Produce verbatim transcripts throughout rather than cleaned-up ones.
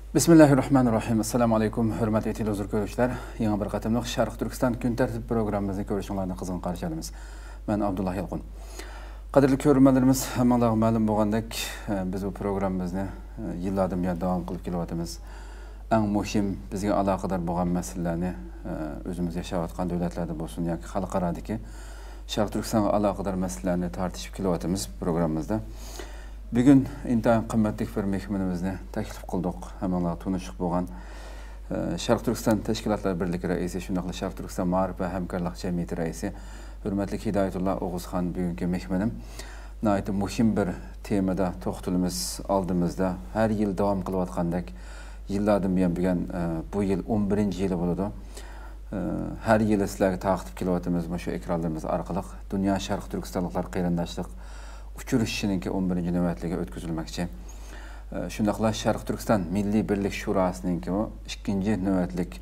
بىسمىللاھىررەھمانىررەھىم. ئەسسالامۇ ئەلەيكۇم، ھۆرمەتلىك تېلېۋىزور كۆرۈشلەر. يېڭى بىر قېتىملىق شەرقىي تۈركىستان كۈن تەرتىپى پروگراممىمىزنى كۆرۈشۈڭلارنى قىزغىن قارشى ئالىمىز. مەن ئابدۇللا يالقۇن. قەدىرلىك كۆرۈرمەنلىرىمىز، ھەممىڭلارغا مەلۇم بولغاندەك، بىز بۇ پروگراممىمىزنى يىللاردىن بۇيان داۋام قىلىپ كېلىۋاتىمىز. ئەڭ مۇھىم، بىزگە ئالاقىدار بولغان مەسىلىلەرنى، ئۆزىمىز ياشاۋاتقان دۆلەتلەردە بولسۇن ياكى خەلقئارادىكى شەرقىي تۈركىستانغا ئالاقىدار مەسىلىلەرنى تارتىشىپ كېلىۋاتىمىز پروگراممىمىزدا. بۈگۈن ئىنتايىن قىممەتلىك بىر مېھمىنىمىزنى تەكلىپ قىلدۇق. ھەممىڭلار تونۇشلۇق بولغان، ئە، شەرقىي تۈركىستان تەشكىلاتلار بىرلىكى رەئىسى، شۇنداقلا شەرقىي تۈركىستان مائارىپ ۋە ھەمكارلىق جەمئىيىتى رەئىسى، ھۆرمەتلىك ھىدايەتۇللا ئوغۇزخان بۈگۈنكى مېھمىنىم. ناھايىتى مۇھىم بىر تېمىدا توختىلىمىز ئالدىمىزدا. ھەر يىل داۋام قىلىۋاتقاندەك، يىللاردىن بۇيان، بۈگۈن، ئە، بۇ يىل ئون بىرىنچى يىلى بولىدۇ. ئە، ھەر يىلى سىلەرگە تارقىتىپ كېلىۋاتىمىز مۇشۇ ئېكرانلىرىمىز ئارقىلىق. دۇنيا شەرقىي تۈركىستانلىقلار قېرىنداشلىق ئۇچرىشىشىنىڭكى ئون بىرىنچى نۆۋەتلىكى ئۆتكۈزۈلمەكچى. ئە، شۇنداقلا شەرقىي تۈركىستان مىللىي بىرلىك شۇراسىنىڭكىمۇ ئىككىنچى نۆۋەتلىك،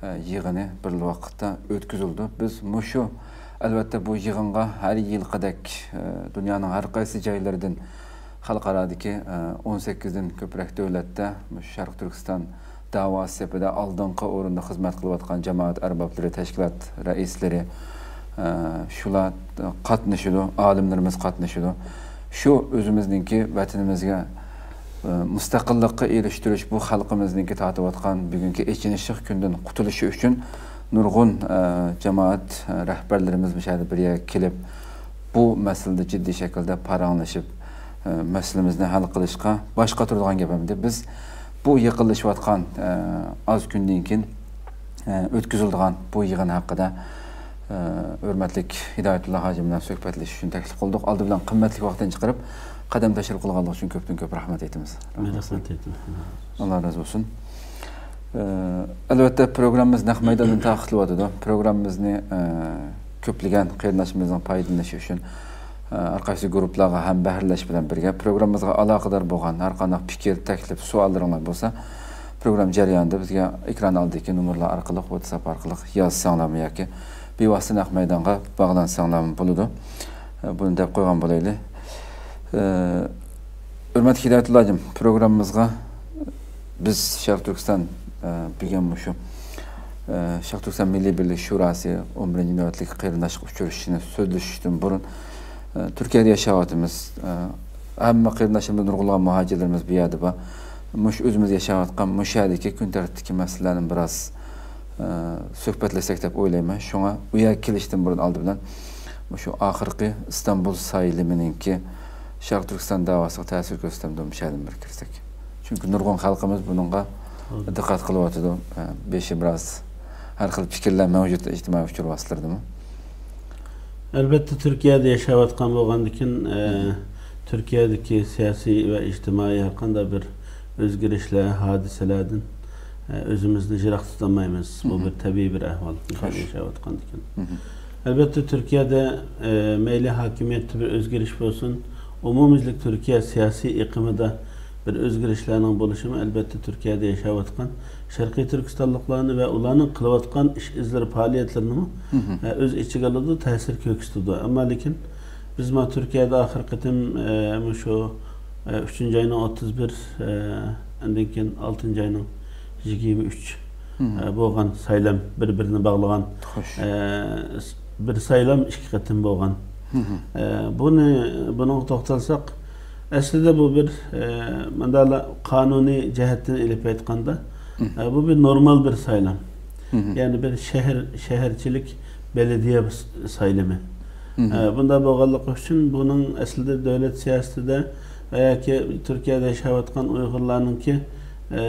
ئە، يىغىنى بىر ۋاقىتتا ئۆتكۈزۈلىدۇ. بىز مۇشۇ، ئەلۋەتتە، بۇ يىغىنغا ھەر يىلقىدەك، ئە، دۇنيانىڭ ھەر قايسى جايلىرىدىن خەلقئارادىكى، ئە، ئون سەككىزدىن كۆپرەك دۆلەتتە مۇشۇ شەرقىي تۈركىستان داۋاسى سېپىدە ئالدىنقى ئورۇندا خىزمەت قىلىۋاتقان جامائەت ئەربابلىرى، تەشكىلات رەئىسلىرى، ئە، شۇلار قاتنىشىدۇ، ئالىملىرىمىز قاتنىشىدۇ. شۇ ئۆزىمىزنىڭكى ۋەتىنىمىزگە، ئە، مۇستەقىللىققا ئېرىشتۈرۈش، بۇ خەلقىمىزنىڭكى تارتىۋاتقان بۈگۈنكى ئېچىنىشلىق كۈندىن قۇتۇلۇشى ئۈچۈن نۇرغۇن، ئە، جامائەت، ئە، رەھبەرلىرىمىز مۇشۇ يەردە بىر يەرگە كېلىپ، بۇ مەسىلىدە جىددىي شەكىلدە پاراڭلىشىپ، ئە، مەسىلىمىزنى ھەل قىلىشقا باش قاتۇرىدىغان گەپ ئەمدى. بىز بۇ يېقىنلىشىۋاتقان، ئە، ئاز كۈندىن كېيىن، ئە، ئۆتكۈزۈلىدىغان بۇ يىغىن ھەققىدە، ئە، ھۆرمەتلىك ھىدايەتۇللا ھاجىم بىلەن سۆھبەتلىشىش ئۈچۈن تەكلىپ قىلدۇق. ئالدى بىلەن قىممەتلىك ۋاقتىنى چىقىرىپ، قەدەم تەشرىپ قىلغانلىقى ئۈچۈن كۆپتىن كۆپ رەھمەت ئېيتىمىز. مەن رەھمەت ئېيتىمەن. ئاللا رازى بولسۇن. ئە، ئەلۋەتتە، پروگراممىمىز نەق مەيداندىن تارقىتىلىۋاتىدۇ. پروگراممىمىزنى، ئە، كۆپلىگەن قېرىنداشلىرىمىزنىڭ پايدىلىنىشى ئۈچۈن، ئە، ھەر قايسى گۇرۇپپىلارغا ھەم بەھرىلەش بىلەن بىرگە، پروگراممىمىزغا ئالاقىدار بولغان ھەر قانداق پىكىر، تەكلىپ، سوئاللىرىڭلار بولسا، پروگرامما جەريانىدا بىزگە ئېكران ئالدىدىكى نومۇرلار ئارقىلىق، ۋاتساپ ئارقىلىق يازساڭلارمۇ ياكى بىۋاسىتە نەق مەيدانغا باغلانساڭلارمۇ بولىدۇ. ئە، بۇنى دەپ قويغان بولايلى. ئە، ھۆرمەتلىك ھىدايەتۇللا ھاجىم، پروگراممىمىزغا بىز شەرقىي تۈركىستان، ئە، بۈگۈن مۇشۇ، ئە، شەرقىي تۈركىستان مىللىي بىرلىك شۇراسى ئون بىرىنچى نۆۋەتلىك قېرىنداشلىق ئۇچرىشىشىنى سۆزلىشىشتىن بۇرۇن، ئە، تۈركىيەدە ياشاۋاتىمىز. ئە، ھەممە قېرىنداشلىرىمىز، نۇرغۇنلىغان مۇھاجىرلىرىمىز بۇ يەردە بار. مۇشۇ ئۆزىمىز ياشاۋاتقان مۇشۇ يەردىكى كۈن تەرتىپتىكى مەسىلىلەرنى بىراز، ئە، سۆھبەتلەشسەك دەپ ئويلايمەن. شۇڭا ئۇ يەرگە كېلىشتىن بۇرۇن ئالدى بىلەن مۇشۇ ئاخىرقى ئىستانبۇل سايلىمىنىڭكى شەرقىي تۈركىستان داۋاسىغا تەسىر كۆرسىتەمدۇ؟ مۇشۇ يەردىن بىر كىرسەك. چۈنكى نۇرغۇن خەلقىمىز بۇنىڭغا دىققەت قىلىۋاتىدۇ. بېشى بىراز ھەر خىل پىكىرلەر مەۋجۇت ئىجتىمائىي ئۇچۇر ۋاسىتىلىرىدىمۇ. ئەلۋەتتە، تۈركىيەدە ياشاۋاتقان بولغاندىكىن، ئە، تۈركىيەدىكى سىياسىي ۋە ئىجتىمائىي ھەر قانداق بىر ئۆزگىرىشلەر، ھادىسىلەردىن، ئە، ئۆزىمىزنى يىراق تۇتالمايمىز. بۇ بىر تەبىئىي بىر ئەھۋال، تۈركىيەدە ياشاۋاتقاندىكىن. ئەلۋەتتە، تۈركىيەدە، ئە، مەيلى ھاكىمىيەتتە بىر ئۆزگىرىش بولسۇن، ئومۇميۈزلۈك تۈركىيە سىياسىي ئېقىمىدا بىر ئۆزگىرىشلەرنىڭ بولۇشىمۇ، ئەلۋەتتە، تۈركىيەدە ياشاۋاتقان شەرقىي تۈركىستانلىقلارنى ۋە ئۇلارنىڭ قىلىۋاتقان ئىش ئىزلىرى، پائالىيەتلىرىنىمۇ، ئە، ئۆز ئىچىگە ئالىدۇ، تەسىر كۆرسىتىدۇ. ئەمما لېكىن بىز ما تۈركىيەدە ئاخىرقى قېتىم، ئە، مۇشۇ، ئە، ئۈچىنچى ئاينىڭ ئوتتۇز بىر، ئە، ئاندىن كېيىن ئالتىنچى ئاينىڭ يىگىرمە ئۈچ، ئە، بولغان سايلام، بىر-بىرىنى باغلىغان، ئە، بىر سايلام ئىككى قېتىم بولغان. ئە، بۇنى، بۇنىڭغا توختالساق، ئەسلىدە بۇ بىر، ئە، مۇنداقلا قانۇنىي جەھەتتىن ئېلىپ ئېيتقاندا، ئە، بۇ بىر نورمال بىر سايلام. يەنى بىر شەھەر، شەھەرچىلىك بەلەدىيە سايلىمى. ئە، بۇنداق بولغانلىقى ئۈچۈن بۇنىڭ ئەسلىدە دۆلەت سىياسىتىدە ۋە ياكى تۈركىيەدە ياشاۋاتقان ئۇيغۇرلارنىڭكى، ئە،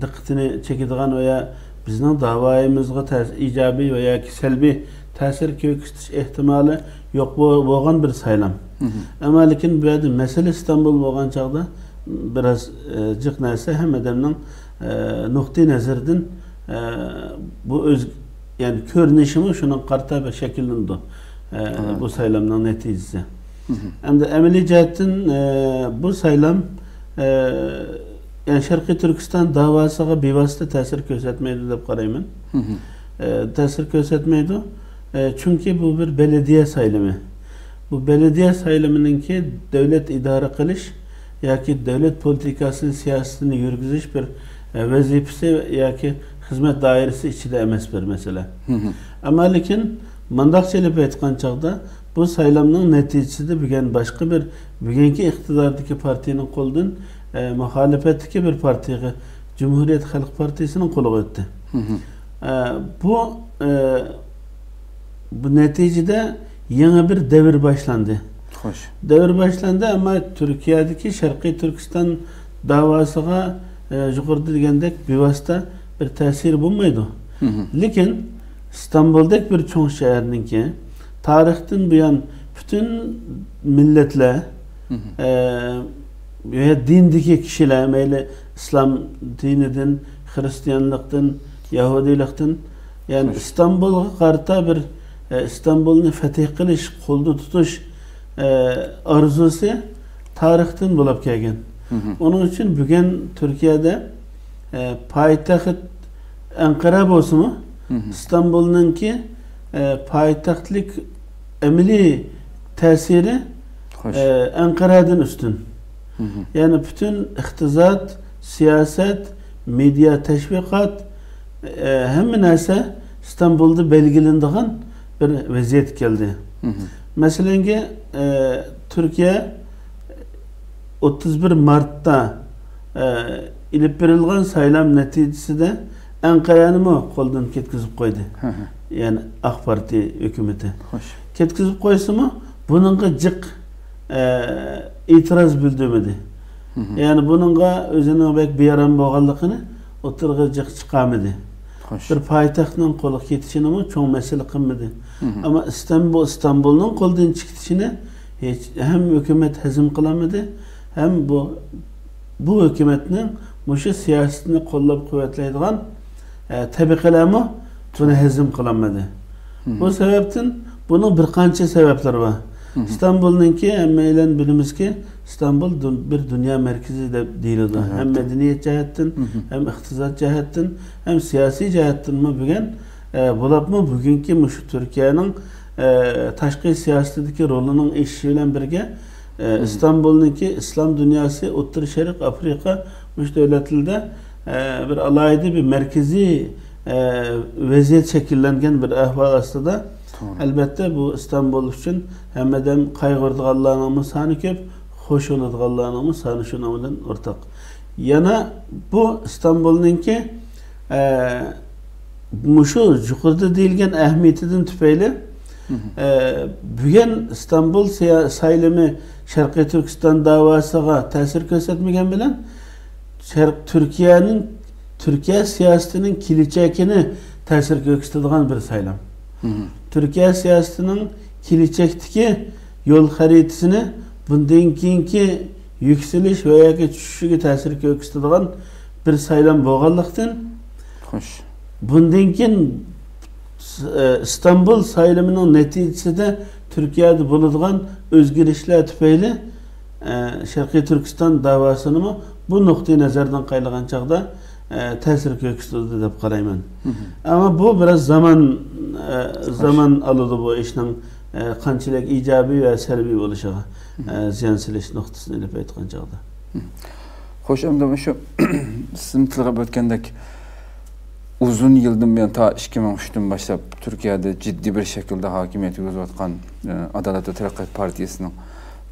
دىققىتىنى چېكىدىغان ۋە يا بىزنىڭ داۋايىمىزغا تەس-، ئىجابىي ۋە ياكى سەلبىي تەسىر كۆرسىتىش ئېھتىمالى يوق بو-، بولغان بىر سايلام. ئەمما لېكىن بۇ يەردە مەسىلە ئىستانبۇل بولغان چاغدا بىراز، ئە، جىق نەرسە ھەم ئادەمنىڭ، ئە، نۇقتىئى نەزىرىدىن، ئە، بۇ ئۆز-، يەنى كۆرۈنۈشىمۇ شۇنىڭغا قارىتا بىر شەكىللىنىدۇ، ئە، بۇ سايلامنىڭ نەتىجىسى. ئەمدى ئەمەلىي جەھەتتىن، ئە، بۇ سايلام، ئە، يەنى شەرقىي تۈركىستان داۋاسىغا بىۋاسىتە تەسىر كۆرسەتمەيدۇ دەپ قارايمەن. ئە، تەسىر كۆرسەتمەيدۇ. ئە، چۈنكى بۇ بىر بەلەدىيە سايلىمى. بۇ بەلەدىيە سايلىمىنىڭكى دۆلەت ئىدارە قىلىش ياكى دۆلەت پولىتىكاسىنى، سىياسىتىنى يۈرگۈزۈش بىر، ئە، ۋەزىپىسى ياكى خىزمەت دائىرىسى ئىچىدە ئەمەس بىر مەسىلە. ئەمما لېكىن مۇنداقچە ئېلىپ ئېيتقان چاغدا، بۇ سايلامنىڭ نەتىجىسىدە بۈگۈن باشقا بىر، بۈگۈنكى ئىقتىداردىكى پارتىيىنىڭ قولىدىن، ئە، مۇخالىپەتتىكى بىر پارتىيىغا، جۇمھۇرىيەت خەلق پارتىيىسىنىڭ قولىغا ئۆتتى. ئە، بۇ، ئە، بۇ نەتىجىدە يېڭى بىر دەۋر باشلاندى. خوش. دەۋر باشلاندى، ئەمما تۈركىيەدىكى شەرقىي تۈركىستان داۋاسىغا، ئە، يۇقىرىدا دېگەندەك بىۋاسىتە بىر تەسىرى بولمايدۇ. لېكىن ئىستانبۇلدەك بىر چوڭ شەھەرنىڭكى تارىختىن بۇيان پۈتۈن مىللەتلەر، ئە، ۋە دىندىكى كىشىلەر، مەيلى ئىسلام دىنىدىن، خىرىستىيانلىقتىن، يەھۇدىيلىقتىن، يەنى ئىستانبۇلغا قارىتا بىر، ئە، ئىستانبۇلنى فەتھ قىلىش، قولدا تۇتۇش، ئە، ئارزۇسى تارىختىن بولۇپ كەلگەن. ئۇنىڭ ئۈچۈن بۈگۈن تۈركىيەدە، ئە، پايتەخت ئەنقەرە بولسىمۇ، ئىستانبۇلنىڭكى، ئە، پايتەختلىك ئەمەلىي تەسىرى، ئە، ئەنقەرەدىن ئۈستۈن. يەنى پۈتۈن ئىقتىساد، سىياسەت، مېدىيا، تەشۋىقات، ئە، ھەممە نەرسە ئىستانبۇلدا بەلگىلىنىدىغان بىر ۋەزىيەتكە كەلدى. مەسىلەنگە، ئە، تۈركىيە ئوتتۇز بىر مارتتا، ئە، ئېلىپ بېرىلغان سايلام نەتىجىسىدە ئەنقەرەنىمۇ قولدىن كەتكۈزۈپ قويدى. يەنى ئاق پارتىيە ھۆكۈمىتى. كەتكۈزۈپ قويسىمۇ، بۇنىڭغا جىق، ئە، ئېتىراز بىلدۈرمىدى. يەنى بۇنىڭغا ئۆزىنىڭ بەك بىئارام بولغانلىقىنى ئوتتۇرىغا جىق چىقارمىدى. بىر پايتەختنىڭ قولىغا كېتىشىنىمۇ چوڭ مەسىلە قىلمىدى. ئەمما ئىستانبۇل، ئىستانبۇلنىڭ قولدىن چىقىشىنى ھېچ، ھەم ھۆكۈمەت ھەزىم قىلالمىدى، ھەم بۇ، بۇ ھۆكۈمەتنىڭ مۇشۇ سىياسىتىنى قوللاپ قۇۋۋەتلەيدىغان، ئە، تەبىقىلەرمۇ بۇنى ھەزىم قىلالمىدى. بۇ سەۋەبتىن بۇنىڭ بىر قانچە سەۋەبلىرى بار. ئىستانبۇلنىڭكى، ھەممەيلەن بىلىمىزكى، ئىستانبۇل دۇ-، بىر دۇنيا مەركىزى دەپ دېيىلىدۇ. ھەم مەدەنىيەت جەھەتتىن، ھەم ئىقتىساد جەھەتتىن، ھەم سىياسىي جەھەتتىنمۇ بۈگۈن، ئە، بولۇپمۇ بۈگۈنكى مۇشۇ تۈركىيەنىڭ، ئە، تاشقى سىياسىتىدىكى رولىنىڭ ئېشىشى بىلەن بىرگە، ئە، ئىستانبۇلنىڭكى ئىسلام دۇنياسى، ئوتتۇرا شەرق، ئافرىقا، مۇشۇ دۆلەتلەردە، ئە، بىر ئالاھىدە بىر مەركىزىي، ئە، ۋەزىيەت شەكىللەنگەن بىر ئەھۋال ئاستىدا. ئەلبەتتە، بۇ ئىستانبۇل ئۈچۈن ھەممىدىن قايغۇرىدىغانلارنىڭمۇ سانى كۆپ، خوش بولىدىغانلارنىڭمۇ سانى شۇنىڭ بىلەن ئورتاق. يەنە بۇ ئىستانبۇلنىڭكى، ئە، مۇشۇ يۇقىرىدا دېيىلگەن ئەھمىيىتىدىن تۈپەيلى، ئە، بۈگۈن ئىستانبۇل سىيا-، سايلىمى شەرقىي تۈركىستان داۋاسىغا تەسىر كۆرسەتمىگەن بىلەن، شەرق تۈركىيەنىڭ، تۈركىيە سىياسىتىنىڭ كېلىچەكىنى تەسىر كۆرسىتىدىغان بىر سايلام. تۈركىيە سىياسىتىنىڭ كېلىچەكتىكى يول خەرىتىسىنى، بۇندىن كېيىنكى يۈكسىلىش ۋە ياكى چۈشۈشىگە تەسىر كۆرسىتىدىغان بىر سايلام بولغانلىقتىن، بۇندىن كېيىن، ئىستانبۇل سايلىمىنىڭ نەتىجىسىدە تۈركىيەدە بولىدىغان ئۆزگىرىشلەر تۈپەيلى، ئە، شەرقىي تۈركىستان داۋاسىنىمۇ بۇ نۇقتىئى نەزەردىن قايلىغان چاغدا، ئە، تەسىر كۆرسىتىدۇ دەپ قارايمەن. ئەمما بۇ بىراز زامان، ئە، زامان ئالىدۇ بۇ ئىشنىڭ، ئە، قانچىلىك ئىجابىي ۋە سەلبىي بولۇشىغا، ئە، زىيان سېلىش نۇقتىسىنى ئېلىپ ئېيتقان چاغدا. خوش، ئەمدى مۇشۇ سىزنىڭ تىلغا ئۆتكەندەك، ئۇزۇن يىلدىن بۇيان، تا ئىككى مىڭ ئۈچتىن باشلاپ تۈركىيەدە جىددىي بىر شەكىلدە ھاكىمىيەت يۈرگۈزۈۋاتقان، ئە، ئادالەت ۋە تەرەققىيات پارتىيىسىنىڭ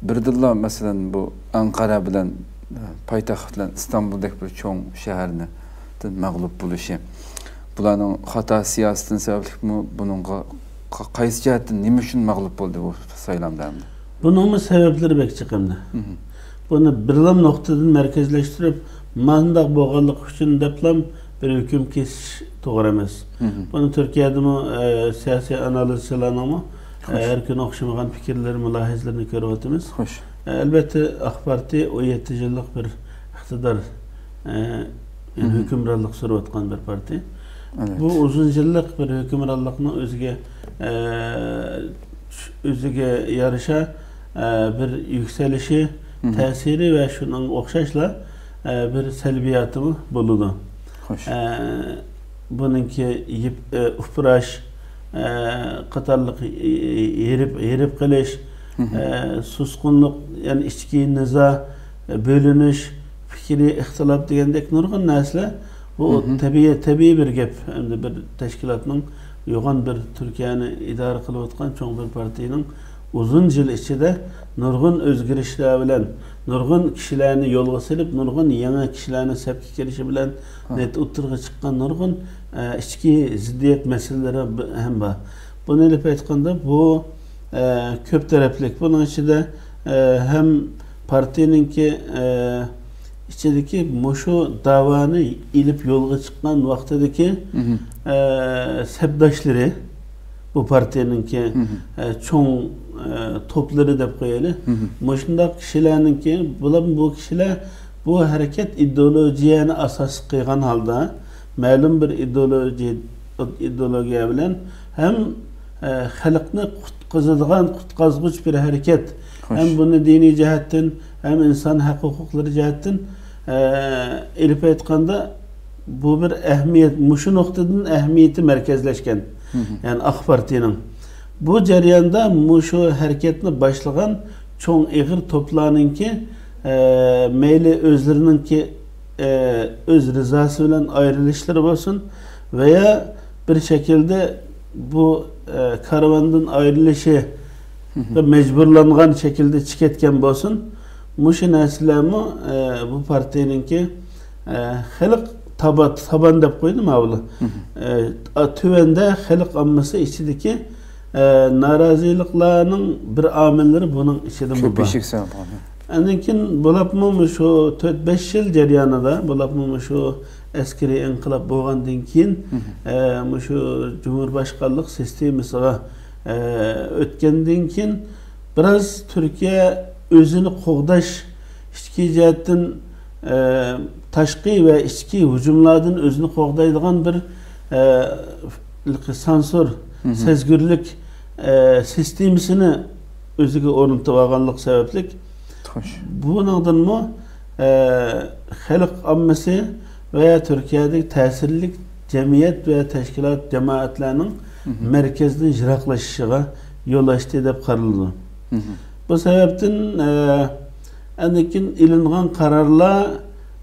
بىردىنلا، مەسىلەن، بۇ ئەنقەرە بىلەن، ئە، پايتەخت بىلەن ئىستانبۇلدەك بىر چوڭ شەھەرنى مەغلۇپ بولۇشى، بۇلارنىڭ خاتا سىياسىتىدىن سەۋەبلىكمۇ بۇنىڭغا ق-، قايسى جەھەتتىن، نېمە ئۈچۈن مەغلۇپ بولدى بۇ سايلامدا ئەمدى؟ بۇنىڭمۇ سەۋەبلىرى بەك چىقىمدە. بۇنى بىرلا نۇقتىدىن مەركەزلەشتۈرۈپ، مانداق بولغانلىقى ئۈچۈن دەپلا بىر ھۆكۈم كېسىش توغرا ئەمەس. بۇنى تۈركىيەدىمۇ، ئە، سىياسىي ئانالىزچىلارنىڭمۇ، ئە، ھەر كۈنى ئوخشىمىغان پىكىرلىرى، مۇلاھىزىلىرىنى كۆرۈۋاتىمىز. ئە، ئەلبەتتە، ئاق پارتىيە ئون يەتتە يىللىق بىر ئىقتىدار، ئە، يەنى ھۆكۈمرانلىق سۈرۈۋاتقان بىر پارتىيە. بۇ ئۇزۇن يىللىق بىر ھۆكۈمرانلىقنىڭ ئۆزىگە، ئە، ئۆزىگە يارىشا، ئە، بىر يۈكسىلىشى، تەسىرى ۋە شۇنىڭغا ئوخشاشلا، ئە، بىر سەلبىياتىمۇ بولىدۇ. خوش. ئە، بۇنىڭكى يىپ-، ئە، ئۇپراش، ئە، قاتارلىق، ئى-، ئى-، ھېرىپ، ھېرىپ قېلىش، ئە، سۇسقۇنلۇق، يەنى ئىچكى نىزا، بۆلۈنۈش، پىكرىي ئىختىلاپ دېگەندەك نۇرغۇن نەرسىلەر، بۇ تەبىئىي، تەبىئىي بىر گەپ. ئەمدى بىر تەشكىلاتنىڭ، يوغان بىر تۈركىيەنى ئىدارە قىلىۋاتقان چوڭ بىر پارتىيىنىڭ ئۇزۇن يىل ئىچىدە نۇرغۇن ئۆزگىرىشلەر بىلەن، نۇرغۇن كىشىلەرنى يولغا سېلىپ، نۇرغۇن يېڭى كىشىلەرنىڭ سەپكە كىرىشى بىلەن نەتىجە ئوتتۇرىغا چىققان نۇرغۇن، ئە، ئىچكى زىددىيەت مەسىلىلىرى ب-، ھەم بار. بۇنى ئېلىپ ئېيتقاندا، بۇ، ئە، كۆپ تەرەپلىك. بۇنىڭ ئىچىدە، ئە، ھەم پارتىيىنىڭكى، ئە، ئىچىدىكى مۇشۇ داۋانى ئېلىپ يولغا چىققان ۋاقتىدىكى، ئە، سەپداشلىرى، بۇ پارتىيىنىڭكى، ئە، چوڭ، ئە، توپلىرى دەپ قويايلى. مۇشۇنداق كىشىلەرنىڭكى، بۇلار، بۇ كىشىلەر بۇ ھەرىكەت ئىدېئولوگىيەنى ئاساس قىلغان ھالدا، مەلۇم بىر ئىدېئولوگىيە، ئىدېئولوگىيە بىلەن ھەم، ئە، خەلقنى قۇتقۇزىدىغان قۇتقازغۇچ بىر ھەرىكەت، ھەم بۇنى دىنىي جەھەتتىن، ھەم ئىنسان ھەق ھوقۇقلىرى جەھەتتىن، ئە، ئېلىپ ئېيتقاندا، بۇ بىر ئەھمىيەت، مۇشۇ نۇقتىدىن ئەھمىيىتى مەركەزلەشكەن. يەنى ئاق پارتىيىنىڭ. بۇ جەرياندا مۇشۇ ھەرىكەتنى باشلىغان چوڭ ئېغىر توپلارنىڭكى، ئە، مەيلى ئۆزلىرىنىڭكى، ئە، ئۆز رىزاسى بىلەن ئايرىلىشلىرى بولسۇن ۋەيا بىر شەكىلدە بۇ، ئە، كارۋاندىن ئايرىلىشىغا مەجبۇرلانغان شەكىلدە چىقىۋەتكەن بولسۇن، مۇشۇ نەرسىلەرمۇ، ئە، بۇ پارتىيىنىڭكى، ئە، خەلق تابا-، تابان دەپ قويدى ماۋۇلار. ئە، تۆۋەندە خەلق ئاممىسى ئىچىدىكى، ئە، نارازىلىقلارنىڭ بىر ئامىللىرى بۇنىڭ ئىچىدىمۇ بار. ئاندىن كېيىن بولۇپمۇ شۇ تۆت بەش يىل جەريانىدا، بولۇپمۇ شۇ ئەسكىرىي ئىنقىلاب بولغاندىن كېيىن، ئە، مۇشۇ جۇمھۇرباشقانلىق سىستېمىسىغا، ئە، ئۆتكەندىن كېيىن بىراز تۈركىيە ئۆزىنى قوغداش، ئىچكى جەھەتتىن، ئە، تاشقى ۋە ئىچكى ھۇجۇملاردىن ئۆزىنى قوغدايدىغان بىر، ئە، سانسور، سەزگۈرلۈك، ئە، سىستېمىسىنى ئۆزىگە ئورنىتىپ ئالغانلىق سەۋەبلىك، بۇنىڭدىنمۇ، ئە، خەلق ئاممىسى ۋە تۈركىيەدىكى تەسىرلىك جەمئىيەت ۋە تەشكىلات جامائەتلەرنىڭ مەركەزدىن يىراقلىشىشىغا يول ئاچتى دەپ قارىلىدۇ. بۇ سەۋەبتىن، ئە، ئاندىن كېيىن ئېلىنغان قارارلار،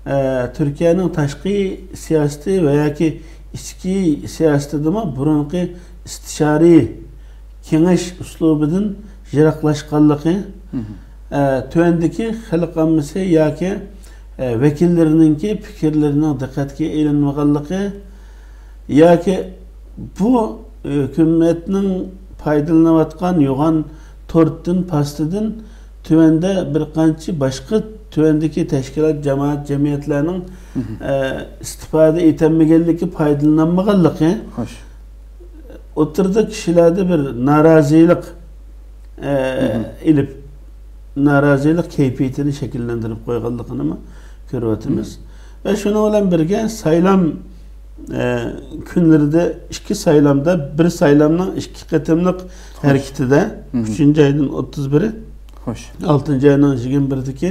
ئە، تۈركىيەنىڭ تاشقى سىياسىتى ۋە ياكى ئىچكى سىياسىتىدىمۇ بۇرۇنقى ئىستىشارىي كېڭەش ئۇسلۇبىدىن يىراقلاشقانلىقى، ئە، تۆۋەندىكى خەلق ئاممىسى ياكى، ئە، ۋەكىللىرىنىڭكى پىكىرلىرىنىڭ دىققەتكە ئېلىنمىغانلىقى ياكى بۇ ھۆكۈمەتنىڭ پايدىلىنىۋاتقان يوغان تورتتىن، پاستىدىن تۆۋەندە بىر قانچە باشقا تۆۋەندىكى تەشكىلات، جامائەت، جەمئىيەتلەرنىڭ، ئە، ئىستىپادە ئېتەلمىگەنلىكى، پايدىلىنالمىغانلىقى، ئوتتۇرىدا كىشىلەردە بىر نارازىلىق، ئە، ئېلىپ، نارازىلىق كەيپىيىتىنى شەكىللەندۈرۈپ قويغانلىقىنىمۇ كۆرۈۋاتىمىز. ۋە شۇنىڭ بىلەن بىرگە سايلام، ئە، كۈنلىرىدە ئىككى سايلامدا، بىر سايلامنىڭ ئىككى قېتىملىق ھەرىكىتىدە، ئۈچىنچى ئايدىن ئوتتۇز بىرى، ئالتىنچى ئاينىڭ يىگىرمە بىرىدىكى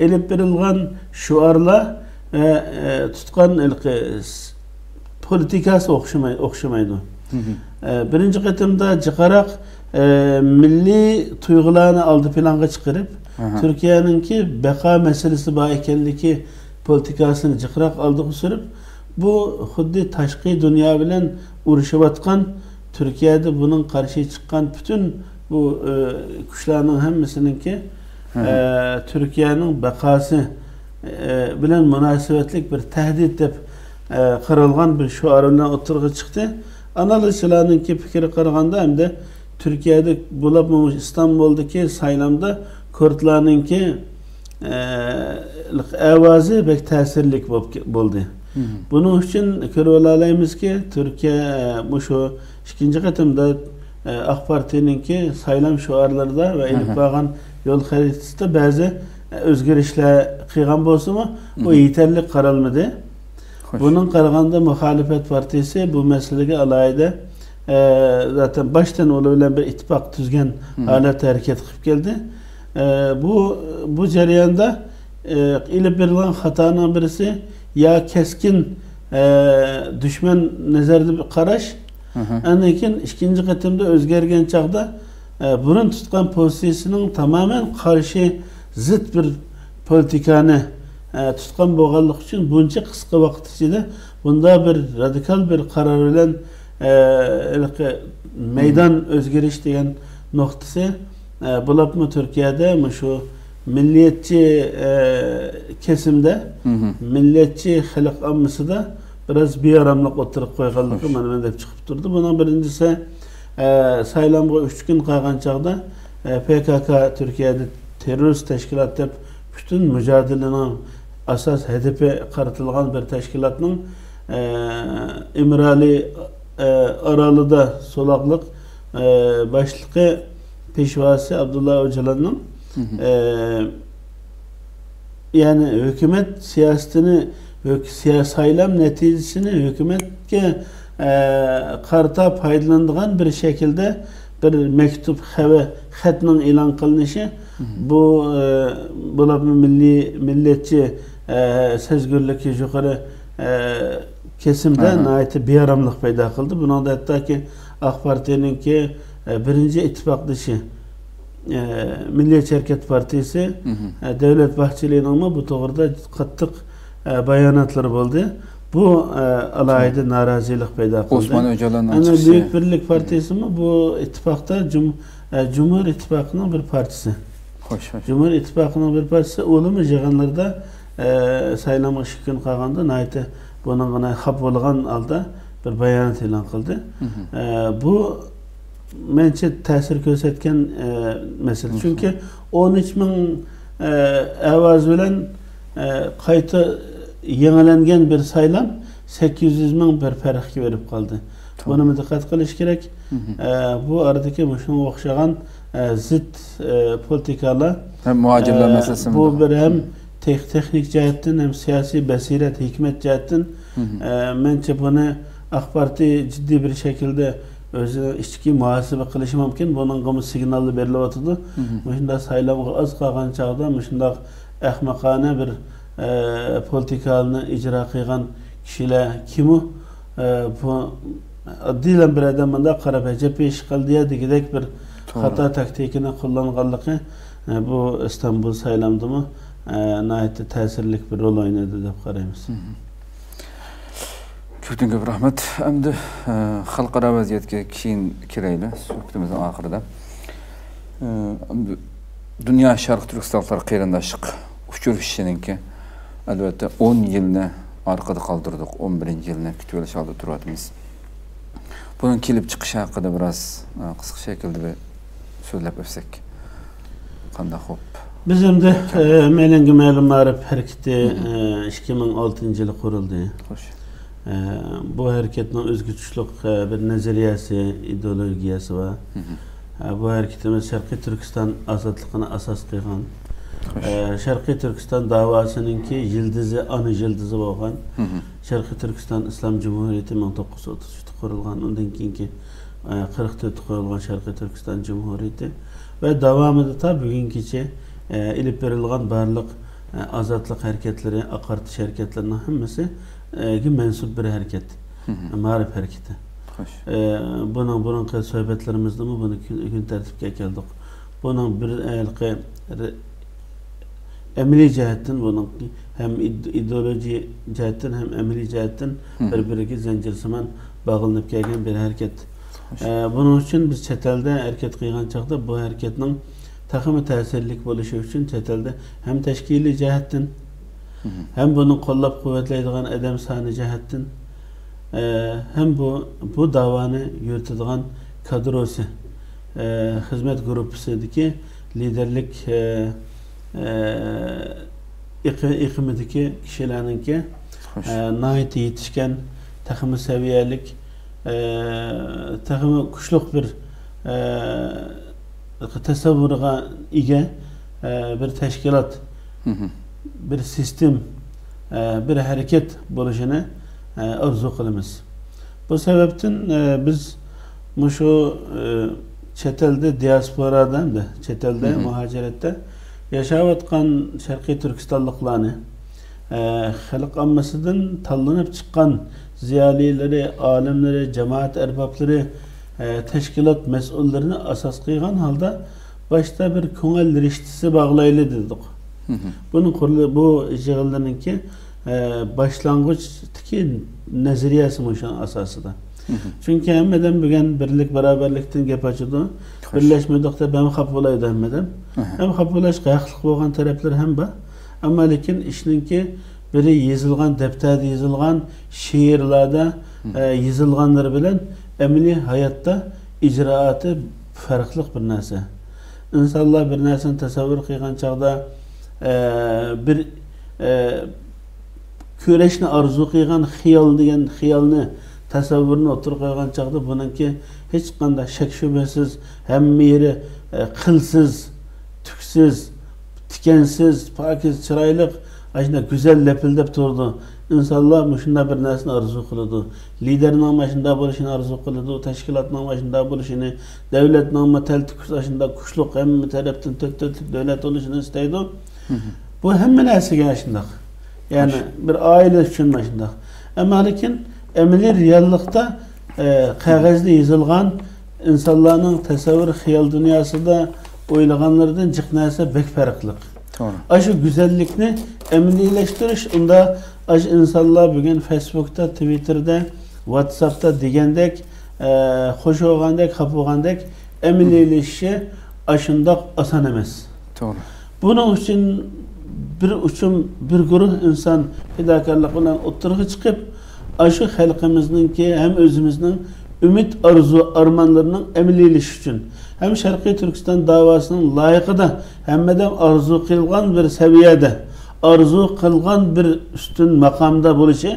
ئېلىپ بېرىلغان شوئارلار ۋە، ئە، تۇتقان ھېلىقى س-، پولىتىكاسى ئوخشىماي-، ئوخشىمايدۇ. ئە، بىرىنچى قېتىمدا جىقراق، ئە، مىللىي تۇيغۇلارنى ئالدى پىلانغا چىقىرىپ، تۈركىيەنىڭكى بەقا مەسىلىسى بار ئىكەنلىكى پولىتىكاسىنى جىقراق ئالدىغا سۈرۈپ، بۇ خۇددى تاشقى دۇنيا بىلەن ئۇرۇشۇۋاتقان، تۈركىيەدە بۇنىڭ قارشى چىققان پۈتۈن بۇ، ئە، كۈچلەرنىڭ ھەممىسىنىڭكى، ئە، تۈركىيەنىڭ بەقاسى، ئە، بىلەن مۇناسىۋەتلىك بىر تەھدىت دەپ، ئە، قارالغان بىر شوئار بىلەن ئوتتۇرىغا چىقتى. ئانالىزچىلارنىڭكى پىكرىگە قارىغاندا، ئەمدى تۈركىيەدە بولۇپمۇ ئىستانبۇلدىكى سايلامدا كۇردلارنىڭكى، ئە، ئاۋازى بەك تەسىرلىك بولۇپ، بولدى. بۇنىڭ ئۈچۈن كۆرۈۋالالايمىزكى، تۈركىيە، ئە، مۇشۇ ئىككىنچى قېتىمدا، ئە، ئاق پارتىيىنىڭكى سايلام شوئارلىرىدا ۋە ئېلىپ بارغان يول خەرىتىسىدە بەزى، ئە، ئۆزگىرىشلەر قىلغان بولسىمۇ، ئۇ يېتەرلىك قارالمىدى. بۇنىڭغا قارىغاندا، مۇخالىپەت پارتىيىسى بۇ مەسىلىگە ئالاھىدە، ئە، زاتەن باشتىن ئۇلار بىلەن بىر ئىتتىپاق تۈزگەن ھالەتتە ھەرىكەت قىلىپ كەلدى. ئە، بۇ، بۇ جەرياندا، ئە، ئېلىپ بېرىلغان خاتانىڭ بىرسى يا كەسكىن، ئە، دۈشمەن نەزەردە قاراش، ئاندىن كېيىن ئىككىنچى قېتىمدا ئۆزگەرگەن چاغدا، ئە، بۇرۇن تۇتقان پوزىتسىيىسىنىڭ تامامەن قارشى، زىت بىر پولىتىكانى، ئە، تۇتقان بولغانلىقى ئۈچۈن بۇنچە قىسقا ۋاقىت ئىچىدە بۇنداق بىر رادىكال بىر قارار بىلەن، ئە، ھېلىقى مەيدان ئۆزگىرىش دېگەن نۇقتىسى، ئە، بولۇپمۇ تۈركىيەدە مۇشۇ مىللىيەتچى، ئە، كېسىمدە، مىللىيەتچى خەلق ئاممىسىدا بىراز بىئاراملىق ئوتتۇرىغا قويغانلىقى مانا مەندەك چىقىپ تۇرىدۇ. بۇنىڭ بىرىنچىسى، ئە، سايلامغا ئۈچ كۈن قالغان چاغدا، ئە، پى كاكا تۈركىيەدە تېررورىست تەشكىلات دەپ پۈتۈن مۇجادىلىنىڭ ئاساس ھەدىپى قارىتىلغان بىر تەشكىلاتنىڭ، ئە، ئىمرالى، ئە، ئارالىدا سولاقلىق، ئە، باشلىقى پېشۋاسى ئابدۇللا ئۆجالاننىڭ، ئە، يەنى ھۆكۈمەت سىياسىتىنى، ھۆك-، سىيا-، سايلام نەتىجىسىنى ھۆكۈمەتكە، ئە، قارىتا پايدىلىنىدىغان بىر شەكىلدە بىر مەكتۇپ، خەۋە-، خەتنىڭ ئېلان قىلىنىشى، بۇ، ئە، بولۇپمۇ مىللىي، مىللەتچى، ئە، سەزگۈرلۈكى يۇقىرى، ئە، كېسىمدە ناھايىتى بىئاراملىق پەيدا قىلدى. بۇنىڭدا ھەتتاكى ئاق پارتىيەنىڭكى، ئە، بىرىنچى ئىتتىپاقدىشى، ئە، مىللىيەتچى ھەرىكەت پارتىيىسى، ئە، دەۋلەت باھچېلىنىڭمۇ بۇ توغرىدا قاتتىق، ئە، باياناتلىرى بولدى. بۇ، ئە، ئالاھىدە نارازىلىق پەيدا قىلدى. ئوسمان ئۆجالاننىڭ ئەنە چىقىشى. بۈيۈك بىرلىك پارتىيىسىمۇ بۇ ئىتتىپاقتا جۇم-، ئە، جۇمھۇر ئىتتىپاقىنىڭ بىر پارچىسى. خوش، خوش. جۇمھۇر ئىتتىپاقىنىڭ بىر پارچىسى. ئۇلىمۇ يىغىنلىرىدا، ئە، سايلامغا ئىككى كۈن قالغاندا ناھايىتى بۇنىڭغا ناھايىتى خاپا بولغان ھالدا بىر بايانات ئېلان قىلدى. ئە، بۇ مەنچە تەسىر كۆرسەتكەن، ئە، مەسىلە. چۈنكى ئون ئۈچ مىڭ، ئە، ئاۋاز بىلەن، ئە، قايتا يېڭىلەنگەن بىر سايلام سەككىز يۈز مىڭ بىر پەرقكە بېرىپ قالدى. بۇنىمۇ دىققەت قىلىش كېرەك. ئە، بۇ ئارىدىكى مۇشۇنىڭغا ئوخشىغان، ئە، زىت، ئە، پولىتىكالار، ھەم مۇھاجىرلار ئە، مەسىلىسىمۇ بۇ بىر ھەم تېخ-، تېخنىك جەھەتتىن، ھەم سىياسىي بەسىرەت، ھېكمەت جەھەتتىن، ئە، مەنچە بۇنى ئاق پارتىي جىددىي بىر شەكىلدە ئۆزىنىڭ ئىچكى مۇھاسىبە قىلىشى مۇمكىن. بۇنىڭغىمۇ سىگناللار بېرىلىۋاتىدۇ. مۇشۇنداق سايلامغا ئاز قالغان چاغدا مۇشۇنداق ئەخمىقانە بىر، ئە، پولىتىكالارنى ئىجرا قىلغان كىشىلەر كىمۇ؟ ئە، بۇ ئاددىيلا بىر ئادەم مۇنداق قاراپ، «ئەجەب ئىش قىلدى-يا» دېگۈدەك بىر خاتا تاكتىكىنى قوللانغانلىقى، ئە، بۇ ئىستانبۇل سايلامدىمۇ، ئە، ناھايىتى تەسىرلىك بىر رول ئوينىدى دەپ قارايمىز. كۆپتىن كۆپ رەھمەت. ئەمدى، ئە، خەلقئارا ۋەزىيەتكە كېيىن كىرەيلى، سۆھبىتىمىزنىڭ ئاخىرىدا. ئە، ئەمدى دۇنيا شەرقىي تۈركىستانلىقلار قېرىنداشلىق ئۇچرىشىشىنىڭكى، ئەلۋەتتە، ئون يىلنى ئارقىدا قالدۇردۇق، ئون بىرىنچى يىلنى كۈتۈۋېلىش ھالىدا تۇرۇۋاتىمىز. بۇنىڭ كېلىپ چىقىشى ھەققىدە بىراز، ئە، قىسقا شەكىلدە بىر سۆزلەپ ئۆتسەك قانداق خوپ؟ بىز ئەمدى، ئە، مەيلەنگە مەلۇم مائارىپ ھەرىكىتى، ئە، ئىككى مىڭ ئالتىنچى يىلى قۇرۇلدى. خوش. ئە، بۇ ھەرىكەتنىڭ ئۆزىگە تۇتۇشلۇق، ئە، بىر نەزەرىيەسى، ئىدېئولوگىيەسى بار. ئە، بۇ ھەرىكىتىمىز شەرقىي تۈركىستان ئازادلىقىنى ئاساس قىلغان. خوش. ئە، شەرقىي تۈركىستان داۋاسىنىڭكى يىلتىزى، ئانا يىلتىزى بولغان شەرقىي تۈركىستان ئىسلام جۇمھۇرىيىتى مىڭ توققۇز يۈز ئوتتۇز ئۈچتە قۇرۇلغان، ئۇندىن كېيىنكى، ئە، قىرىق تۆتتە قۇرۇلغان شەرقىي تۈركىستان جۇمھۇرىيىتى ۋە داۋامىدا تا بۈگۈنگىچە، ئە، ئېلىپ بېرىلغان بارلىق، ئە، ئازادلىق ھەرىكەتلىرى، ئاقارتىش ھەرىكەتلىرىنىڭ ھەممىسى، ئە، گە مەنسۇپ بىر ھەرىكەت. مائارىپ ھەرىكىتى. خوش. ئە، بۇنىڭ بۇرۇنقى سۆھبەتلىرىمىزدىمۇ بۇنى كۈن، كۈن تەرتىپكە ئەكەلدۇق. بۇنىڭ بىر ھېلىقى رە-، ئەمەلىي جەھەتتىن بۇنىڭ ھەم ئىد-، ئىدېئولوگىيە جەھەتتىن، ھەم ئەمەلىي جەھەتتىن بىر-بىرىگە زەنجىرسىمان باغلىنىپ كەلگەن بىر ھەرىكەت. خوش. ئە، بۇنىڭ ئۈچۈن بىز چەت ئەلدە ھەرىكەت قىلغان چاغدا بۇ ھەرىكەتنىڭ تېخىمۇ تەسىرلىك بولۇشى ئۈچۈن چەت ئەلدە ھەم تەشكىلىي جەھەتتىن، ھەم بۇنى قوللاپ قۇۋۋەتلەيدىغان ئادەم سانى جەھەتتىن، ئە، ھەم بۇ، بۇ داۋانى يۈرۈتىدىغان كادروسى، ئە، خىزمەت گۇرۇپپىسىدىكى لىدېرلىك، ئە، ئە، ئېقى-، ئېقىمىدىكى كىشىلەرنىڭكى، خوش. ئە، ناھايىتى يېتىشكەن، تېخىمۇ سەۋىيەلىك، ئە، تېخىمۇ كۈچلۈك بىر، ئە، تەسەۋۋۇرغا ئىگە، ئە، بىر تەشكىلات، بىر سىستېم، ئە، بىر ھەرىكەت بولۇشىنى، ئە، ئارزۇ قىلىمىز. بۇ سەۋەبتىن، ئە، بىز مۇشۇ، ئە، چەت ئەلدە، دىياسپورادا، ئەمدى چەت ئەلدە، مۇھاجىرەتتە ياشاۋاتقان شەرقىي تۈركىستانلىقلارنى، ئە، خەلق ئاممىسىدىن تاللىنىپ چىققان زىيالىيلىرى، ئالىملىرى، جامائەت ئەربابلىرى، ئە، تەشكىلات مەسئۇللىرىنى ئاساس قىلغان ھالدا باشتا بىر كۆڭۈل رىشتىسى باغلايلى دېدۇق. بۇنىڭ قۇرۇلۇ-، بۇ يىغىنلىرىنىڭكى، ئە، باشلانغۇچتىكى نەزەرىيەسى مۇشۇنىڭ ئاساسىدا. چۈنكى ھەممىدىن بۈگۈن بىرلىك، باراۋەرلىكتىن گەپ ئاچىدۇ. بىرلەشمىدۇق دەپ ھەم خاپا بولايدۇ ھەممىدىن. ھەم خاپا بولۇشقا ھەقلىق بولغان تەرەپلىرى ھەم بار. ئەمما لېكىن ئىشنىڭكى بىرى يېزىلغان، دەپتەردە يېزىلغان، شېئىرلاردا، ئە، يېزىلغانلىرى بىلەن ئەمەلىي ھاياتتا ئىجرائاتى پەرقلىق بىر نەرسە. ئىنسانلار بىر نەرسىنى تەسەۋۋۇر قىلغان چاغدا، ئە، بىر، ئە، كۆرۈشنى ئارزۇ قىلغان خىيال دېگەن خىيالنى، تەسەۋۋۇرنى ئوتتۇرىغا قويغان چاغدا بۇنىڭكى ھېچقانداق شەك-شۈبھىسىز، ھەممە يېرى، ئە، قىلسىز، تۈكسىز، تىكەنسىز، پاكىز، چىرايلىق، ئاشۇنداق گۈزەل لەپىلدەپ تۇرىدۇ. ئىنسانلار مۇشۇنداق بىر نەرسىنى ئارزۇ قىلىدۇ. لىدېرنىڭ مۇشۇنداق بولۇشىنى ئارزۇ قىلىدۇ، تەشكىلاتنىڭ مۇشۇنداق بولۇشىنى، دۆلەتنىڭمۇ تەلتۆكۈس ئاشۇنداق كۇچلۇق، ھەممە تەرەپتىن تۆت-، تۆتلۈك دۆلەت بولۇشىنى ئىستەيدۇ. بۇ ھەممە نەرسىگە ئاشۇنداق. يەنى بىر ئائىلە ئۈچۈن مۇشۇنداق. ئەمما لېكىن ئەمەلىي رېئاللىقتا، ئە، قەغەزدە يېزىلغان ئىنسانلارنىڭ تەسەۋۋۇر، خىيال دۇنياسىدا ئويلىغانلىرىدىن جىق نەرسە بەك پەرقلىق. توغرا. ئاشۇ گۈزەللىكنى ئەمەلىيلەشتۈرۈش، ئۇندا ئاشۇ ئىنسانلار بۈگۈن فېيسبۇكتا، تىۋىتتېردا، ۋاتساپتا دېگەندەك، ئە، خوش بولغاندەك، خاپا بولغاندەك ئەمەلىيلىشىشى ئاشۇنداق ئاسان ئەمەس. توغرا. بۇنىڭ ئۈچۈن بىر ئۇچۇم، بىر گۇرۇھ ئىنسان پىداكارلىق بىلەن ئوتتۇرىغا چىقىپ، ئاشۇ خەلقىمىزنىڭكى ھەم ئۆزىمىزنىڭ ئۈمىد، ئارزۇ، ئارمانلىرىنىڭ ئەمەلىيلىشىشى ئۈچۈن، ھەم شەرقىي تۈركىستان داۋاسىنىڭ لايىقىدا ھەممىدەم ئارزۇ قىلغان بىر سەۋىيەدە، ئارزۇ قىلغان بىر ئۈستۈن ماقامدا بولۇشى،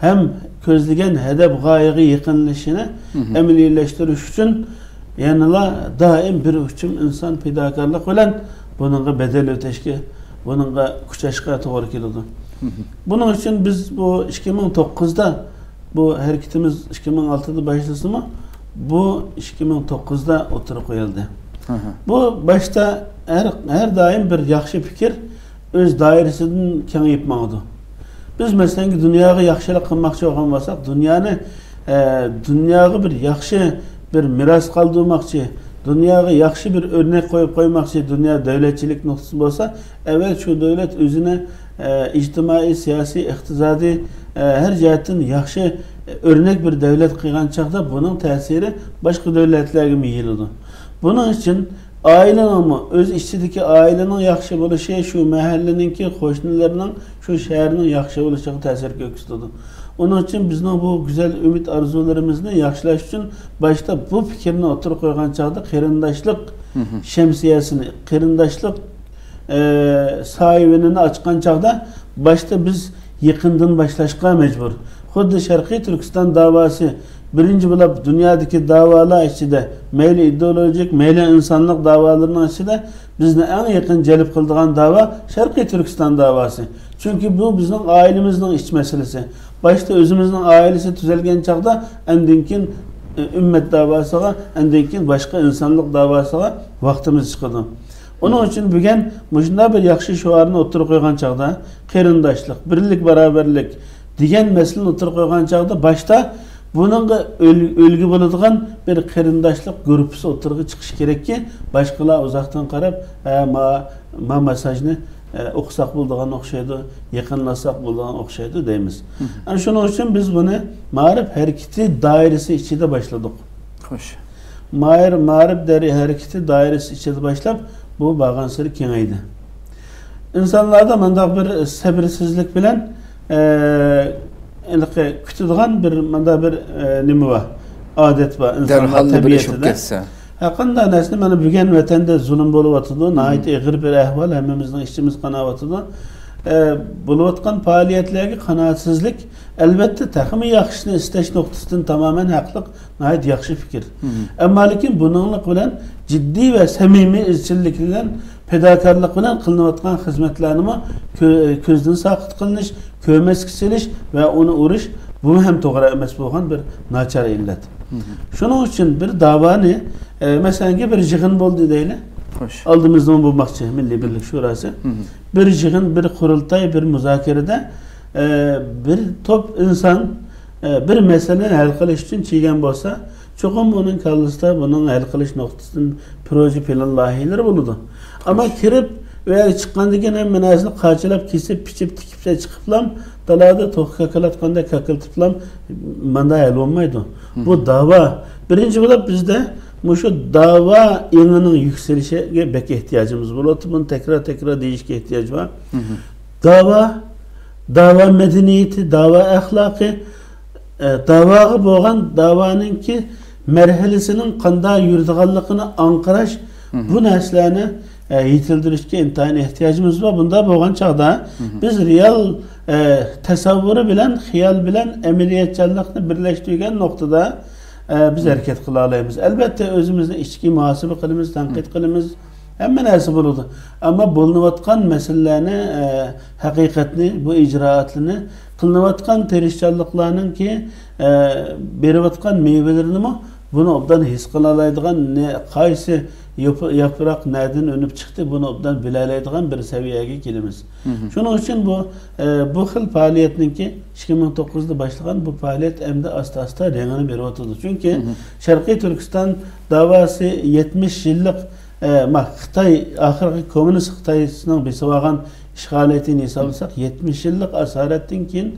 ھەم كۆزلىگەن ھەدەپ، غايىگە يېقىنلىشىشىنى ئەمەلىيلەشتۈرۈش ئۈچۈن يەنىلا دائىم بىر ئۇچۇم ئىنسان پىداكارلىق بىلەن بۇنىڭغا بەدەل ئۆتەشكە، بۇنىڭغا كۈچەشكە توغرا كېلىدۇ. بۇنىڭ ئۈچۈن بىز بۇ ئىككى مىڭ توققۇزدا، بۇ ھەرىكىتىمىز ئىككى مىڭ ئالتىدا باشلىسىمۇ، بۇ ئىككى مىڭ توققۇزدا ئوتتۇرىغا قويۇلدى. بۇ باشتا ھەر، ھەر دائىم بىر ياخشى پىكىر ئۆز دائىرىسىدىن كېڭىيىپ ماڭىدۇ. بىز، مەسىلەن، دۇنياغا ياخشىلىق قىلماقچى بولغان بولساق، دۇنيانى، ئە، دۇنياغا بىر ياخشى بىر مىراس قالدۇرماقچى، دۇنياغا ياخشى بىر ئۆرنەك قويۇپ قويماقچى، دۇنيا دۆلەتچىلىك نۇقتىسى بولسا، ئەۋۋەل شۇ دۆلەت ئۆزىنى، ئە، ئىجتىمائىي، سىياسىي، ئىقتىسادىي، ئە، ھەر جەھەتتىن ياخشى، ئە، ئۆرنەك بىر دۆلەت قىلغان چاغدا بۇنىڭ تەسىرى باشقا دۆلەتلەرگىمۇ يېيىلىدۇ. بۇنىڭ ئۈچۈن ئائىلىنىڭمۇ، ئۆز ئىچىدىكى ئائىلىنىڭ ياخشى بولۇشى شۇ مەھەللىنىڭكى، قوشنىلىرىنىڭ، شۇ شەھەرنىڭ ياخشى بولۇشىغا تەسىر كۆرسىتىدۇ. ئۇنىڭ ئۈچۈن بىزنىڭ بۇ گۈزەل ئۈمىد ئارزۇلىرىمىزنى ياخشىلاش ئۈچۈن باشتا بۇ پىكىرنى ئوتتۇرىغا قويغان چاغدا قېرىنداشلىق شەمسىيەسىنى، قېرىنداشلىق، ئە، سايىۋىنىنى ئاچقان چاغدا باشتا بىز يېقىندىن باشلاشقا مەجبۇر. خۇددى شەرقىي تۈركىستان داۋاسى بىرىنچى بولۇپ دۇنيادىكى داۋالار ئىچىدە، مەيلى ئىدېئولوگىك، مەيلى ئىنسانلىق داۋالىرىنىڭ ئىچىدە بىزنى ئەڭ يېقىن جەلپ قىلىدىغان داۋا شەرقىي تۈركىستان داۋاسى. چۈنكى بۇ بىزنىڭ ئائىلىمىزنىڭ ئىچ مەسىلىسى. باشتا ئۆزىمىزنىڭ ئائىلىسى تۈزەلگەن چاغدا، ئاندىن كېيىن، ئە، ئۈممەت داۋاسىغا، ئاندىن كېيىن باشقا ئىنسانلىق داۋاسىغا ۋاقتىمىز چىقىدۇ. ئۇنىڭ ئۈچۈن بۈگۈن مۇشۇنداق بىر ياخشى شوئارنى ئوتتۇرىغا قويغان چاغدا، قېرىنداشلىق، بىرلىك، باراۋەرلىك دېگەن مەسىلىنى ئوتتۇرىغا قويغان چاغدا، باشتا بۇنىڭغا ئۈل-، ئۈلگە بولىدىغان بىر قېرىنداشلىق گۇرۇپپىسى ئوتتۇرىغا چىقىشى كېرەككى، باشقىلار ئۇزاقتىن قاراپ، ھە، ما، ما مېسساژنى، ئە، ئوقۇساق بولىدىغان ئوخشايدۇ، يېقىنلاشساق بولىدىغان ئوخشايدۇ دەيمىز. ئەنە شۇنىڭ ئۈچۈن بىز بۇنى مائارىپ ھەرىكىتى دائىرىسى ئىچىدە باشلىدۇق. خوش. مائىر-، مائارىپ دەرى ھەرىكىتى دائىرىسى ئىچىدە باشلاپ، بۇ بارغانسېرى كېڭەيدى. ئىنسانلاردا مۇنداق بىر سەبرسىزلىك بىلەن، ئە، ھېلىقى كۈتىدىغان بىر، مۇنداق بىر، ئە، نېمە بار؟ ئادەت بار ئىنسانلار تەبىئىتىدە. ھەر قانداق نەرسىنى، مانا، بۈگۈن ۋەتەندە زۇلۇم بولۇۋاتىدۇ، ناھايىتى ئېغىر بىر ئەھۋال، ھەممىمىزنىڭ ئىچىمىز قاناۋاتىدۇ. ئە، بولۇۋاتقان پائالىيەتلەرگە قانائەتسىزلىك، ئەلۋەتتە، تېخىمۇ ياخشىسىنى ئىستەش نۇقتىسىدىن تامامەن ھەقلىق، ناھايىتى ياخشى پىكىر. ئەمما لېكىن بۇنىڭلىق بىلەن جىددىي ۋە سەمىمىي ئىزچىللىك بىلەن، پىداكارلىق بىلەن قىلىنىۋاتقان خىزمەتلەرنىمۇ كۆ-، كۆزدىن ساقىت قىلىنىش، كۆرمەسكە سېلىش ۋە ئۇنى ئۇرۇش، بۇمۇ ھەم توغرا ئەمەس بولغان بىر ناچار ئىللەت. شۇنىڭ ئۈچۈن بىر داۋانى، ئە، مەسىلەنكى، بىر يىغىن بولدى دەيلى. خوش. ئالدىمىزدىمۇ بولماقچى مىللىي بىرلىك شوراسى. بىر يىغىن، بىر قۇرۇلتاي، بىر مۇزاكىرىدە، ئە، بىر توپ ئىنسان، ئە، بىر مەسىلىنى ھەل قىلىش ئۈچۈن كەلگەن بولسا، چوقۇم ئۇنىڭ كاللىسىدا بۇنىڭ ھەل قىلىش نۇقتىسىدىن پروژە، پىلان، لايىھەلىرى بولىدۇ. ئەمما كىرىپ، ئۆيگە چىققاندىن كېيىن ھەممە نەرسىنى قاچىلاپ، كېسىپ، پىچىپ، تىكىپ چىقىپلام، دالادا توخۇ كاكىلاتقاندەك كاكىلىتىپلام، ماندا ھەل بولمايدۇ. بۇ داۋا. بىرىنچى بولۇپ بىزدە مۇشۇ داۋا ئېڭىنىڭ يۈكسىلىشىگە بەك ئېھتىياجىمىز بولۇۋاتىدۇ. بۇنى تەكرار-تەكرار دېيىشكە ئېھتىياج بار. داۋا، داۋا مەدەنىيىتى، داۋا ئەخلاقى، ئە، داۋاغا بولغان، داۋانىڭكى مەرھەلىسىنىڭ قانداق يۈرىدىغانلىقىنى ئاڭقىراش، بۇ نەرسىلەرنى، ئە، يېتىلدۈرۈشكە ئىنتايىن ئېھتىياجىمىز بار. بۇنداق بولغان چاغدا بىز رېئال، ئە، تەسەۋۋۇرى بىلەن، خىيال بىلەن ئەمەلىيەتچانلىقنى بىرلەشتۈرگەن نۇقتىدا، ئە، بىز ھەرىكەت قىلالايمىز. ئەلۋەتتە، ئۆزىمىزنى ئىچكى مۇھاسىبە قىلىمىز، تەنقىد قىلىمىز. ھەممە نەرسە بولىدۇ. ئەمما بولۇنۇۋاتقان مەسىلىلەرنى، ئە، ھەقىقەتنى، بۇ ئىجرائاتلىرىنى، قىلىنىۋاتقان تىرىشچانلىقلارنىڭكى، ئە، بېرىۋاتقان مېۋىلىرىنىمۇ بۇنى ئوبدان ھېس قىلالايدىغان، نە-، قايسى يوپ-، ياپراق نەدىن ئۈنۈپ چىقتى، بۇنى ئوبدان بىلەلەيدىغان بىر سەۋىيەگە كېلىمىز. شۇنىڭ ئۈچۈن بۇ، ئە، بۇ خىل پائالىيەتنىڭكى ئىككى مىڭ توققۇزدا باشلىغان بۇ پائالىيەت ئەمدى ئاستا-ئاستا رەڭىنى بېرىۋاتىدۇ. چۈنكى شەرقىي تۈركىستان داۋاسى يەتمىش يىللىق، ئە، ما، خىتاي، ئاخىرقى كوممۇنىست خىتاينىڭ بېسىۋالغان ئىشغالىيىتىنى ھېسابلىساق، يەتمىش يىللىق ئاسارەتتىن كېيىن،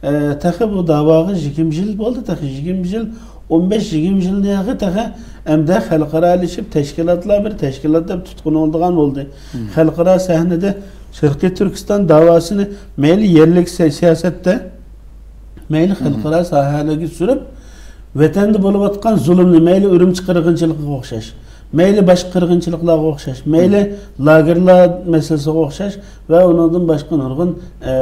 ئە، تېخى بۇ داۋاغا يىگىرمە يىل بولدى، تېخى يىگىرمە يىل، ئون بەش يىگىرمە يىلنى ياقى تېخى ئەمدى خەلقئارالىشىپ، تەشكىلاتلار بىر تەشكىلات دەپ تۇتقىنى بولىدىغان بولدى. خەلقئارا سەھنىدە شەرقىي تۈركىستان داۋاسىنى مەيلى يەرلىك سىياسەتتە، مەيلى خەلقئارا ساھەلەرگە سۈرۈپ، ۋەتەندە بولۇۋاتقان زۇلۇمنى، مەيلى ئۈرۈمچى قىرغىنچىلىقىغا ئوخشاش، مەيلى باشقا قىرغىنچىلىقلارغا ئوخشاش، مەيلى لاگېرلار مەسىلىسىگە ئوخشاش ۋە ئۇنىڭدىن باشقا نۇرغۇن، ئە،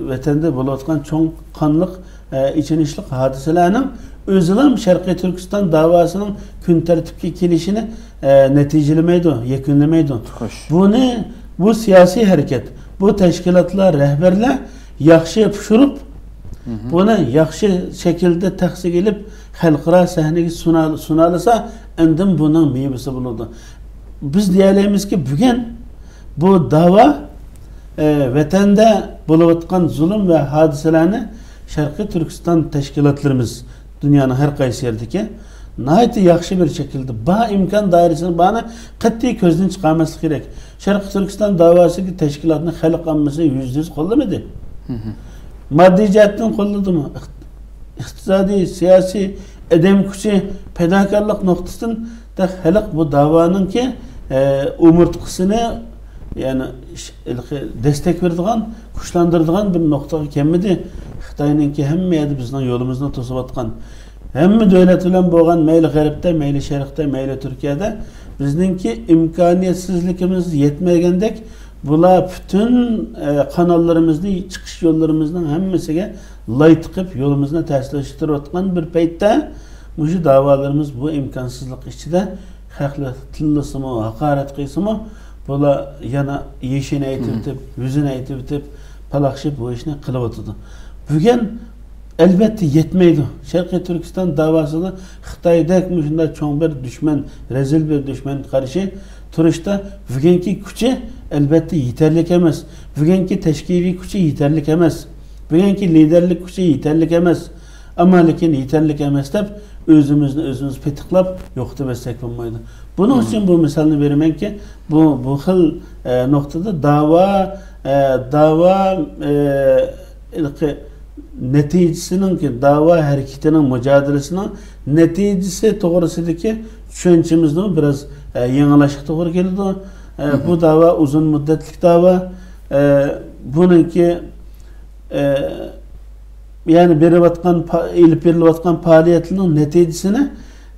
ۋەتەندە بولۇۋاتقان چوڭ قانلىق، ئە، ئېچىنىشلىق ھادىسىلەرنىڭ ئۆزىلا شەرقىي تۈركىستان داۋاسىنىڭ كۈن تەرتىپكە كېلىشىنى، ئە، نەتىجىلىمەيدۇ، يەكۈنلىمەيدۇ. بۇنى، بۇ سىياسىي ھەرىكەت، بۇ تەشكىلاتلار، رەھبەرلەر ياخشى پىشۇرۇپ، بۇنى ياخشى شەكىلدە تەخسىگە ئېلىپ، خەلقئارا سەھنىگە سۇنا-، سۇنالىسا، ئاندىن بۇنىڭ مېۋىسى بولىدۇ. بىز دېيەلەيمىزكى، بۈگۈن بۇ داۋا، ئە، ۋەتەندە بولۇۋاتقان زۇلۇم ۋە ھادىسىلەرنى شەرقىي تۈركىستان تەشكىلاتلىرىمىز، دۇنيانىڭ ھەر قايسى يېرىدىكى، ناھايىتى ياخشى بىر شەكىلدە بار ئىمكان دائىرىسىنى، بارنى قەتئىي كۆزدىن چىقارماسلىق كېرەك. شەرقىي تۈركىستان داۋاسىدىكى تەشكىلاتنى خەلق ئاممىسى يۈزدە يۈز قوللىمىدى. ماددىي جەھەتتىن قوللىدىمۇ؟ ئىقت-، ئىقتىسادىي، سىياسىي، ئادەم كۈچى، پىداكارلىق نۇقتىسىدىن خەلق بۇ داۋانىڭكى، ئە، ئومۇرتقىسىنى، يەنى ش-، ھېلىقى دەستەك بېرىدىغان، كۈچلەندۈرىدىغان بىر نۇقتىغا كەلمىدى. خىتاينىڭكى ھەممە يەردە بىزنىڭ يولىمىزنى توسۇۋاتقان، ھەممە دۆلەت بىلەن بولغان، مەيلى غەربتە، مەيلى شەرقتە، مەيلى تۈركىيەدە بىزنىڭكى ئىمكانىيەتسىزلىكىمىز يەتمىگەندەك، بۇلار پۈتۈن، ئە، قاناللىرىمىزنى، چىقىش يوللىرىمىزنىڭ ھەممىسىگە لاي تىقىپ، يولىمىزنى تەسلىشتۈرۈۋاتقان بىر پەيتتە، مۇشۇ داۋالىرىمىز بۇ ئىمكانسىزلىق ئىچىدە خەقلەر تىللىسىمۇ، ھاقارەت قىلسىمۇ، بۇلار يەنە يېشىنى ئېيتىۋېتىپ، يۈزىنى ئېيتىۋېتىپ، پالاقشىپ بۇ ئىشنى قىلىۋاتىدۇ. بۈگۈن ئەلۋەتتە يەتمەيدۇ. شەرقىي تۈركىستان داۋاسىدا خىتايدەك مۇشۇنداق چوڭ بىر دۈشمەن، رەزىل بىر دۈشمەنگە قارشى تۇرۇشتا بۈگۈنكى كۈچى ئەلۋەتتە يېتەرلىك ئەمەس. بۈگۈنكى تەشكىلىي كۈچى يېتەرلىك ئەمەس. بۈگۈنكى لىدەرلىك كۈچى يېتەرلىك ئەمەس. ئەمما لېكىن يېتەرلىك ئەمەس دەپ ئۆزىمىزنى ئۆزىمىز پېتىقلاپ يوقىتىۋەتسەك بولمايدۇ. بۇنىڭ ئۈچۈن بۇ مىسالنى بېرىمەنكى، بۇ، بۇ خىل، ئە، نۇقتىدا داۋا، ئە، داۋا، ئە، ھېلىقى نەتىجىسىنىڭكى، داۋا ھەرىكىتىنىڭ، مۇجادىلىسىنىڭ نەتىجىسى توغرىسىدىكى چۈشەنچىمىزنىمۇ بىراز، ئە، يېڭىلاشقا توغرا كېلىدۇ. ئە، بۇ داۋا ئۇزۇن مۇددەتلىك داۋا. ئە، بۇنىڭكى، ئە، يەنى بېرىۋاتقان پا-، ئېلىپ بېرىلىۋاتقان پائالىيەتلەرنىڭ نەتىجىسىنى،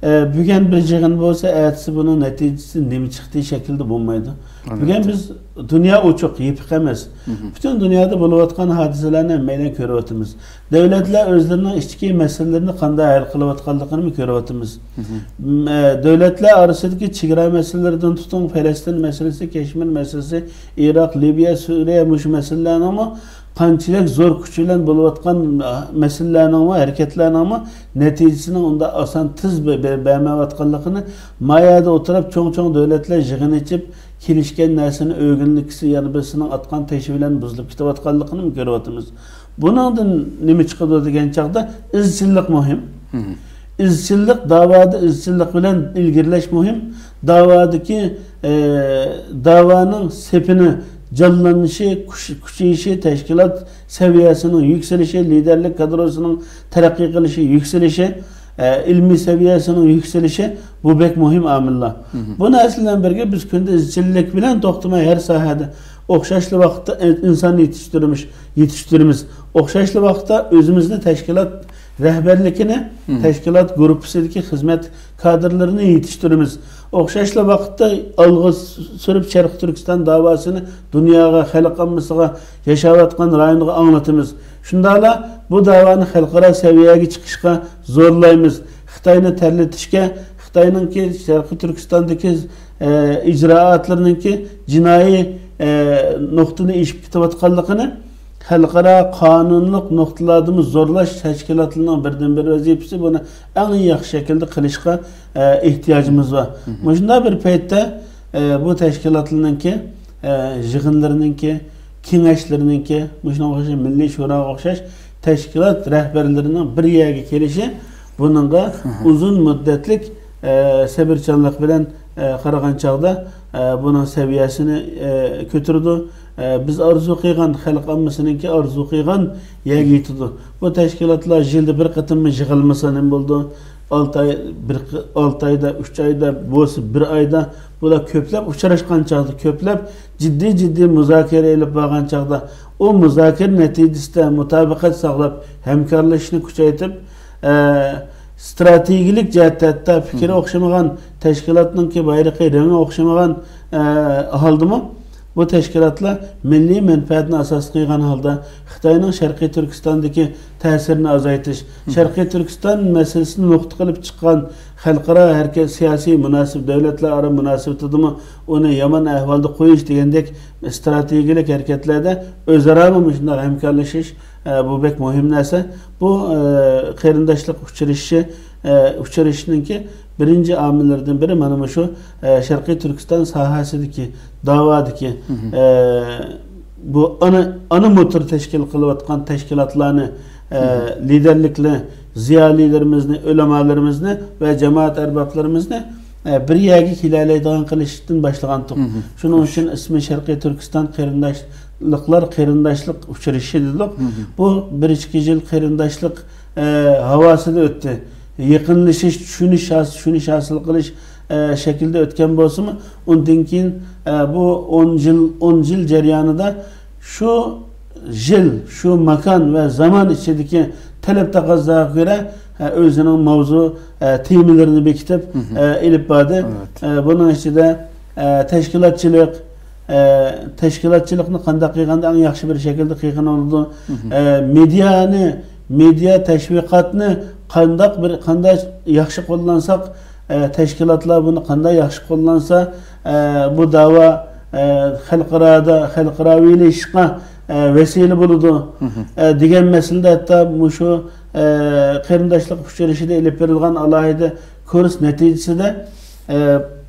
ئە، بۈگۈن بىر يىغىن بولسا، ئەتىسى بۇنىڭ نەتىجىسى نېمە چىقتى شەكلىدە بولمايدۇ. بۈگۈن بىز، دۇنيا ئوچۇق، يېپىق ئەمەس. پۈتۈن دۇنيادا بولۇۋاتقان ھادىسىلەرنى ھەممەيلەن كۆرۈۋاتىمىز. دۆلەتلەر ئۆزلىرىنىڭ ئىچكى مەسىلىلىرىنى قانداق ھەل قىلىۋاتقانلىقىنىمۇ كۆرۈۋاتىمىز. م-، ئە، دۆلەتلەر ئارىسىدىكى چېگرا مەسىلىلىرىدىن تۇتۇڭ، پەلەستىن مەسىلىسى، كەشمىر مەسىلىسى، ئىراق، لىۋىيە، سۈرىيە، مۇشۇ مەسىلىلەرنىڭمۇ قانچىلىك زور كۈچ بىلەن بولۇۋاتقان، ئە، مەسىلىلەرنىڭمۇ، ھەرىكەتلەرنىڭمۇ نەتىجىسىنىڭ ئۇنداق ئاسان، تېز بە-، بە-، بەرمەيۋاتقانلىقىنى، ما يەردە ئولتۇرۇپ چوڭ-چوڭ دۆلەتلەر يىغىن ئېچىپ، كېلىشكەن نەرسىنى ئۆگۈنلۈكسى يەنە بىرسىنىڭ ئاتقان تېشى بىلەن بۇزۇلۇپ كېتىۋاتقانلىقىنىمۇ كۆرۈۋاتىمىز. بۇنىڭدىن نېمە چىقىدۇ دېگەن چاغدا ئىزچىللىق مۇھىم. ئىزچىللىق، داۋادا ئىزچىللىق بىلەن ئىلگىرىلەش مۇھىم. داۋادىكى، ئە، داۋانىڭ سېپىنى جانلىنىشى، كۈچ-، كۈچىيىشى، تەشكىلات سەۋىيەسىنىڭ يۈكسىلىشى، لىدەرلىك كادروسىنىڭ تەرەققىي قىلىشى، يۈكسىلىشى، ئە، ئىلمىي سەۋىيەسىنىڭ يۈكسىلىشى، بۇ بەك مۇھىم ئامىللار. بۇ نەرسە بىلەن بىرگە بىز كۈندە ئىزچىللىق بىلەن توختىماي ھەر ساھەدە ئوخشاشلا ۋاقىتتا ئىن-، ئىنسان يېتىشتۈرمىش-، يېتىشتۈرىمىز. ئوخشاشلا ۋاقىتتا ئۆزىمىزنى تەشكىلات رەھبەرلىكىنى، تەشكىلات گۇرۇپپىسىدىكى خىزمەت كادىرلىرىنى يېتىشتۈرىمىز. ئوخشاشلا ۋاقىتتا ئالغا سۈرۈپ شەرقىي تۈركىستان داۋاسىنى دۇنياغا، خەلق ئاممىسىغا، ياشاۋاتقان رايونغا ئاڭلىتىمىز. شۇنداقلا بۇ داۋانى خەلقئارا سەۋىيەگە چىقىشقا زورلايمىز. خىتاينى تەرلىتىشكە، خىتاينىڭكى شەرقىي تۈركىستاندىكى، ئە، ئىجرائاتلىرىنىڭكى جىنايى، ئە، نۇقتىنى ئېشىپ كېتىۋاتقانلىقىنى خەلقئارا قانۇنلۇق نۇقتىلاردىمۇ زورلاش تەشكىلاتلىرىنىڭ بىردىنبىر ۋەزىپىسى، بۇنى ئەڭ ياخشى شەكىلدە قىلىشقا، ئە، ئېھتىياجىمىز بار. مۇشۇنداق بىر پەيتتە، ئە، بۇ تەشكىلاتلارنىڭكى، ئە، يىغىنلىرىنىڭكى، كېڭەشلىرىنىڭكى، مۇشۇنىڭغا ئوخشاش مىللىي شۇراغا ئوخشاش تەشكىلات رەھبەرلىرىنىڭ بىر يەرگە كېلىشى بۇنىڭغا ئۇزۇن مۇددەتلىك، ئە، سەۋرچانلىق بىلەن، ئە، قارىغان چاغدا، ئە، بۇنىڭ سەۋىيەسىنى، ئە، كۆتۈرىدۇ. ئە، بىز ئارزۇ قىلغان، خەلق ئاممىسىنىڭكى ئارزۇ قىلغان يەرگە يېتىدۇ. بۇ تەشكىلاتلار يىلدا بىر قېتىممۇ يىغىلمىسا نېمە بولىدۇ؟ ئالتە ئاي، بىر قى-، ئالتە ئايدا، ئۈچ ئايدا، بولسا بىر ئايدا، بۇلار كۆپلەپ ئۇچراشقان چاغدا، كۆپلەپ جىددىي، جىددىي مۇزاكىرە ئېلىپ بارغان چاغدا، ئۇ مۇزاكىرە نەتىجىسىدە مۇتابىقەت ساقلاپ، ھەمكارلىشىشنى كۈچەيتىپ، ئە، ئىستراتېگىيەلىك جەھەتتە ھەتتا پىكرى ئوخشىمىغان، تەشكىلاتنىڭكى بايرىقى، رېڭى ئوخشىمىغان، ئە، ھالدىمۇ بۇ تەشكىلاتلار مىللىي مەنپەئەتنى ئاساس قىلغان ھالدا خىتاينىڭ شەرقىي تۈركىستاندىكى تەسىرىنى ئازايتىش، شەرقىي تۈركىستان مەسىلىسىنى نۇقتا قىلىپ چىققان خەلقئارا ھەرىكەت، سىياسىي مۇناسىۋەت، دۆلەتلەر ئارا مۇناسىۋىتىدىمۇ ئۇنى يامان ئەھۋالدا قويۇش دېگەندەك ئىستراتېگىيەلىك ھەرىكەتلەردە ئۆزئارامۇ مۇشۇنداق ھەمكارلىشىش، ئە، بۇ بەك مۇھىم نەرسە. بۇ، ئە، قېرىنداشلىق ئۇچرىشىشى، ئە، ئۇچرىشىشنىڭكى بىرىنچى ئامىللىرىدىن بىرى مانا مۇشۇ، ئە، شەرقىي تۈركىستان ساھەسىدىكى داۋادىكى، ئە، بۇ ئانا، ئانا موتور تەشكىل قىلىۋاتقان تەشكىلاتلارنى، ئە، لىدەرلىكلەر، زىيالىيلىرىمىزنى، ئۆلىمالىرىمىزنى ۋە جامائەت ئەربابلىرىمىزنى، ئە، بىر يەرگە كېلەلەيدىغان قىلىشتىن باشلىغانتۇق. شۇنىڭ ئۈچۈن ئىسمى شەرقىي تۈركىستان قېرىنداشلىقلار، قېرىنداشلىق ئۇچرىشىشى دېدۇق. بۇ بىر ئىككى يىل قېرىنداشلىق، ئە، ھاۋاسىدا ئۆتتى. يېقىنلىشىش، چۈشىنىش ھاس-، چۈشىنىش ھاسىل قىلىش، ئە، شەكلىدە ئۆتكەن بولسىمۇ، ئۇندىن كېيىن، ئە، بۇ ئون يىل، ئون يىل جەريانىدا شۇ يىل، شۇ ماكان ۋە زامان ئىچىدىكى تەلەپ تەقەززاغا كۆرە، ئە، ئۆزىنىڭ ماۋزۇ، ئە، تېمىلىرىنى بېكىتىپ، ئە، ئېلىپ باردى. ئە، بۇنىڭ ئىچىدە، ئە، تەشكىلاتچىلىق، ئە، تەشكىلاتچىلىقنى قانداق قىلغاندا ئەڭ ياخشى بىر شەكىلدە قىلغىلى بولىدۇ؟ ئە، مېدىيانى، مېدىيا تەشۋىقاتنى قانداق بىر، قانداق ياخشى قوللانساق، ئە، تەشكىلاتلار بۇنى قانداق ياخشى قوللانسا، ئە، بۇ داۋا، ئە، خەلقئارادا، خەلقئاراۋىلىشىشقا، ئە، ۋەسىلە بولىدۇ، ئە، دېگەن مەسىلىدە ھەتتا مۇشۇ، ئە، قېرىنداشلىق ئۇچرىشىشىدا ئېلىپ بېرىلغان ئالاھىدە كۇرس نەتىجىسىدە، ئە،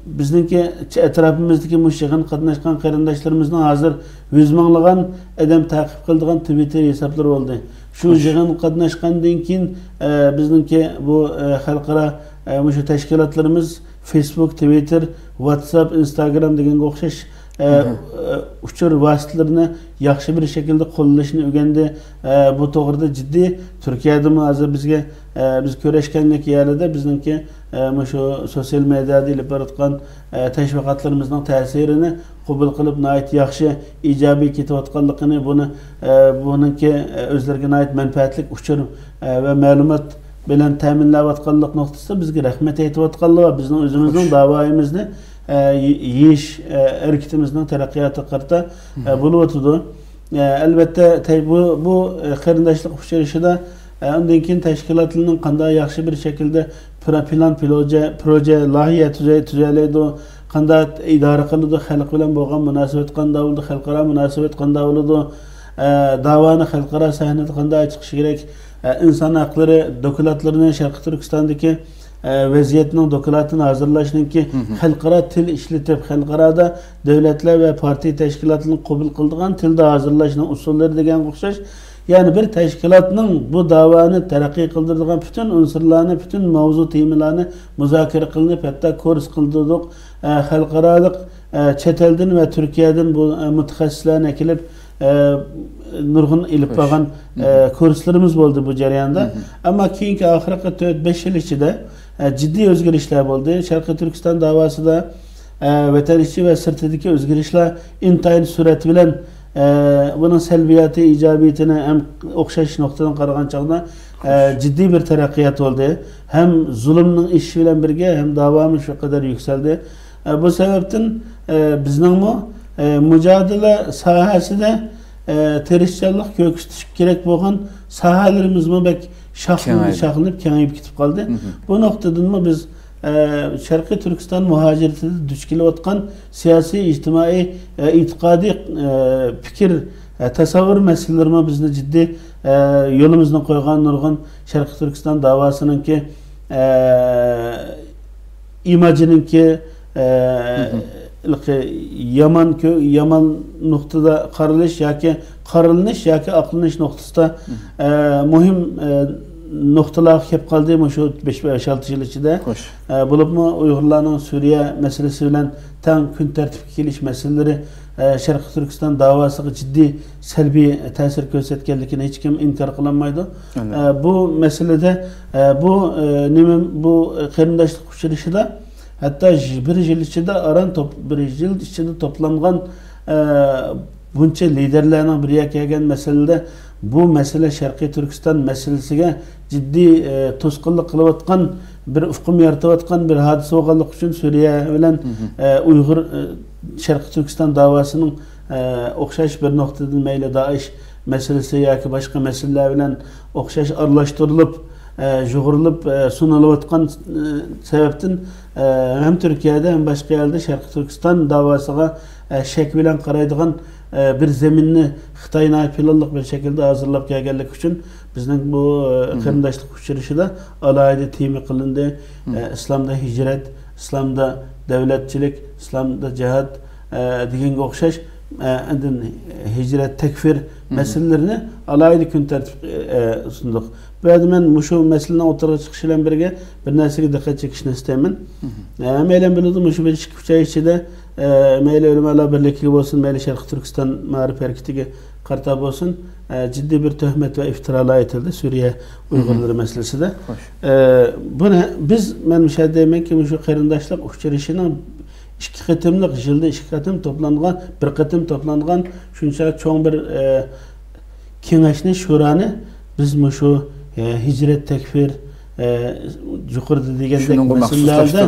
بىزنىڭكى ئەتراپىمىزدىكى مۇشۇ يىغىنغا قاتناشقان قېرىنداشلىرىمىزنىڭ ھازىر يۈز مىڭلىغان ئادەم تەقىب قىلىدىغان تىۋىتتېر ھېسابلىرى بولدى. شۇ يىغىنغا قاتناشقاندىن كېيىن، ئە، بىزنىڭكى بۇ، ئە، خەلقئارا، ئە، مۇشۇ تەشكىلاتلىرىمىز فېيسبۇك، تىۋىتتېر، ۋاتساپ، ئىنستاگرام دېگەنگە ئوخشاش، ئە، ئە، ئۇچۇر ۋاسىتىلىرىنى ياخشى بىر شەكىلدە قوللىنىشنى ئۆگەندى. ئە، بۇ توغرىدا جىددىي تۈركىيەدىمۇ ھازىر بىزگە، ئە، بىز كۆرۈشكەنلىك يەرلىدە بىزنىڭكى، ئە، مۇشۇ سوتسىيال مېدىيادا ئېلىپ بېرىۋاتقان، ئە، تەشۋىقاتلىرىمىزنىڭ تەسىرىنى قوبۇل قىلىپ، ناھايىتى ياخشى، ئىجابىي كېتىۋاتقانلىقىنى، بۇنى، ئە، بۇنىڭكى، ئە، ئۆزلىرىگە ناھايىتى مەنپەئەتلىك ئۇچۇر، ئە، ۋە مەلۇمات بىلەن تەمىنلەۋاتقانلىق نۇقتىسىدا بىزگە رەھمەت ئېيتىۋاتقانلار بار. بىزنىڭ ئۆزىمىزنىڭ داۋايىمىزنى، ئە، يې-، يېيىش، ئە، ھەرىكىتىمىزنىڭ تەرەققىياتىغا قارىتا، ئە، بولۇۋاتىدۇ. ئە، ئەلۋەتتە، تەي-، بۇ، بۇ، ئە، قېرىنداشلىق ئۇچرىشىشىدا، ئە، ئۇندىن كېيىن تەشكىلاتلارنىڭ قانداق ياخشى بىر شەكىلدە پىرا-، پىلان، پىلوجە-، پروژە، لايىھە تۈزە-، تۈزەلەيدۇ، قانداق ئىدارە قىلىدۇ، خەلق بىلەن بولغان مۇناسىۋەت قانداق بولىدۇ، خەلقئارا مۇناسىۋەت قانداق بولىدۇ، ئە، داۋانى خەلقئارا سەھنىدە قانداق چىقىشى كېرەك، ئە، ئىنسان ھەقلىرى دوكلاتلىرىنى شەرقىي تۈركىستاندىكى، ئە، ۋەزىيەتنىڭ دوكلاتىنى ھازىرلاشنىڭكى خەلقئارا تىل ئىشلىتىپ، خەلقئارادا دۆلەتلەر ۋە پارتىيە تەشكىلاتلىرىنى قوبۇل قىلىدىغان تىلدا ھازىرلاشنىڭ ئۇسۇللىرى دېگەنگە ئوخشاش يەنى بىر تەشكىلاتنىڭ بۇ داۋانى تەرەققىي قىلدۇرىدىغان پۈتۈن ئۇنسۇرلارنى، پۈتۈن ماۋزۇ تېمىلارنى مۇزاكىرە قىلىنىپ، ھەتتا كۇرس قىلدۇردۇق، ئە، خەلقئارالىق، ئە، چەت ئەلدىن ۋە تۈركىيەدىن بۇ، ئە، مۇتەخەسسىسلەرنى ئەكېلىپ، ئە، نۇرغۇن ئېلىپ بارغان، ئە، كۇرسلىرىمىز بولدى بۇ جەرياندا. ئەمما كېيىنكى ئاخىرقى تۆت، بەش يىل ئىچىدە، ئە، جىددىي ئۆزگىرىشلەر بولدى. شەرقىي تۈركىستان داۋاسىدا، ئە، ۋەتەن ئىچى ۋە سىرتىدىكى ئۆزگىرىشلەر ئىنتايىن سۈرئەت بىلەن، ئە، بۇنىڭ سەلبىياتى، ئىجابىيىتىنى ھەم ئوخشاش نۇقتىدىن قارىغان چاغدا، ئە، جىددىي بىر تەرەققىيات بولدى. ھەم زۇلۇمنىڭ ئېشىشى بىلەن بىرگە، ھەم داۋامى شۇ قەدەر يۈكسەلدى. ئە، بۇ سەۋەبتىن، ئە، بىزنىڭمۇ، ئە، مۇجادىلە ساھەسىدە، ئە، تىرىشچانلىق كۆرسىتىش كېرەك بولغان ساھەلىرىمىزمۇ بەك شاخلىنىپ، كېڭەيدى. شاخلىنىپ، كېڭىيىپ كېتىپ قالدى. بۇ نۇقتىدىنمۇ بىز، ئە، شەرقىي تۈركىستان مۇھاجىرىتىدە دۇچ كېلىۋاتقان سىياسىي، ئىجتىمائىي، ئە، ئېتىقادىي، ئە، پىكىر، ئە، تەسەۋۋۇر مەسىلىلىرىمۇ بىزنى جىددىي، ئە، يولىمىزنى قويغان نۇرغۇن شەرقىي تۈركىستان داۋاسىنىڭكى، ئە، ئىماجىنىڭكى، ئە، ھېلىقى يامان كۆ-، يامان نۇقتىدا قارىلىش ياكى قارىلىنىش ياكى ئاقلىنىش نۇقتىسىدا، ئە، مۇھىم، ئە، نۇقتىلارغا كەپ قالدى مۇشۇ بەش، بەش-ئالتە يىل ئىچىدە. ئە، بولۇپمۇ ئۇيغۇرلارنىڭ سۈرىيە مەسىلىسى بىلەن تەڭ كۈن تەرتىپكە كېلىش مەسىلىلىرى، ئە، شەرقىي تۈركىستان داۋاسىغا جىددىي سەلبىي تەسىر كۆرسەتكەنلىكىنى ھېچكىم ئىنكار قىلالمايدۇ. ئە، بۇ مەسىلىدە، ئە، بۇ، ئە، نېمە، بۇ، ئە، قېرىنداشلىق ئۇچرىشىشىدا ھەتتا ژ-، بىر يىل ئىچىدە ئاران توپ-، بىر يىل ئىچىدە توپلانغان، ئە، بۇنچە لىدېرلەرنىڭ بىر يەرگە كەلگەن مەسىلىدە بۇ مەسىلە شەرقىي تۈركىستان مەسىلىسىگە جىددىي، ئە، توسقۇنلۇق قىلىۋاتقان بىر ئۇقۇم يارىتىۋاتقان بىر ھادىسە بولغانلىقى ئۈچۈن سۈرىيە بىلەن، ئە، ئۇيغۇر، ئە، شەرقىي تۈركىستان داۋاسىنىڭ، ئە، ئوخشاش بىر نۇقتىدىن مەيلى دائىش مەسىلىسى ياكى باشقا مەسىلىلەر بىلەن ئوخشاش ئارىلاشتۇرۇلۇپ، ئە، يۇغۇرۇلۇپ، ئە، سۇنۇلۇۋاتقان، ئە، سەۋەبتىن، ئە، ھەم تۈركىيەدە ھەم باشقا يەردە شەرقىي تۈركىستان داۋاسىغا، ئە، شەك بىلەن قارايدىغان، ئە، بىر زېمىننى خىتاي ناھايىتى پىلانلىق بىر شەكىلدە ھازىرلاپ كەلگەنلىكى ئۈچۈن بىزنىڭ بۇ، ئە، قېرىنداشلىق ئۇچرىشىشىدا ئالاھىدە تېما قىلىندى. ئە، ئىسلامدا ھىجرەت، ئىسلامدا دەۋلەتچىلىك، ئىسلامدا جىھاد، ئە، دېگەنگە ئوخشاش، ئە، ئاندىن ھىجرەت، تەكفىر مەسىلىلىرىنى ئالاھىدە كۈن تەرتىپكە، ئە، سۇندۇق. بۇ يەردە مەن مۇشۇ مەسىلىنىڭ ئوتتۇرىغا چىقىشى بىلەن بىرگە بىر نەرسىگە دىققەت چېكىشنى ئىستەيمەن. ئە، ھەممەيلەن بىلىدۇ، مۇشۇ بىر ئىككى، ئۈچ ئاي ئىچىدە، ئە، مەيلى ئۆلىمالار بىرلىكىگە بولسۇن، مەيلى شەرقىي تۈركىستان مائارىپ ھەرىكىتىگە قارىتا بولسۇن، ئە، جىددىي بىر تۆھمەت ۋە ئىپتىرالار ئېيتىلدى سۈرىيە ئۇيغۇرلىرى مەسىلىسىدە. ئە، بۇنى بىز، مەن مۇشۇ يەردە دەيمەنكى، مۇشۇ قېرىنداشلىق ئۇچرىشىشىنىڭ ئىككى قېتىملىق، يىلدا ئىككى قېتىم توپلانغان، بىر قېتىم توپلانغان شۇنچە چوڭ بىر، ئە، كېڭەشنى، شۇرانى بىز مۇشۇ، ئە، ھىجرەت، تەكفىر، ئە، يۇقىرىدا دېگەندەك مەسىلىلەردە،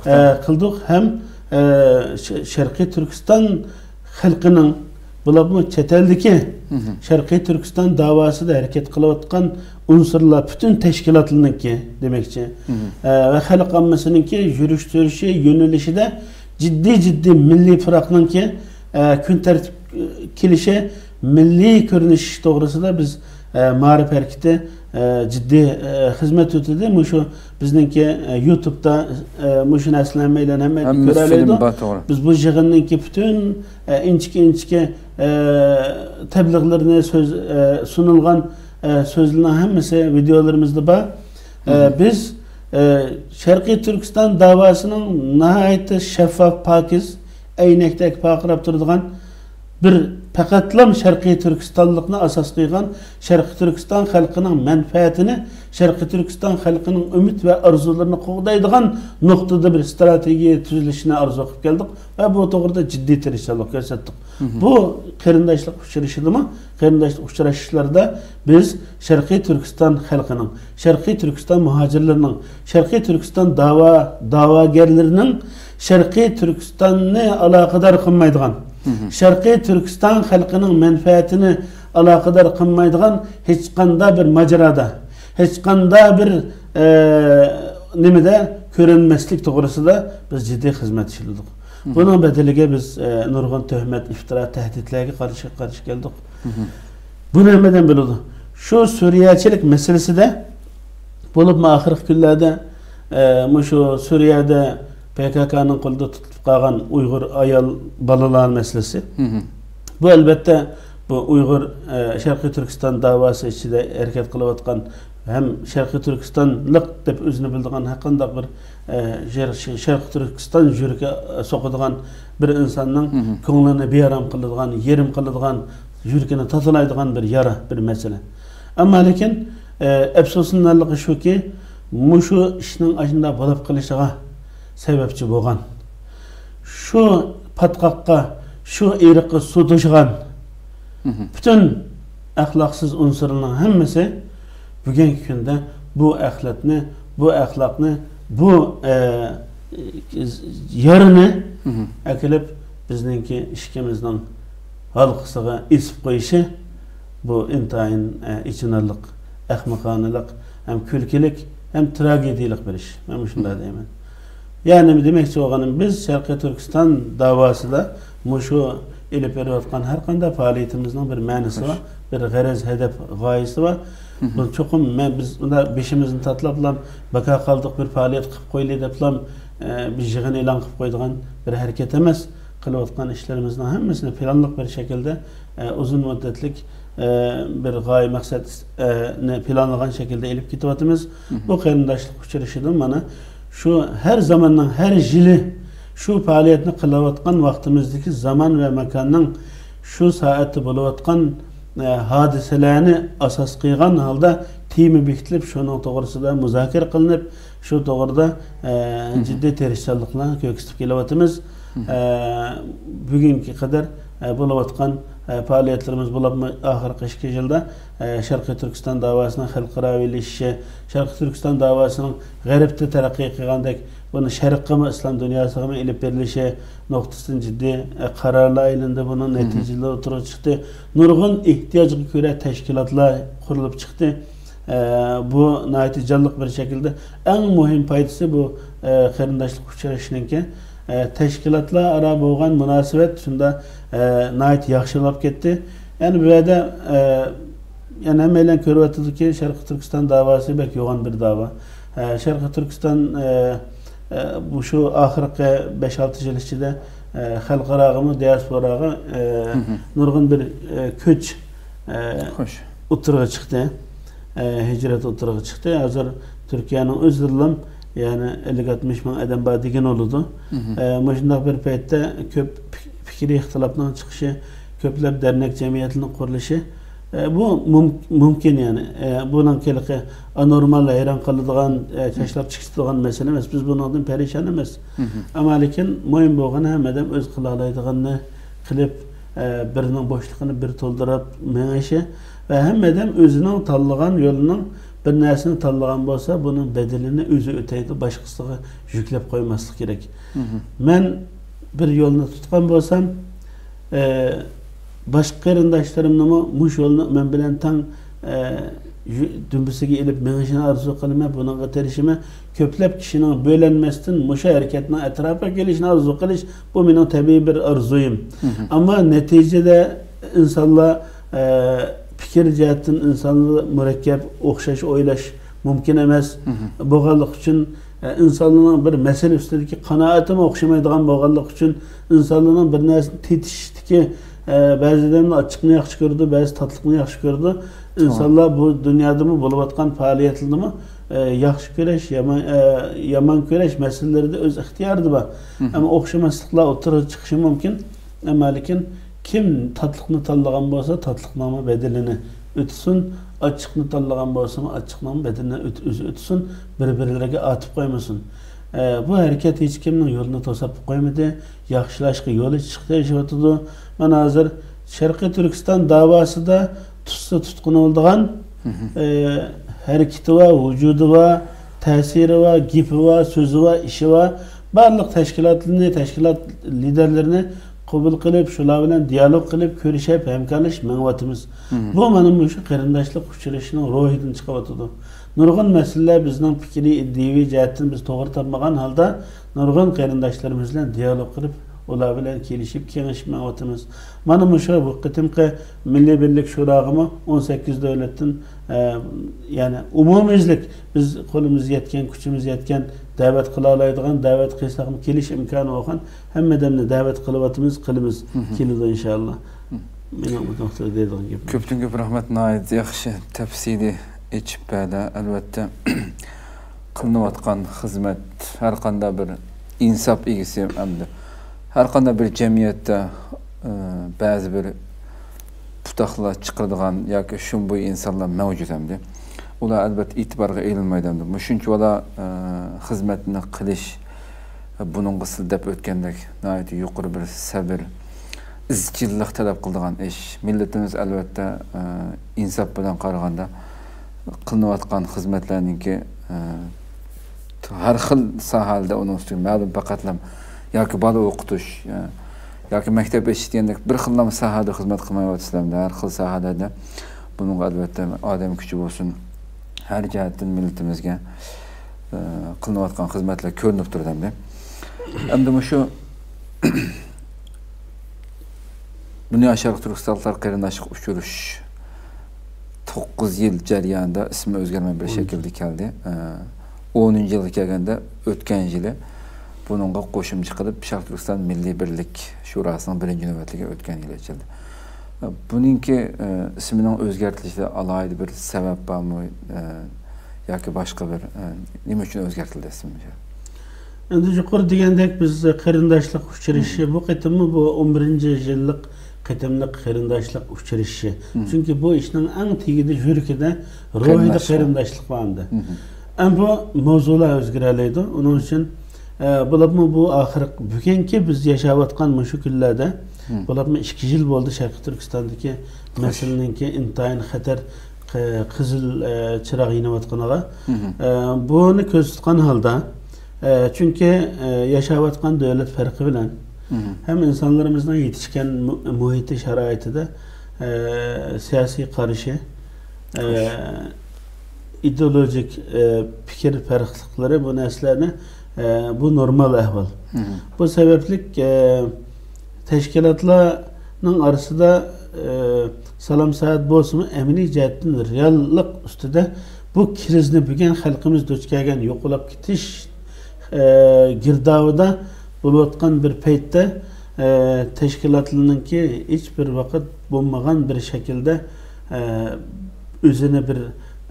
ئە، قىلدۇق ھەم، ئە، ش-، شەرقىي تۈركىستان خەلقىنىڭ، بولۇپمۇ چەت ئەلدىكى شەرقىي تۈركىستان داۋاسىدا ھەرىكەت قىلىۋاتقان ئۇنسۇرلار، پۈتۈن تەشكىلاتلىرىنىڭكى دېمەكچى، ئە، ۋە خەلق ئاممىسىنىڭكى يۈرۈش تۇرۇشى يۆنىلىشىدە جىددىي، جىددىي مىللىي پىراقنىڭكى، ئە، كۈن تەرتىپ كېلىشى، مىللىي كۆرۈنۈش توغرىسىدا بىز، ئە، مائارىپ ھەرىكىتى، ئە، جىددىي، ئە، خىزمەت ئۆتىدى. مۇشۇ بىزنىڭكى، ئە، يۇتۇبتا، ئە، مۇشۇ نەرسىلەرنى ھەممەيلەن، ھەممەيلەن كۆرەلەيدۇ. بىز بۇ يىغىننىڭكى پۈتۈن، ئە، ئىنچىكە، ئىنچىكە، ئە، تەبلىغلىرىنى، سۆز، ئە، سۇنۇلغان، ئە، سۆزلەرنىڭ ھەممىسى ۋىدېئولىرىمىزدا بار. ئە، بىز، ئە، شەرقىي تۈركىستان داۋاسىنىڭ ناھايىتى شەفاف، پاكىز، ئەينەكتەك پارقىراپ تۇرىدىغان، بىر پەقەتلام شەرقىي تۈركىستانلىقنى ئاساس قىلغان، شەرقىي تۈركىستان خەلقىنىڭ مەنپەئەتىنى، شەرقىي تۈركىستان خەلقىنىڭ ئۈمىد ۋە ئارزۇلىرىنى قوغدايدىغان نۇقتىدا بىر ئىستراتېگىيە تۈزۈلۈشىنى ئارزۇ قىلىپ كەلدۇق ۋە بۇ توغرىدا جىددىي تىرىشچانلىق كۆرسەتتۇق. بۇ قېرىنداشلىق ئۇچرىشىشىدىمۇ، قېرىنداشلىق ئۇچرىشىشلىرىدا بىز شەرقىي تۈركىستان خەلقىنىڭ، شەرقىي تۈركىستان مۇھاجىرلىرىنىڭ، شەرقىي تۈركىستان داۋا، داۋاگەرلىرىنىڭ شەرقىي تۈركىستاننى ئالاقىدار قىلمايدىغان، شەرقىي تۈركىستان خەلقىنىڭ مەنپەئەتىنى ئالاقىدار قىلمايدىغان ھېچقانداق بىر ماجىرادا، ھېچقانداق بىر، ئە، نېمىدە كۆرۈنمەسلىك توغرىسىدا بىز جىددىي خىزمەت ئىشلىدۇق. بۇنىڭ بەدىلىگە بىز، ئە، نۇرغۇن تۆھمەت، ئىپتىرا، تەھدىتلەرگە قارشى، قارشى كەلدۇق. بۇنى ھەممەدىن بىلىدۇ. شۇ سۈرىيەچىلىك مەسىلىسىدە بولۇپمۇ ئاخىرقى كۈنلەردە، ئە، مۇشۇ سۈرىيەدە پككنىڭ قولىدا تۇتۇلۇپ قالغان ئۇيغۇر ئايال، بالىلار مەسىلىسى. بۇ، ئەلۋەتتە، بۇ ئۇيغۇر، ئە، شەرقىي تۈركىستان داۋاسى ئىچىدە ھەرىكەت قىلىۋاتقان ھەم شەرقىي تۈركىستانلىق دەپ ئۆزىنى بىلىدىغان ھەر قانداق بىر، ئە، شەر-، شەرقىي تۈركىستان يۈرىكى سوقىدىغان بىر ئىنساننىڭ كۆڭلىنى بىئارام قىلىدىغان، يېرىم قىلىدىغان، يۈرىكىنى تازىلايدىغان بىر يارا، بىر مەسىلە. ئەمما لېكىن، ئە، ئەپسۇسلىنارلىقى شۇكى، مۇشۇ ئىشنىڭ ئاشۇنداق بولۇپ قېلىشىغا سەۋەبچى بولغان، شۇ پاتقاققا، شۇ ئېرىققا سۇ توشۇغان پۈتۈن ئەخلاقسىز ئۇنسۇرلارنىڭ ھەممىسى بۈگۈنكى كۈندە بۇ ئەخلەتنى، بۇ ئەخلاقنى، بۇ، ئە، يارىنى ئەكېلىپ بىزنىڭكى ئىشىكىمىزنىڭ ھالقىسىغا ئېسىپ قويۇشى، بۇ ئىنتايىن، ئە، ئېچىنارلىق، ئەخمىقانىلىق ھەم كۈلكىلىك ھەم تراگېدىيىلىق بىر ئىش. مەن مۇشۇنداق دەيمەن. يەنى دېمەكچى بولغىنىم، بىز شەرقىي تۈركىستان داۋاسىدا مۇشۇ ئېلىپ بېرىۋاتقان ھەر قانداق پائالىيىتىمىزنىڭ بىر مەنىسى بار، بىر غەرەز، ھەدەپ، غايىسى بار. بۇ چوقۇم مەن، بىز مۇنداق بېشىمىزنى تاتىلاپلام، باكا قالدۇق بىر پائالىيەت قىلىپ قويىلى دەپلام، ئە، بىر يىغىن ئېلان قىلىپ قويىدىغان بىر ھەرىكەت ئەمەس. قىلىۋاتقان ئىشلىرىمىزنىڭ ھەممىسىنى پىلانلىق بىر شەكىلدە، ئە، ئۇزۇن مۇددەتلىك، ئە، بىر غايە مەقسەت، ئە، نى پىلانلىغان شەكىلدە ئېلىپ كېتىۋاتىمىز. بۇ قېرىنداشلىق ئۇچرىشىدىن مانا شۇ ھەر زاماننىڭ، ھەر يىلى شۇ پائالىيەتنى قىلىۋاتقان ۋاقتىمىزدىكى زامان ۋە ماكاننىڭ، شۇ سائەتتە بولۇۋاتقان، ئە، ھادىسىلەرنى ئاساس قىلغان ھالدا تېما بېكىتىلىپ، شۇنىڭ توغرىسىدا مۇزاكىرە قىلىنىپ، شۇ توغرىدا، ئە، جىددىي تىرىشچانلىقلار كۆرسىتىپ كېلىۋاتىمىز. ئە، بۈگۈنگە قەدەر، ئە، بولۇۋاتقان، ئە، پائالىيەتلىرىمىز، بولۇپمۇ ئاخىرقى ئىككى يىلدا، ئە، شەرقىي تۈركىستان داۋاسىنىڭ خەلقئاراۋىلىشىشى، شەرقىي تۈركىستان داۋاسىنىڭ غەربتە تەرەققىي قىلغاندەك، بۇنى شەرققىمۇ، ئىسلام دۇنياسىغىمۇ ئېلىپ بېرىلىشى نۇقتىسىدىن جىددىي، ئە، قارارلار ئېلىندى. بۇنىڭ نەتىجىلىرى ئوتتۇرىغا چىقتى. نۇرغۇن ئېھتىياجغا كۆرە تەشكىلاتلار قۇرۇلۇپ چىقتى. ئە، بۇ ناھايىتى جانلىق بىر شەكىلدە. ئەڭ مۇھىم پايدىسى بۇ، ئە، قېرىنداشلىق ئۇچرىشىشنىڭكى، ئە، تەشكىلاتلار ئارا بولغان مۇناسىۋەت شۇندا، ئە، ناھايىتى ياخشىلاپ كەتتى. يەنى بۇ يەردە، ئە، يەنە ھەممەيلەن كۆرۈۋاتىدۇكى، شەرقىي تۈركىستان داۋاسى بەك يوغان بىر داۋا. ئە، شەرقىي تۈركىستان، ئە، ئە، مۇشۇ ئاخىرقى بەش-ئالتە يىل ئىچىدە، ئە، خەلقئاراغىمۇ، دىياسپوراغا، ئە، نۇرغۇن بىر، ئە، كۆچ، ئە، ئوتتۇرىغا چىقتى. ئە، ھىجرەت ئوتتۇرىغا چىقتى. ھازىر تۈركىيەنىڭ ئۆزىدىلا، يەنى، ئەللىك-ئاتمىش مىڭ ئادەم بار دېگەن بولىدۇ. ئە، مۇشۇنداق بىر پەيتتە كۆپ پىك-، پىكرىي ئىختىلاپنىڭ چىقىشى، كۆپلەپ دەرنەك جەمئىيەتلىرىنىڭ قۇرۇلۇشى، ئە، بۇ مۇم-، مۇمكىن، يەنى. ئە، بۇنىڭ ھېلىقى ئانورمال، ھەيران قالىدىغان، ئە، چاچلاپ چىقىشىدىغان مەسىلە ئەمەس. بىز بۇنىڭدىن پەرىشان ئەمەس. ئەمما لېكىن مۇھىم بولغىنى ھەممە ئادەم ئۆز قىلالايدىغىنىنى قىلىپ، ئە، بىرىنىڭ بوشلۇقىنى بىر تولدۇرۇپ مېڭىشى ۋە ھەممە ئادەم ئۆزىنىڭ تاللىغان يولىنىڭ، بىر نەرسىنى تاللىغان بولسا، بۇنىڭ بەدىلىنى ئۆزى ئۆتەيدۇ، باشقىسىغا يۈكلەپ قويماسلىق كېرەك. مەن بىر يولنى تۇتقان بولسام، ئە، باشقا قېرىنداشلىرىمنىمۇ مۇشۇ يولنى مەن بىلەن تەڭ، ئە، يۈ-، دۈمبىسىگە ئېلىپ مېڭىشىنى ئارزۇ قىلىمەن، بۇنىڭغا تىرىشىمەن. كۆپلەپ كىشىنىڭ بۆلەنمەستىن مۇشۇ ھەرىكەتنىڭ ئەتراپىغا كېلىشىنى ئارزۇ قىلىش، بۇ مېنىڭ تەبىئىي بىر ئارزۇيۇم. ئەمما نەتىجىدە ئىنسانلار، ئە، پىكىر جەھەتتىن ئىنسانلار مۇرەككەپ، ئوخشاش ئويلاش مۇمكىن ئەمەس. بولغانلىقى ئۈچۈن، ئە، ئىنسانلارنىڭ بىر مەسىلە ئۈستىدىكى قانائىتىمۇ ئوخشىمايدىغان بولغانلىقى ئۈچۈن، ئىنسانلارنىڭ بىر نەرسىنى تېتىشتىكى، ئە، بەزى ئادەملەر ئاچچىقنى ياخشى كۆرىدۇ، بەزى تاتلىقنى ياخشى كۆرىدۇ. ئىنسانلار بۇ دۇنيادىمۇ بولۇۋاتقان پائالىيەتلىرىنىمۇ، ئە، ياخشى كۆرۈش، يامان، ئە، يامان كۆرۈش مەسىلىلىرىدە ئۆز ئىختىيارىدا بار. ئەمما ئوخشىماسلىقلار ئوتتۇرىغا چىقىشى مۇمكىن. ئەمما لېكىن كىم تاتلىقنى تاللىغان بولسا، تاتلىقنىڭمۇ بەدىلىنى ئۆتىسۇن، ئاچچىقنى تاللىغان بولسىمۇ، ئاچچىقنىڭمۇ بەدىلىنى ئۆت-، ئۆزى ئۆتىسۇن، بىر-بىرلىرىگە ئاتىپ قويمىسۇن. ئە، بۇ ھەرىكەت ھېچكىمنىڭ يولىنى توساپ قويمىدى، ياخشىلاشقا يول ئېچىشقا تىرىشىۋاتىدۇ. مانا ھازىر شەرقىي تۈركىستان داۋاسىدا تۇتسا تۇتقىنى بولىدىغان، ئە، ھەرىكىتى بار، ۋۇجۇدى بار، تەسىرى بار، گېپى بار، سۆزى بار، ئىشى بار، بارلىق تەشكىلاتلىرىنى، تەشكىلات لىدەرلىرىنى قوبۇل قىلىپ، شۇلار بىلەن دىيالوگ قىلىپ، كۆرۈشۈپ، ھەمكارلىشىپ مېڭىۋاتىمىز. بۇ مانا مۇشۇ قېرىنداشلىق ئۇچرىشىشىنىڭ روھىدىن چىقىۋاتىدۇ. نۇرغۇن مەسىلىلەر بىزنىڭ پىكرىي، ئىدىيەۋى جەھەتتىن بىز توغرا تاپمىغان ھالدا، نۇرغۇن قېرىنداشلىرىمىز بىلەن دىيالوگ قىلىپ، ئۇلار بىلەن كېلىشىپ، كېڭىشىپ مېڭىۋاتىمىز. مانا مۇشۇ بۇ قېتىمقى مىللىي بىرلىك شۇراغىمۇ ئون سەككىز دۆلەتتىن، ئە، يەنى ئومۇميۈزلۈك بىز قولىمىز يەتكەن، كۈچىمىز يەتكەن، دەۋەت قىلالايدىغان، دەۋەت قىلساقمۇ كېلىش ئىمكانى بولغان ھەممە ئادەمنى دەۋەت قىلىۋاتىمىز، قىلىمىز، كېلىدۇ ئىنشائاللا. مېنىڭ بۇ نۇقتىدا دەيدىغان گېپىم. كۆپتىن كۆپ رەھمەت، ناھايىتى ياخشى تەپسىلىي ئېچىپ بەردى. ئەلۋەتتە، قىلىنىۋاتقان خىزمەت ھەر قانداق بىر ئىنساپ ئىگىسى ھەمدە ھەر قانداق بىر جەمئىيەتتە، ئى، بەزى بىر پۇتاقلار چىقىرىدىغان ياكى شۇمبۇي ئىنسانلار مەۋجۇت ئەمدى. ئۇلار ئەلۋەتتە ئېتىبارغا ئېلىنمايدۇ ئەمدى. مۇشۇنچە بالا، ئى، خىزمەتنى قىلىش، بۇنىڭغا سىز دەپ ئۆتكەندەك ناھايىتى يۇقىرى بىر سەۋر، ئىزچىللىق تەلەپ قىلىدىغان ئىش. مىللىتىمىز ئەلۋەتتە، ئى، ئىنساپ بىلەن قارىغاندا قىلىنىۋاتقان خىزمەتلەرنىڭكى، ئى، ھەر خىل ساھەلەردە ئۇنىڭ ئۈستىگە مەلۇم پەقەتلا ياكى بالا ئوقۇتۇش، يا-، ياكى مەكتەپ ئېچىش دېگەندەك بىر خىللا ساھەدە خىزمەت قىلمايۋاتىسىلەر ئەمدى. ھەر خىل ساھەلەردە بۇنىڭغا ئەلۋەتتە ئادەم كۈچى بولسۇن، ھەر جەھەتتىن مىللىتىمىزگە، ئى، قىلىنىۋاتقان خىزمەتلەر كۆرۈنۈپ تۇرىدۇ ئەمدى. ئەمدى مۇشۇ دۇنيا شەرقىي تۈركىستانلىقلار قېرىنداشلىق ئۇچرىشىش توققۇز يىل جەريانىدا ئىسمى ئۆزگەرمەي بىر شەكىلدە كەلدى. ئە، ئونىنچى يىلغا كەلگەندە ئۆتكەن يىلى بۇنىڭغا قوشۇمچە قىلىپ شەرقىي تۈركىستان مىللىي بىرلىك شوراسىنىڭ بىرىنچى نۆۋەتلىكى ئۆتكەن يىلى ئېچىلدى. ئە، بۇنىڭكى، ئە، ئىسمىنىڭ ئۆزگەرتىلىشىدە ئالاھىدە بىر سەۋەب بارمۇ؟ ئە، ياكى باشقا بىر، ئە، نېمە ئۈچۈن ئۆزگەرتىلدى ئىسمى؟ ئەمدى يۇقىرى دېگەندەك، بىز قېرىنداشلىق ئۇچرىشىشى، بۇ قېتىممۇ بۇ ئون بىرىنچى يىللىق قېتىملىق قېرىنداشلىق ئۇچرىشىشى. چۈنكى بۇ ئىشنىڭ ئەڭ تېگىدە، يۈرىكىدە، روھىدا قېرىنداشلىق بار ئەمدى. ئەمما بۇ مەۋزۇلار ئۆزگىرەلەيدۇ. ئۇنىڭ ئۈچۈن، ئە، بولۇپمۇ بۇ ئاخىرقى، بۈگۈنكى بىز ياشاۋاتقان مۇشۇ كۈنلەردە، بولۇپمۇ ئىككى يىل بولدى شەرقىي تۈركىستاندىكى مەسىلىنىڭكى ئىنتايىن خەتەر، قى-، قىزىل، ئە، چىراغ يېنىۋاتقىنىغا. ئە، بۇنى كۆزىتىۋاتقان ھالدا، ئە، چۈنكى، ئە، ياشاۋاتقان دۆلەت پەرقى بىلەن ھەم ئىنسانلىرىمىزنىڭ يېتىشكەن مۇ-، مۇھىتى شارائىتىدا، ئە، سىياسىي قارىشى، ئە، ئىدېئولوگىك، ئە، پىكىر پەرقلىقلىرى، بۇ نەرسىلەرنى، ئە، بۇ نورمال ئەھۋال. بۇ سەۋەبلىك، ئە، تەشكىلاتلارنىڭ ئارىسىدا، ئە، سالام-سائەت بولسىمۇ، ئەمەلىي جەھەتتىن رېئاللىق ئۈستىدە بۇ كىرىزنى بۈگۈن خەلقىمىز دۇچ كەلگەن يوقىلاپ كېتىش، ئە، گىردابىدا بولۇۋاتقان بىر پەيتتە، ئە، تەشكىلاتلارنىڭكى ھېچ بىر ۋاقىت بولمىغان بىر شەكىلدە، ئە، ئۆزىنى بىر،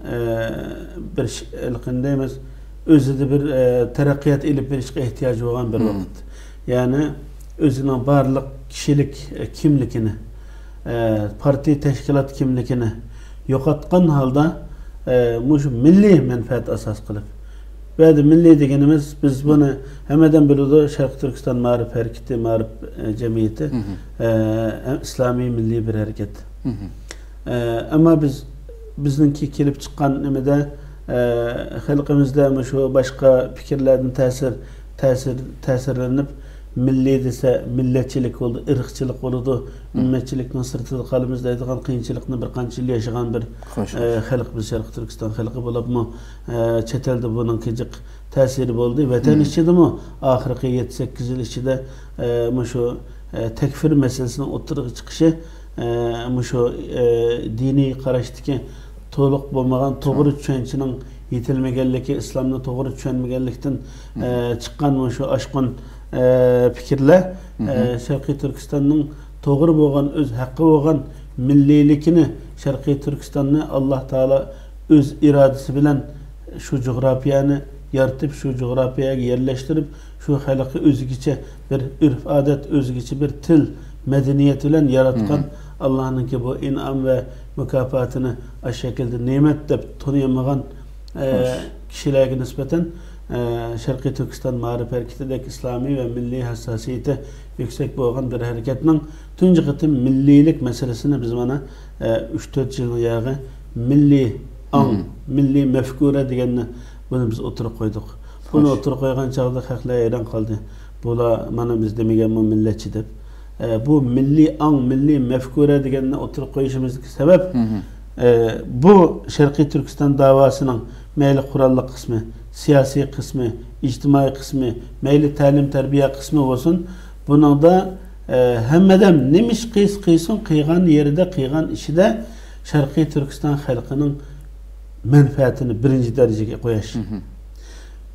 ئە، بىر ش-، قانداق دەيمىز، ئۆزىدە بىر، ئە، تەرەققىيات ئېلىپ بېرىشقا ئېھتىياجى بولغان بىر ۋاقىت. يەنى ئۆزىنىڭ بارلىق كىشىلىك، ئە، كىملىكىنى، ئە، پارتىيە تەشكىلات كىملىكىنى يوقاتقان ھالدا، ئە، مۇشۇ مىللىي مەنپەئەت ئاساس قىلىپ، بۇ يەردە مىللىي دېگىنىمىز، بىز بۇنى ھەممە ئادەم بىلىدۇ، شەرقىي تۈركىستان مائارىپ ھەرىكىتى، مائارىپ، ئە، جەمئىيىتى، ئە، ھەم ئىسلامىي مىللىي بىر ھەرىكەت. ئە، ئەمما بىز، بىزنىڭكى كېلىپ چىققان نېمىدە، ئە، خەلقىمىزدە مۇشۇ باشقا پىكىرلەردىن تەسىر، تەسىر، تەسىرلىنىپ، مىللىي دېسە، مىللەتچىلىك بولىدۇ، ئىرقچىلىق بولىدۇ، ئۈممەتچىلىكنىڭ سىرتىدا قالىمىز دەيدىغان قىيىنچىلىقنى بىر قانچە يىل ياشىغان بىر، ئە، خەلق بىز، شەرقىي تۈركىستان خەلقى بولۇپمۇ، ئە، چەت ئەلدە بۇنىڭكى جىق تەسىرى بولدى. ۋەتەن ئىچىدىمۇ ئاخىرقى يەتتە، سەككىز يىل ئىچىدە، ئە، مۇشۇ، ئە، تەكفىر مەسىلىسىنىڭ ئوتتۇرىغا چىقىشى، ئە، مۇشۇ، ئە، دىنىي قاراشتىكى تولۇق بولمىغان، توغرا چۈشەنچىنىڭ يېتىلمىگەنلىكى، ئىسلامنى توغرا چۈشەنمىگەنلىكتىن، ئە، چىققان مۇشۇ ئاشقۇن، ئە، پىكىرلەر، ئە، شەرقىي تۈركىستاننىڭ توغرا بولغان، ئۆز ھەققى بولغان مىللىيلىكىنى، شەرقىي تۈركىستاننى ئاللا تائالا ئۆز ئىرادىسى بىلەن شۇ جۇغراپىيەنى يارىتىپ، شۇ جۇغراپىيەگە يەرلەشتۈرۈپ، شۇ خەلققە ئۆزگىچە بىر ئۆرپ-ئادەت، ئۆزگىچە بىر تىل، مەدەنىيەت بىلەن ياراتقان ئاللانىڭكى بۇ ئىنئام ۋە مۇكاپاتىنى ئاشۇ شەكىلدە نېمەت دەپ تونۇيالمىغان، ئە، كىشىلەرگە نىسبەتەن، ئە، شەرقىي تۈركىستان مائارىپ ھەرىكىتىدەك ئىسلامىي ۋە مىللىي ھەسساسىيىتى يۈكسەك بولغان بىر ھەرىكەتنىڭ تۇنجى قېتىم مىللىيلىك مەسىلىسىنى بىز مانا، ئە، ئۈچ تۆت يىلنىڭ ياغى مىللىي ئاڭ، مىللىي مەفكۇرە دېگەننى، بۇنى بىز ئوتتۇرىغا قويدۇق. بۇنى ئوتتۇرىغا قويغان چاغدا خەقلەر ھەيران قالدى. بۇلار مانا بىز دېمىگەنمۇ مىللەتچى دەپ. ئە، بۇ مىللىي ئاڭ، مىللىي مەفكۇرە دېگەننى ئوتتۇرىغا قويۇشىمىزدىكى سەۋەب، ئە، بۇ شەرقىي تۈركىستان داۋاسىنىڭ مەيلى قوراللىق قىسمى، سىياسىي قىسمى، ئىجتىمائىي قىسمى، مەيلى تەلىم-تەربىيە قىسمى بولسۇن، بۇنىڭدا، ئە، ھەممە ئادەم نېمە ئىش قىلسا قىلسۇن، قىلغان يېرىدە، قىلغان ئىشىدە شەرقىي تۈركىستان خەلقىنىڭ مەنپەئەتىنى بىرىنچى دەرىجىگە قويۇش.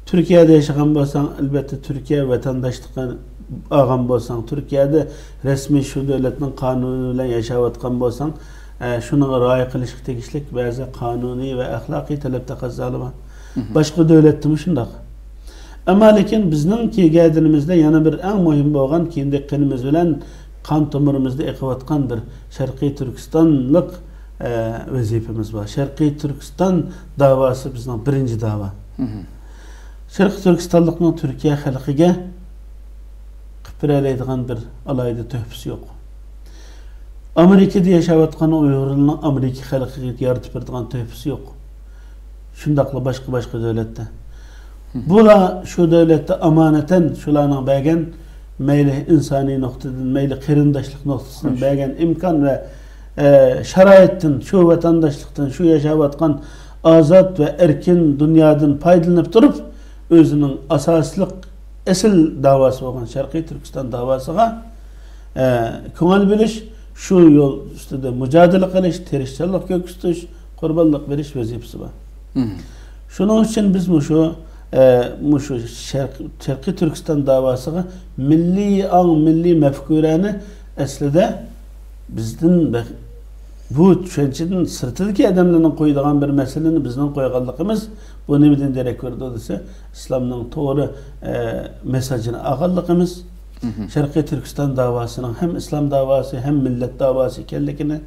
تۈركىيەدە ياشىغان بولساڭ، ئەلۋەتتە، تۈركىيە ۋەتەنداشلىقى ئالغان بولساڭ، تۈركىيەدە رەسمىي شۇ دۆلەتنىڭ قانۇنى بىلەن ياشاۋاتقان بولساڭ، ئە، شۇنىڭغا رىئايە قىلىشقا تېگىشلىك بەزى قانۇنىي ۋە ئەخلاقىي تەلەپ تەقەززالىرى بار. باشقا دۆلەتتىمۇ شۇنداق. ئەمما لېكىن بىزنىڭ كەلگەنىمىزدە يەنە بىر ئەڭ مۇھىم بولغان، كېيىندىكى قېنىمىز بىلەن قان تومۇرىمىزدا ئېقىۋاتقان بىر شەرقىي تۈركىستانلىق، ئە، ۋەزىپىمىز بار. شەرقىي تۈركىستان داۋاسى بىزنىڭ بىرىنچى داۋا. شەرقىي تۈركىستانلىقنىڭ تۈركىيە خەلقىگە قىلىپ بېرەلەيدىغان بىر ئالاھىدە تۆھپىسى يوق. ئامېرىكىدا ياشاۋاتقان ئۇيغۇرلارنىڭ ئامېرىكا خەلقىگە يارىتىپ بېرىدىغان تۆھپىسى يوق. شۇنداقلا باشقا-باشقا دۆلەتتە. بۇلار شۇ دۆلەتتە ئامانەتەن شۇلارنىڭ بەرگەن، مەيلى ئىنسانىي نۇقتىدىن، مەيلى قېرىنداشلىق نۇقتىسىدىن بەرگەن ئىمكان ۋە، ئە، شارائىتتىن، شۇ ۋەتەنداشلىقتىن، شۇ ياشاۋاتقان ئازاد ۋە ئەركىن دۇنيادىن پايدىلىنىپ تۇرۇپ، ئۆزىنىڭ ئاساسلىق ئەسىل داۋاسى بولغان شەرقىي تۈركىستان داۋاسىغا، ئە، كۆڭۈل بۆلۈش، شۇ يول ئۈستىدە مۇجادىلە قىلىش، تىرىشچانلىق كۆرسىتىش، قۇربانلىق بېرىش ۋەزىپىسى بار. شۇنىڭ ئۈچۈن بىز مۇشۇ، ئە، مۇشۇ شەرق-، شەرقىي تۈركىستان داۋاسىغا مىللىي ئاڭ، مىللىي مەپكۇرەنى ئەسلىدە بىزدىن بەك-، بۇ چۈشەنچىدىن سىرتىدىكى ئادەملەرنىڭ قويىدىغان بىر مەسىلىنى بىزنىڭ قويغانلىقىمىز، بۇ نېمىدىن دېرەك بېرىدۇ دېسە، ئىسلامنىڭ توغرا، ئە، مېساجىنى ئالغانلىقىمىز، شەرقىي تۈركىستان داۋاسىنىڭ ھەم ئىسلام داۋاسى، ھەم مىللەت داۋاسى ئىكەنلىكىنى،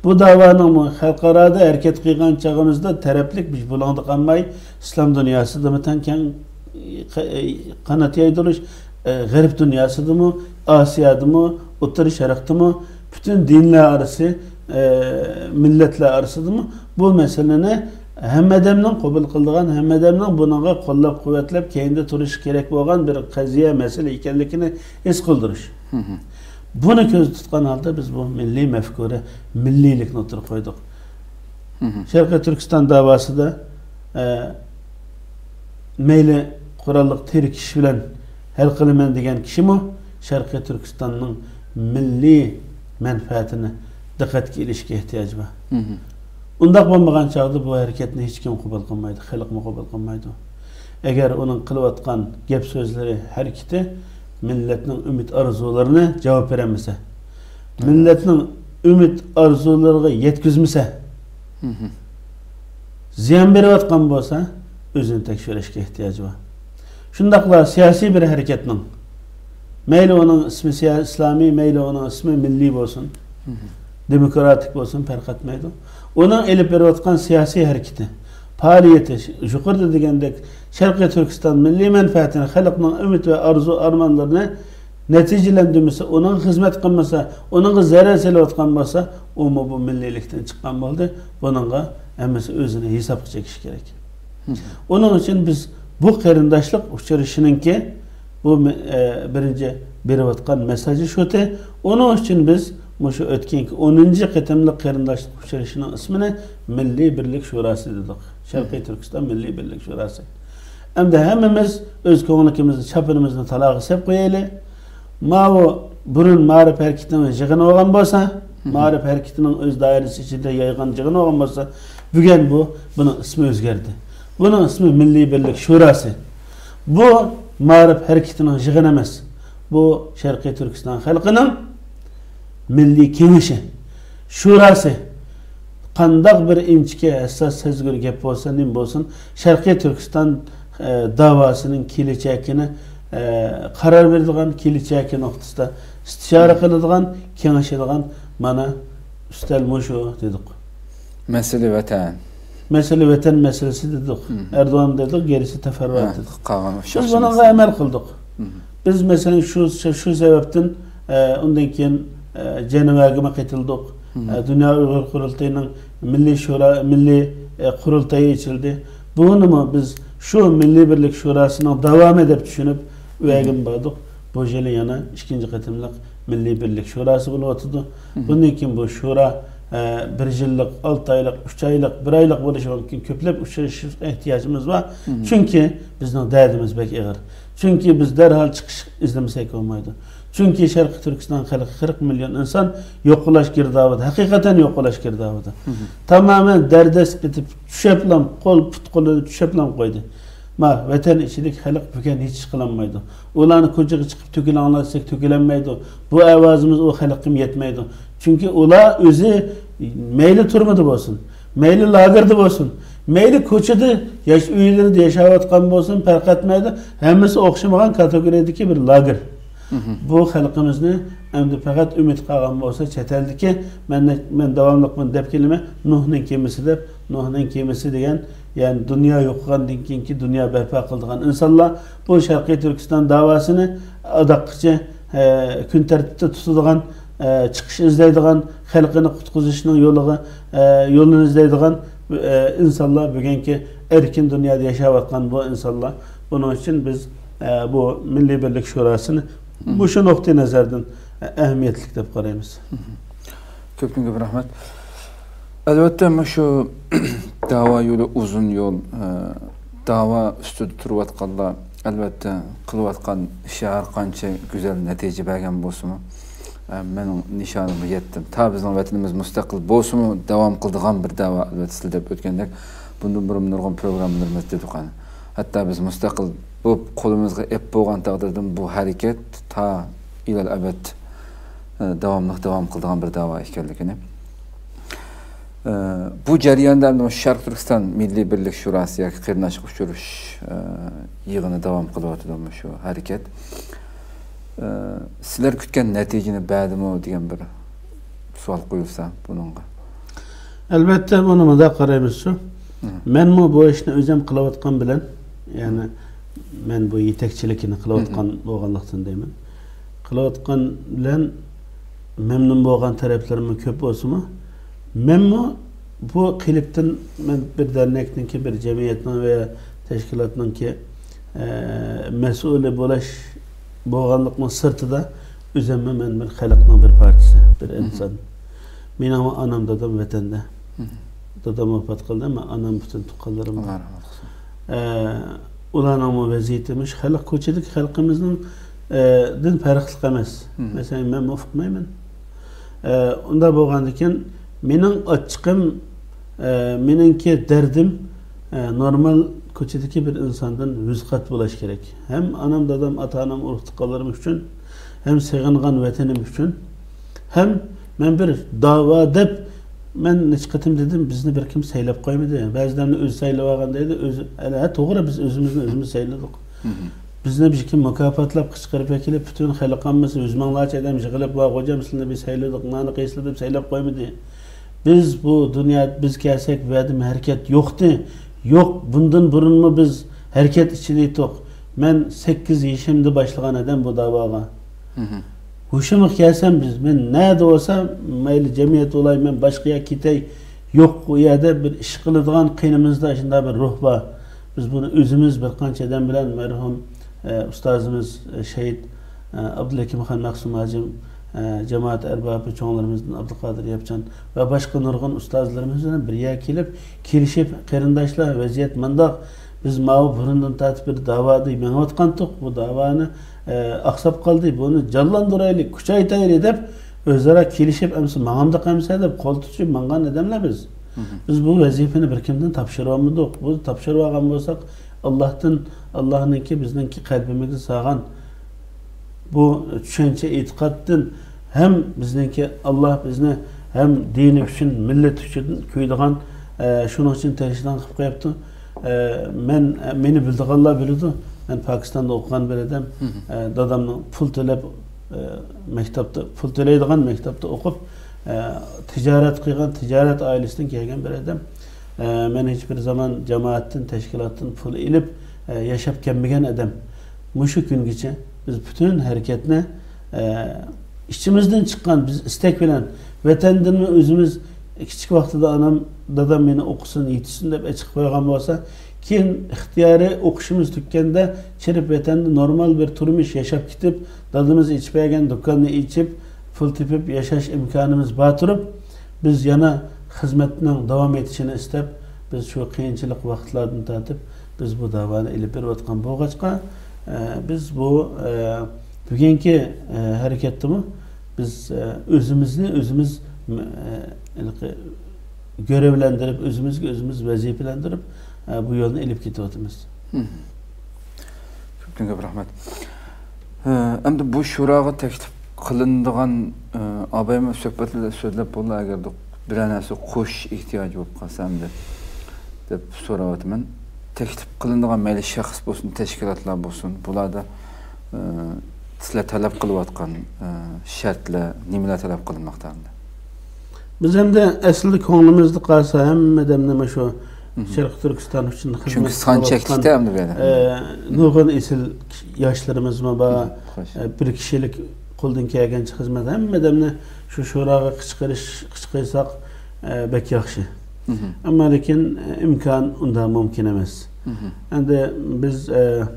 بۇ داۋانىڭمۇ خەلقئارادا ھەرىكەت قىلغان چېغىمىزدا تەرەپلىك بىر بۇلۇڭدا قالماي، ئىسلام دۇنياسىدىمۇ تەڭ كەڭ قانات يايدۇرۇش، غەرب دۇنياسىدىمۇ، ئاسىيادىمۇ، ئوتتۇرا شەرقتىمۇ، پۈتۈن دىنلار ئارىسى، مىللەتلەر ئارىسىدىمۇ بۇ مەسىلىنى ھەممە ئادەمنىڭ قوبۇل قىلىدىغان، ھەممە ئادەمنىڭ بۇنىڭغا قوللاپ-قۇۋۋەتلەپ، كەينىدە تۇرۇشى كېرەك بولغان بىر قەزىيە، مەسىلە ئىكەنلىكىنى ھېس قىلدۇرۇش. بۇنى كۆزدە تۇتقان ھالدا بىز بۇ مىللىي مەپكۇرە، مىللىيلىكنى ئوتتۇرىغا قويدۇق. شەرقىي تۈركىستان داۋاسىدا، ئە، مەيلى قوراللىق تىرىك كىشى بىلەن ھەل قىلىمەن دېگەن كىشىمۇ شەرقىي تۈركىستاننىڭ مىللىي مەنپەئەتىنى دىققەتكە ئېلىشكە ئېھتىياجى بار. ئۇنداق بولمىغان چاغدا بۇ ھەرىكەتنى ھېچكىم قوبۇل قىلمايدۇ، خەلقمۇ قوبۇل قىلمايدۇ. ئەگەر ئۇنىڭ قىلىۋاتقان گەپ سۆزلىرى، ھەرىكىتى مىللەتنىڭ ئۈمىد ئارزۇلىرىنى جاۋاب بېرەلمىسە، مىللەتنىڭ ئۈمىد ئارزۇلىرىغا يەتكۈزمىسە، زىيان بېرىۋاتقان بولسا، ئۆزىنى تەكشۈرۈشكە ئېھتىياجى بار. شۇنداقلا سىياسىي بىر ھەرىكەتنىڭ، مەيلى ئۇنىڭ ئىسمى سىيا-، ئىسلامىي، مەيلى ئۇنىڭ ئىسمى مىللىي بولسۇن، دېموكراتىك بولسۇن، پەرق ئەتمەيدۇ. ئۇنىڭ ئېلىپ بېرىۋاتقان سىياسىي ھەرىكىتى، پائالىيىتى، يۇقىرىدا دېگەندەك، شەرقىي تۈركىستان مىللىي مەنپەئەتىنى، خەلقنىڭ ئۈمىد ۋە ئارزۇ ئارمانلىرىنى نەتىجىلەندۈرمىسە، ئۇنىڭغا خىزمەت قىلمىسا، ئۇنىڭغا زەرەر سېلىۋاتقان بولسا، ئۇمۇ بۇ مىللىيلىكتىن چىققان بولدى. بۇنىڭغا ھەممىسى ئۆزىنى ھېسابقا چېكىشى كېرەك. ئۇنىڭ ئۈچۈن بىز بۇ قېرىنداشلىق ئۇچرىشىشىنىڭكى بۇ مە-، ئە، بىرىنچى بېرىۋاتقان مېساجى شۇتى. ئۇنىڭ ئۈچۈن بىز مۇشۇ ئۆتكەنكى ئونىنچى قېتىملىق قېرىنداشلىق ئۇچرىشىشىنىڭ ئىسمىنى مىللىي بىرلىك شوراسى دېدۇق. شەرقىي تۈركىستان مىللىي بىرلىك شوراسى. ئەمدى ھەممىمىز ئۆز كۆڭلىكىمىزنى، چاپىنىمىزنى تالاغا سېلىپ قويايلى. ماۋۇ بۇرۇن مائارىپ ھەرىكىتىنىڭ يىغىنى بولغان بولسا، مائارىپ ھەرىكىتىنىڭ ئۆز دائىرىسى ئىچىدە يايغان يىغىنى بولغان بولسا، بۈگۈن بۇ، بۇنىڭ ئىسمى ئۆزگەردى. بۇنىڭ ئىسمى مىللىي بىرلىك شوراسى. بۇ مائارىپ ھەرىكىتىنىڭ يىغىنى ئەمەس. بۇ شەرقىي تۈركىستان خەلقىنىڭ مىللىي كېڭىشى، شوراسى. قانداق بىر ئىنچىكە، ھەسساس، سەزگۈر گەپ بولسا، نېمە بولسۇن، شەرقىي تۈركىستان، ئە، داۋاسىنىڭ كېلىچەكىنى، ئە، قارار بېرىدىغان، كېلىچەكى نۇقتىسىدا ئىستىشارە قىلىدىغان، كېڭىشىدىغان مانا ئۈستەل مۇشۇ دېدۇق. مەسىلە ۋەتەن. مەسىلە ۋەتەن مەسىلىسى دېدۇق. ئەردوغان دېدۇق، گېرىسى تەفەررۇئات دېدۇق. قالغان ئۇششاق. بىز بۇنىڭغا ئەمەل قىلدۇق. بىز، مەسىلەن، شۇ، شۇ سەۋەبتىن، ئە، ئۇندىن كېيىن، ئە، جەنۋەگىمۇ قېتىلدۇق. ئە، دۇنيا ئۇيغۇر قۇرۇلتىيىنىڭ مىللىي شورا، مىللىي، ئە، قۇرۇلتىيى ئېچىلدى. بۇنىمۇ بىز شۇ مىللىي بىرلىك شوراسىنىڭ داۋامى دەپ چۈشىنىپ، ئۇ يەرگىمۇ باردۇق. بۇ يىلى يەنە ئىككىنچى قېتىملىق مىللىي بىرلىك شوراسى بولۇۋاتىدۇ. بۇندىن كېيىن بۇ شورا، ئە، بىر يىللىق، ئالتە ئايلىق، ئۈچ ئايلىق، بىر ئايلىق بولۇشى مۇمكىن. كۆپلەپ ئۇچرىشىشقا ئېھتىياجىمىز بار. چۈنكى بىزنىڭ دەردىمىز بەك ئېغىر. چۈنكى بىز دەرھال چىقىش ئىزدىمىسەك بولمايدۇ. چۈنكى شەرقىي تۈركىستان خەلقى قىرىق مىليون ئىنسان يوقىلاش گىردابىدا، ھەقىقەتەن يوقىلاش گىردابىدا. تامامەن دەردەسكە پېتىپ، چۈشەپلام، قول، پۇت-قولىنى چۈشەپلام قويدى. ما، ۋەتەن ئىچىدىكى خەلق بۈگۈن ھېچ ئىش قىلالمايدۇ. ئۇلارنى كوچىغا چىقىپ تۆكۈلۈڭلار دېسەك، تۆكۈلەلمەيدۇ. بۇ ئاۋازىمىز ئۇ خەلققىمۇ يەتمەيدۇ. چۈنكى ئۇلار ئۆزى مەيلى تۈرمىدە بولسۇن، مەيلى لاگېردا بولسۇن، مەيلى كوچىدا، ياش-، ئۆيلىرىدە ياشاۋاتقان بولسۇن، پەرق ئەتمەيدۇ. ھەممىسى ئوخشىمىغان كاتېگورىيەدىكى بىر لاگېر. بۇ خەلقىمىزنى ئەمدى پەقەت ئۈمىد قالغان بولسا، چەت ئەلدىكى، مەن، مەن داۋاملىق بۇنى دەپ كېلىمەن، نۇھنىڭ كېمىسى دەپ، نۇھنىڭ كېمىسى دېگەن، يەنى دۇنيا يوقىغاندىن كېيىنكى دۇنيا بەرپا قىلىدىغان ئىنسانلار بۇ شەرقىي تۈركىستان داۋاسىنى ئاداققىچە، ئە، كۈن تەرتىپتە تۇتىدىغان، ئە، چىقىش ئىزدەيدىغان، خەلقىنى قۇتقۇزۇشنىڭ يولىغا، ئە، يولىنى ئىزدەيدىغان، ئە، ئىنسانلار، بۈگۈنكى ئەركىن دۇنيادا ياشاۋاتقان بۇ ئىنسانلار. بۇنىڭ ئۈچۈن بىز، ئە، بۇ مىللىي بىرلىك شوراسىنى مۇشۇ نۇقتىئى نەزەردىن، ئە، ئەھمىيەتلىك دەپ قارايمىز. كۆپتىن كۆپ رەھمەت. ئەلۋەتتە، مۇشۇ داۋا يولى ئۇزۇن يول، ئە، داۋا ئۈستىدە تۇرۇۋاتقانلار، ئەلۋەتتە، قىلىۋاتقان ئىشى ھەر قانچە گۈزەل نەتىجە بەرگەن بولسىمۇ، ئە، مېنىڭ نىشانىمغا يەتتىم. تا بىزنىڭ ۋەتىنىمىز مۇستەقىل بولسىمۇ، داۋام قىلىدىغان بىر داۋا، ئەلۋەتتە، سىز دەپ ئۆتكەندەك، بۇندىن بۇرۇن نۇرغۇن پروگراممىلىرىمىزدا دېدۇق. ھەتتا بىز مۇستەقىل بولۇپ، قولىمىزغا ئېلىپ بولغان تەقدىردىمۇ، بۇ ھەرىكەت تا ئىلەل ئەبەد، ئە، داۋاملىق داۋام قىلىدىغان بىر داۋا ئىكەنلىكىنى. ئە، بۇ جەرياندا ئەمدى شەرقىي تۈركىستان مىللىي بىرلىك شۇراسى ياكى قېرىنداشلىق ئۇچرىشىش، ئە، يىغىنى داۋام قىلىۋاتىدۇ مۇشۇ ھەرىكەت. ئە، سىلەر كۈتكەن نەتىجىنى بەردىمۇ دېگەن بىر سوئال قويۇلسا بۇنىڭغا. ئەلۋەتتە، بۇنى مۇنداق قارايمىز شۇ. مەنمۇ بۇ ئىشنى ئۆزۈم قىلىۋاتقان بىلەن، يەنى مەن بۇ يېتەكچىلىكىنى قىلىۋاتقان بولغانلىقتىن دەيمەن. قىلىۋاتقان بىلەن مەمنۇن بولغان تەرەپلىرىمۇ كۆپ بولسىمۇ، مەنمۇ بۇ قېلىپتىن، مەن بىر دەرنەكنىڭكى، بىر جەمئىيەتنىڭ ۋە تەشكىلاتنىڭكى، ئە، مەسئۇلى بولۇش، بولغانلىقنىڭ سىرتىدا، ئۆزۈممۇ مەن بىر خەلقنىڭ بىر پارچىسى، بىر ئىنسان. مېنىڭمۇ ئانام، دادام ۋەتەندە. دادام ۋاپات قىلدى، ئەمما ئانام، پۈتۈن تۇغقانلىرىم. ئە، ئۇلارنىڭمۇ ۋەزىيىتى مۇشۇ خەلق، كوچىدىكى خەلقىمىزنىڭ، ئە، دىن پەرقلىق ئەمەس. مەسىلەن، مەنمۇ ئۇقمايمەن. ئە، ئۇنداق بولغاندىكىن، مېنىڭ ئاچچىقىم، ئە، مېنىڭكى دەردىم، ئە، نورمال كوچىدىكى بىر ئىنساندىن يۈز قات بولۇش كېرەك. ھەم ئانام، دادام، ئاتا-ئانام، ئۇرۇق-تۇغقانلىرىم ئۈچۈن، ھەم سېغىنغان ۋەتىنىم ئۈچۈن، ھەم مەن بىر داۋا دەپ، مەن نەچچە قېتىم دېدىم، بىزنى بىر كىم سايلاپ قويمىدى. بەزىلەرنى ئۆزى سايلىۋالغان دەيدۇ، ئۆزى، ھە، توغرا، بىز ئۆزىمىزنى ئۆزىمىز سايلىدۇق. بىزنى بىر كىم مۇكاپاتلاپ قىچقىرىپ ئەكېلىپ، پۈتۈن خەلق ئاممىسى يۈز مىڭلارچە ئادەم يىغىلىپ، ۋا خوجام، سىلىنى بىز سايلىدۇق، مانا قىلسىلا دەپ سايلاپ قويمىدى. بىز بۇ دۇنيا، بىز كەلسەك بۇ يەردە ھەرىكەت يوقتى. يوق، بۇندىن بۇرۇنمۇ بىز ھەرىكەت ئىچىدە ئىدۇق. مەن سەككىز يېشىمدا باشلىغان ئادەم بۇ داۋاغا. ھوشۇمغا كەلسەم بىز، مەن نەدە بولسا، مەيلى جەمئىيەت بولاي، مەن باشقا يەرگە كېتەي، يوق، ئۇ يەردە بىر ئىش قىلىدىغان قېنىمىزدا شۇنداق بىر روھ بار. بىز بۇنى ئۆزىمىز بىر قانچە ئادەم بىلەن مەرھۇم، ئە، ئۇستازىمىز، ئە، شېھىت، ئە، ئابدۇلھەكىمخان مەخسۇم ھاجىم، ئە، جامائەت ئەربابى چوڭلىرىمىزدىن ئابدۇقادىر ياپچان ۋە باشقا نۇرغۇن ئۇستازلىرىمىز بىلەن بىر يەرگە كېلىپ، كېلىشىپ، قېرىنداشلار، ۋەزىيەت مۇنداق، بىز ماۋۇ بۇرۇندىن تارتىپ بىر داۋادا مېڭىۋاتقانتۇق، بۇ داۋانى، ئە، ئاقساپ قالدى، بۇنى جانلاندۇرايلى، كۈچەيتەيلى دەپ، ئۆزئارا كېلىشىپ، ئەمسە ماڭامدۇق ئەمسە دەپ قول تۇتۇشۇپ ماڭغان ئادەملەر بىز. بىز بۇ ۋەزىپىنى بىر كىمدىن تاپشۇرۇۋالمىدۇق. بۇ تاپشۇرۇۋالغان بولساق، ئاللاھتىن، ئاللاھنىڭكى بىزنىڭكى قەلبىمىزگە سالغان بۇ چۈشەنچە، ئېتىقادتىن ھەم بىزنىڭكى ئاللاھ بىزنى ھەم دىنى ئۈچۈن، مىللىتى ئۈچۈن كۆيىدىغان، ئە، شۇنىڭ ئۈچۈن تىرىشىدىغان قىلىپ قويۇپتۇ. ئە، مەن، ئە، مېنى بىلىدىغانلار بىلىدۇ. مەن پاكىستاندا ئوقۇغان بىر ئادەم. ئە، دادامنىڭ پۇل تۆلەپ، ئە، مەكتەپتە، پۇل تۆلەيدىغان مەكتەپتە ئوقۇپ، ئە، تىجارەت قىلغان، تىجارەت ئائىلىسىدىن كەلگەن بىر ئادەم. ئە، مەن ھېچ بىر زامان جامائەتتىن، تەشكىلاتتىن پۇل ئېلىپ، ئە، ياشاپ كەلمىگەن ئادەم. مۇشۇ كۈنگىچە بىز پۈتۈن ھەرىكەتنى، ئە، ئىچىمىزدىن چىققان، بىز ئىستەك بىلەن، ۋەتەندىنمۇ ئۆزىمىز، كىچىك ۋاقتىدا ئانام، دادام مېنى ئوقۇسۇن، يېتىشسۇن دەپ ئېچىقىپ قويغان بولسا، كېيىن ئىختىيارىي ئوقۇشىمىز تۈگىگەندە، چىرىپ ۋەتەندە نورمال بىر تۇرمۇش ياشاپ كېتىپ، دادىمىز ئېچىپ بەرگەن دۇكاننى ئېچىپ، پۇل تېپىپ ياشاش ئىمكانىمىز بار تۇرۇپ، بىز يەنە خىزمەتنىڭ داۋام ئېتىشىنى ئىستەپ، بىز شۇ قىيىنچىلىق ۋاقىتلاردىن تارتىپ، بىز بۇ داۋانى ئېلىپ بېرىۋاتقان بولغاچقا، ئە، بىز بۇ، ئە، بۈگۈنكى، ئە، ھەرىكەتتىمۇ بىز، ئە، ئۆزىمىزنى ئۆزىمىز، ئە، ھېلىقى گۆرۈۋلەندۈرۈپ، ئۆزىمىزگە ئۆزىمىز ۋەزىپىلەندۈرۈپ، ئە، بۇ يولنى ئېلىپ كېتىۋاتىمىز. كۆپتىن كۆپ رەھمەت. ئەمدى بۇ شۇراغا تەكلىپ قىلىنىدىغان، ئابايمۇ سۆھبەتلەردە سۆزلەپ بولدى، ئەگەر بىرەر نەرسە قوشۇش ئېھتىياجى بولۇپ قالسا ئەمدى دەپ سوراۋاتىمەن. تەكلىپ قىلىنىدىغان مەيلى شەخس بولسۇن، تەشكىلاتلار بولسۇن، بۇلاردا سىلەر تەلەپ قىلىۋاتقان شەرتلەر نېمىلەر تەلەپ قىلىنماقتا ئەمدى؟ بىز ئەمدى ئەسلىدە كۆڭلىمىزدە قالسا ھەممە ئادەمنى مۇشۇ شەرقىي تۈركىستان ئۈچۈن خىزمەت قىلىۋاتقان، چۈنكى سان چەكلىكتە ئەمدى بۇ يەردە. ئە، نۇرغۇن ئېسىل ياشلىرىمىزمۇ بار. ئە، بىر كىشىلىك قولدىن كەلگەنچە خىزمەت، ھەممە ئادەمنى شۇ شوراغا قىچقىرىش، قىچقىرساق، ئە، بەك ياخشى. ئەمما لېكىن، ئە، ئىمكان ئۇنداق مۇمكىن ئەمەس. ئەمدى بىز، ئە،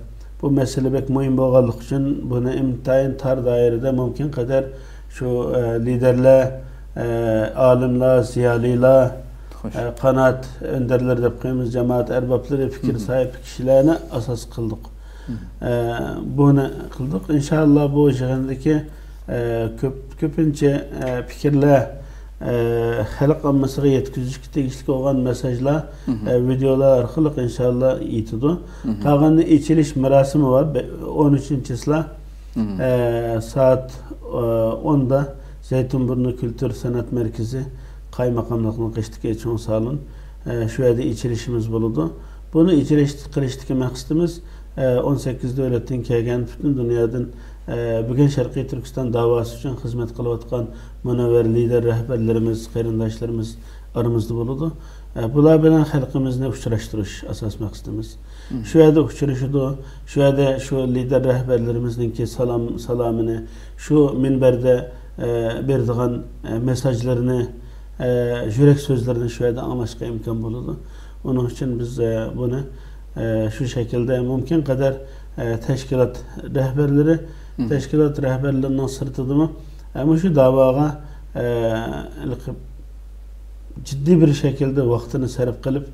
بۇ مەسىلە بەك مۇھىم بولغانلىقى ئۈچۈن بۇنى ئىنتايىن تار دائىرىدە مۇمكىن قەدەر شۇ، ئە، لىدەرلەر، ئە، ئالىملار، زىيالىيلار، ئە، قانات ئۆندەرلىرى دەپ قويىمىز، جامائەت ئەربابلىرى، پىكىر ساھىبى كىشىلەرنى ئاساس قىلدۇق. ئە، بۇنى قىلدۇق. ئىنشائاللا بۇ يىغىندىكى، ئە، كۆپ، كۆپىنچە، ئە، پىكىرلەر، ئە، خەلق ئاممىسىغا يەتكۈزۈشكە تېگىشلىك بولغان مېساژلار، ئە، ۋىدېئولار ئارقىلىق ئىنشائاللا يېتىدۇ. قالغىنى ئېچىلىش مۇراسىمى بار، بە-، ئون ئۈچىنچى چىسلا. ئە، سائەت، ئە، ئوندا زەيتۇنبۇرنى كۈلتۈر سەنئەت مەركىزى قايماقاملىقنىڭ قېشىدىكى چوڭ سالون. ئە، شۇ يەردە ئېچىلىشىمىز بولىدۇ. بۇنى ئېچىلىش قىلىشتىكى مەقسىتىمىز، ئە، ئون سەككىز دۆلەتتىن كەلگەن، پۈتۈن دۇنيادىن، ئە، بۈگۈن شەرقىي تۈركىستان داۋاسى ئۈچۈن خىزمەت قىلىۋاتقان مۇنەۋۋەر لىدەر رەھبەرلىرىمىز، قېرىنداشلىرىمىز ئارىمىزدا بولىدۇ. ئە، بۇلار بىلەن خەلقىمىزنى ئۇچراشتۇرۇش ئاساس مەقسىتىمىز. شۇ يەردە ئۇچرىشىدۇ، شۇ يەردە شۇ لىدەر رەھبەرلىرىمىزنىڭكى سالام، سالامىنى، شۇ مىنبەردە، ئە، بېرىدىغان، ئە، مېساژلىرىنى، ئە، يۈرەك سۆزلىرىنى شۇ يەردە ئاڭلاشقا ئىمكان بولىدۇ. ئۇنىڭ ئۈچۈن بىز، ئە، بۇنى، ئە، شۇ شەكىلدە مۇمكىن قەدەر، ئە، تەشكىلات رەھبەرلىرى، تەشكىلات رەھبەرلىرىنىڭ سىرتىدىمۇ، ئە، مۇشۇ داۋاغا، ئە، ھېلىقى جىددىي بىر شەكىلدە ۋاقتىنى سەرپ قىلىپ،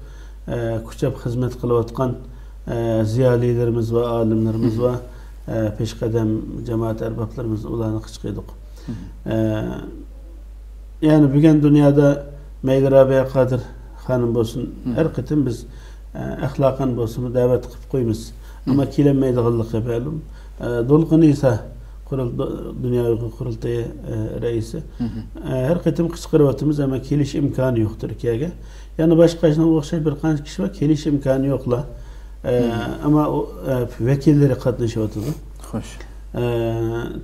ئە، كۈچەپ خىزمەت قىلىۋاتقان، ئە، زىيالىيلىرىمىز ۋە ئالىملىرىمىز ۋە، ئە، پېشقەدەم جامائەت ئەربابلىرىمىز، ئۇلارنى قىچقىردۇق. ئە، يەنى بۈگۈن دۇنيادا مەيلى رابىيە قادىر خانىم بولسۇن، ھەر قېتىم بىز، ئە، ئەخلاقەن بولسىمۇ دەۋەت قىلىپ قويىمىز. ئەمما كېلەلمەيدىغانلىقى مەلۇم. ئە، دولقۇن ئىسا قۇرۇل-، دۇنيا ئۇيغۇر قۇرۇلتىيى، ئە، رەئىسى. ئە، ھەر قېتىم قىچقىرىۋاتىمىز، ئەمما كېلىش ئىمكانى يوق تۈركىيەگە. يەنە باشقا شۇنىڭغا ئوخشاش بىر قانچە كىشى بار، كېلىش ئىمكانى يوقلار. ئە، ئەمما ئۇ، ئە، ۋەكىللىرى قاتنىشىۋاتىدۇ. خوش. ئە،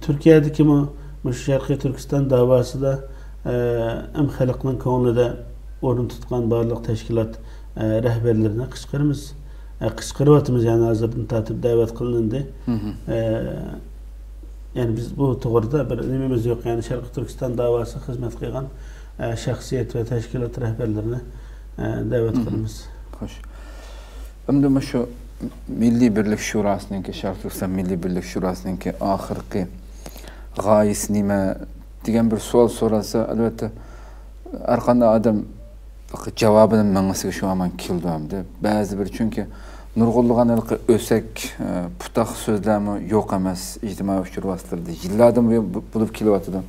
تۈركىيەدىكىمۇ مۇشۇ شەرقىي تۈركىستان داۋاسىدا، ئە، ھەم خەلقنىڭ كۆڭلىدە ئورۇن تۇتقان بارلىق تەشكىلات، ئە، رەھبەرلىرىنى قىچقىرىمىز. ئە، قىچقىرىۋاتىمىز، يەنى ھازىردىن تارتىپ دەۋەت قىلىندى. ئە، يەنى بىز بۇ توغرىدا بىر نېمىمىز يوق، يەنى شەرقىي تۈركىستان داۋاسىغا خىزمەت قىلغان، ئە، شەخسىيەت ۋە تەشكىلات رەھبەرلىرىنى، ئە، دەۋەت قىلىمىز. خوش. ئەمدى مۇشۇ مىللىي بىرلىك شۇراسىنىڭكى، شەرقىي تۈركىستان مىللىي بىرلىك شۇراسىنىڭكى ئاخىرقى غايىسى نېمە دېگەن بىر سوئال سورالسا، ئەلۋەتتە، ھەر قانداق ئادەم جاۋابىنى مېڭىسىگە شۇ ھامان كېلىدۇ ئەمدى. بەزى بىر، چۈنكى نۇرغۇنلىغان ھېلىقى ئۆسەك، ئە، پۇتاق سۆزلەرمۇ يوق ئەمەس، ئىجتىمائىي ئۇچۇر ۋاسىتىلىرىدە يىللاردىن بۇيان بۇ-، بولۇپ كېلىۋاتىدۇ.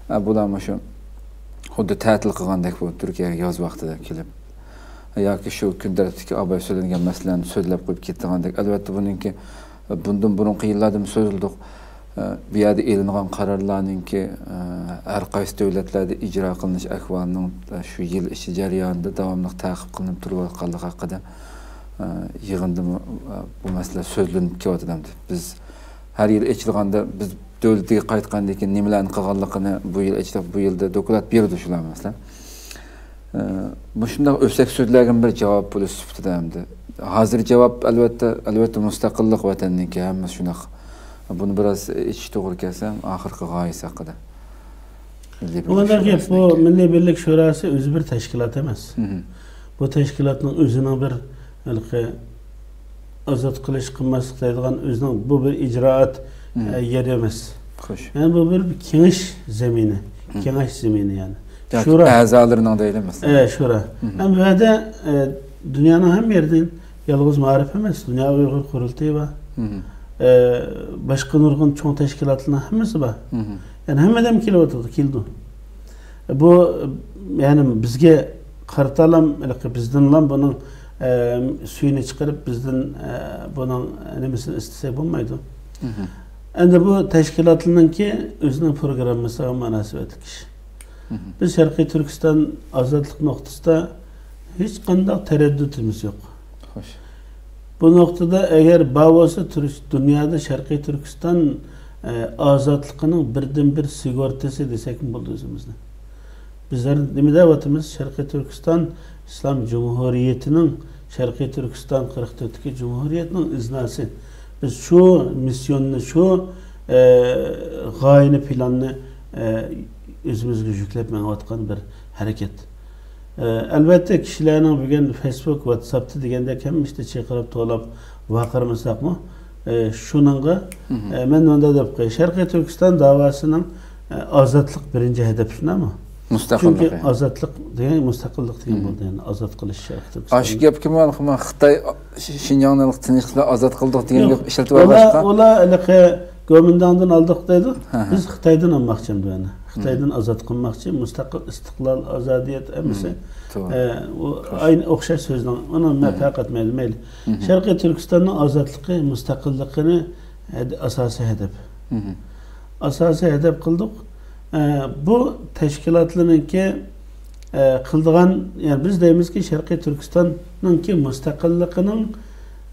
ئە، بۇلار مۇشۇ خۇددى تەتىل قىلغاندەك بولۇپ تۈركىيەگە ياز ۋاقتىدا كېلىپ، ياكى شۇ كۈندەپتىكى ئاباي سۆزلىگەن مەسىلىلەرنى سۆزلەپ قويۇپ كېتىدىغاندەك. ئەلۋەتتە، بۇنىڭكى بۇندىن بۇرۇنقى يىللاردىمۇ سۆزلىدۇق. بۇ يەردە ئېلىنغان قارارلارنىڭكى، ھەر قايسى دۆلەتلەردە ئىجرا قىلىنىش ئەھۋالىنىڭ شۇ يىل ئىچى جەريانىدا داۋاملىق تەقىب قىلىنىپ تۇرۇۋاتقانلىقى ھەققىدە، يىغىندىمۇ بۇ مەسىلە سۆزلىنىپ كېلىۋاتىدۇ. بىز ھەر يىل ئېچىلغاندا، بىز دۆلىتىگە قايتقاندىن كېيىن نېمىلەرنى قىلغانلىقىنى بۇ يىل ئېچىلىپ، بۇ يىلدا دوكلات بېرىدۇ شۇلار مەسىلەن. ئە، مۇشۇنداق ئۆسەك سۆزلەرگە بىر جاۋاب بولۇش سۈپىتىدە ئەمدى. ھازىر جاۋاب، ئەلۋەتتە، ئەلۋەتتە مۇستەقىللىق ۋەتەننىڭكى، ھەممىسى شۇنداق. بۇنى بىراز ئېچىش توغرا كەلسە، ئاخىرقى غايىسى ھەققىدە. مىللىي بىرلىك شۇراسىنىڭكى. بۇ مىللىي بىرلىك شۇراسى ئۆزى بىر تەشكىلات ئەمەس. بۇ تەشكىلاتنىڭ ئۆزىنىڭ بىر ھېلىقى ئازاد قىلىش، قىلماسلىق دەيدىغان ئۆزىنىڭ بۇ بىر ئىجرائات، ئە، يېرى ئەمەس. خوش. يەنى بۇ بىر كېڭەش زېمىنى، كېڭەش زېمىنى يەنى. ياكى شورا. ئەزالىرىنىڭ دەيلى مەسىلەن. ئە، شورا. ھەم بۇ يەردە، ئە، دۇنيانىڭ ھەممە يېرىدىن يالغۇز مائارىپ ئەمەس، دۇنيا ئۇيغۇر قۇرۇلتىيى بار. ئە، باشقا نۇرغۇن چوڭ تەشكىلاتلارنىڭ ھەممىسى بار. يەنى ھەممە ئادەم كېلىۋاتىدۇ، كېلىدۇ. بۇ، يەنى بىزگە قارىتالام، ھېلىقى بىزدىنلام بۇنىڭ، ئە، سۈيىنى چىقىرىپ بىزدىن، ئە، بۇنىڭ نېمىسىنى ئىستىسەك بولمايدۇ. مھم. ئەمدى بۇ تەشكىلاتلارنىڭكى ئۆزىنىڭ پروگراممىسىغا مۇناسىۋەتلىك ئىش. مھم. بىز شەرقىي تۈركىستان ئازادلىق نۇقتىسىدا ھېچقانداق تەرەددۇتىمىز يوق. خوش. بۇ نۇقتىدا ئەگەر بار بولسا، تۈرك-، دۇنيادا شەرقىي تۈركىستان، ئە، ئازادلىقىنىڭ بىردىنبىر سىگورتىسى دېسەكمۇ بولىدۇ ئۆزىمىزنى. بىزلەر نېمە دەۋاتىمىز؟ شەرقىي تۈركىستان ئىسلام جۇمھۇرىيىتىنىڭ، شەرقىي تۈركىستان قىرىق تۆتتىكى جۇمھۇرىيەتنىڭ ئىزناسى. بىز شۇ مىسسىيوننى، شۇ، ئە، غايىنى، پىلاننى، ئە، ئۆزىمىزگە يۈكلەپ مېڭىۋاتقان بىر ھەرىكەت. ئە، ئەلۋەتتە، كىشىلەرنىڭ بۈگۈن فېيسبۇك، ۋاتساپتا دېگەندەك ھەممە ئىشتا چىقىرىپ، توۋلاپ، ۋارقىرىمىساقمۇ، ئە، شۇنىڭغا، مھم. ئە، مەن مۇنداق دەپ قوياي، شەرقىي تۈركىستان داۋاسىنىڭ، ئە، ئازادلىق بىرىنچى ھەدەپ شۇنداقمۇ؟ مۇستەقىللىقى. چۈنكى ئازادلىق دېگەن مۇستەقىللىق دېگەن مھم. بولدى، يەنى ئازاد قىلىش شەرقىي تۈركىستاننى. ئاشۇ گەپكىمۇ خىتاي شى-، شىنجاڭنى تىنچلىقلا ئازاد قىلدۇق دېگەن يوق. گەپ ئىشلىتىۋالغاچقا. ئۇلار، ئۇلار ھېلىقى گومىنداڭدىن ئالدۇق دەيدۇ. ھە، ھە. بىز خىتايدىن ئالماقچى ئەمدى ئۇنى. خىتايدىن مم. ئازاد قىلماقچى، مۇستەقىل، ئىستىقلال، ئازادىيەت ھەممىسى. مم. توغرا. ئە، ئۇ توغرا. ئاينى ئوخشاش سۆزنىڭ، ئۇنىڭ مم. پەرق ئەتمەيدۇ، مەيلى. مم. شەرقىي تۈركىستاننىڭ ئازادلىقى، مۇستەقىللىقىنى ھەد-، ئاساسىي ھەدەپ. مم. ئاساسىي ھەدەپ قىلدۇق. ئە، بۇ تەشكىلاتلارنىڭكى، ئە، قىلىدىغان، يەنى بىز دەيمىزكى، شەرقىي تۈركىستاننىڭكى مۇستەقىللىقىنىڭ،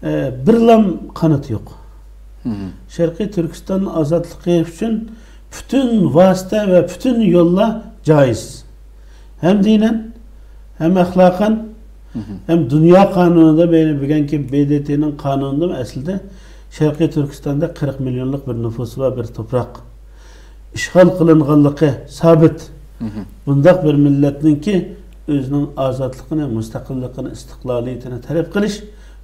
ئە، بىرلام قانىتى يوق. مم. شەرقىي تۈركىستان ئازادلىقى ئۈچۈن پۈتۈن ۋاسىتە ۋە پۈتۈن يوللار جائىز. ھەم دىنەن، ھەم ئەخلاقەن، مم. ھەم دۇنيا قانۇنىدا، بەينى بۈگۈنكى ب د ت نىڭ قانۇنىدا ئەسلىدە شەرقىي تۈركىستاندا قىرىق مىليونلۇق بىر نوپۇسى بار بىر توپراق. ئىشغال قىلىنغانلىقى سابىت. مم. بۇنداق بىر مىللەتنىڭكى ئۆزىنىڭ ئازادلىقىنى، مۇستەقىللىقىنى، ئىستىقلالىيىتىنى تەلەپ قىلىش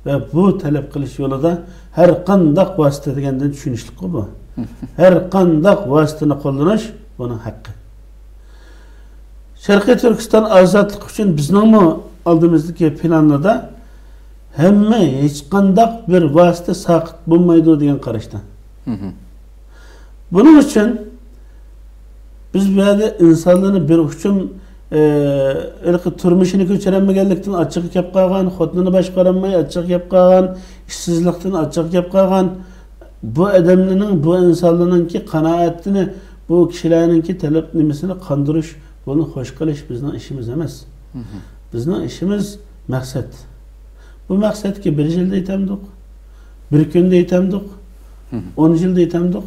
ۋە بۇ تەلەپ قىلىش يولىدا ھەر قانداق ۋاسىتە دېگەندىن چۈشىنىشلىكقۇ بۇ. مم. ھەر قانداق ۋاسىتىنى قوللىنىش بۇنىڭ ھەققى. شەرقىي تۈركىستان ئازادلىق ئۈچۈن بىزنىڭمۇ ئالدىمىزدىكى پىلانلاردا ھەممە، ھېچقانداق بىر ۋاسىتە ساقىت بولمايدۇ دېگەن قاراشتا. مم. بۇنىڭ ئۈچۈن بىز بۇ يەردە ئىنسانلارنى بىر ئۇچۇم، ئە، ھېلىقى تۇرمۇشىنى كۆچۈرەلمىگەنلىكتىن ئاچچىقى كەپ قالغان، خوتۇنىنى باشقۇرالماي ئاچچىقى كەپ قالغان، ئىشسىزلىقتىن ئاچچىقى كەپ قالغان، بۇ ئادەملەرنىڭ، بۇ ئىنسانلارنىڭكى قانائەتىنى، بۇ كىشىلەرنىڭكى تەلەپ نېمىسىنى قاندۇرۇش، بۇنى خوش قىلىش بىزنىڭ ئىشىمىز ئەمەس. مم. بىزنىڭ ئىشىمىز مەقسەت. بۇ مەقسەتكە بىر يىلدا يېتەمدۇق، بىر كۈندە يېتەمدۇق، مم. ئون يىلدا يېتەمدۇق،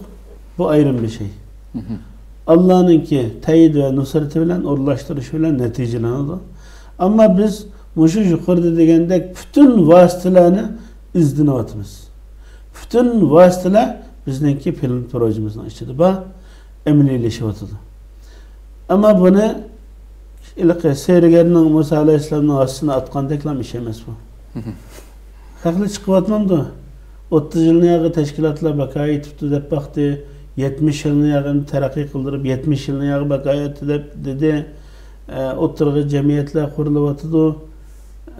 بۇ ئايرىم بىر شەي. مم. ئاللانىڭكى تەيىد ۋە نۇسرىتى بىلەن، ئورۇنلاشتۇرۇشى بىلەن نەتىجىلىنىدۇ. ئەمما بىز مۇشۇ يۇقىرىدا دېگەندەك پۈتۈن ۋاسىتىلەرنى ئىزدىنىۋاتىمىز. پۈتۈن ۋاسىتىلەر بىزنىڭكى پىلان پروژىمىزنىڭ ئىچىدە بار، ئەمەلىيلىشىۋاتىدۇ. ئەمما بۇنى ھېلىقى سېرىگەرنىڭ مۇسا ئەلەيھىسسالامنىڭ ھاسىسىنى ئاتقاندەكلا ئىش ئەمەس بۇ. خەقلەر چىقىۋاتمامدۇ؟ ئوتتۇز يىلنى ياغى تەشكىلاتلار بەقا يېتىپتۇ دەپ باقتى. يەتمىش يىلنى ياغى تەرەققىي قىلدۇرۇپ، يەتمىش يىلنى ياغى بەقا يەتتى دەپ دېدى. ئە، ئوتتۇرىغا جەمئىيەتلەر قۇرۇلۇۋاتىدۇ.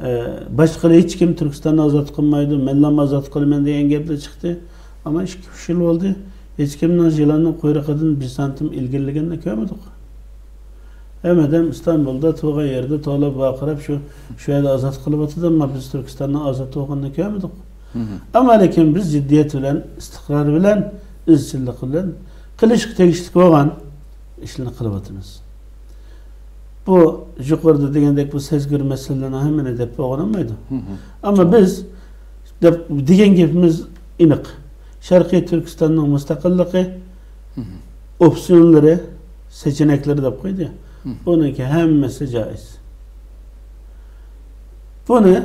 ئە، باشقىلار ھېچكىم تۈركىستاننى ئازاد قىلمايدۇ، مەنلا ئازاد قىلىمەن دېگەن گەپلەر چىقتى. ئەمما ئىككى، ئۈچ يىل بولدى. ھېچكىمنىڭ يىلاننىڭ قۇيرۇقىدىن بىر سانتىم ئىلگىرىلىگىنىنى كۆرمىدۇق. ھەممە ئادەم ئىستانبۇلدا تۇرغان يەردە توۋلاپ ۋارقىراپ شۇ، شۇ يەردە ئازاد قىلىۋاتىدۇ، ئەمما بىز تۈركىستاننىڭ ئازاد بولغىنىنى كۆرمىدۇق. مم. ئەمما لېكىن بىز جىددىيەت بىلەن، ئىستىقرار بىلەن، ئىزچىللىق بىلەن قىلىشقا تېگىشلىك بولغان ئىشلارنى قىلىۋاتىمىز. بۇ يۇقىرىدا دېگەندەك بۇ سەزگۈر مەسىلىلەرنىڭ ھەممىنى دەپ بولغىلى بولمايدۇ. مم. ئەمما بىز دەپ دېگەن گېپىمىز ئېنىق. شەرقىي تۈركىستاننىڭ مۇستەقىللىقى، مم. ئوپسىيونلىرى، سېچېنەكلىرى دەپ قويدى. مم. بۇنىڭكى ھەممىسى جائىز. بۇنى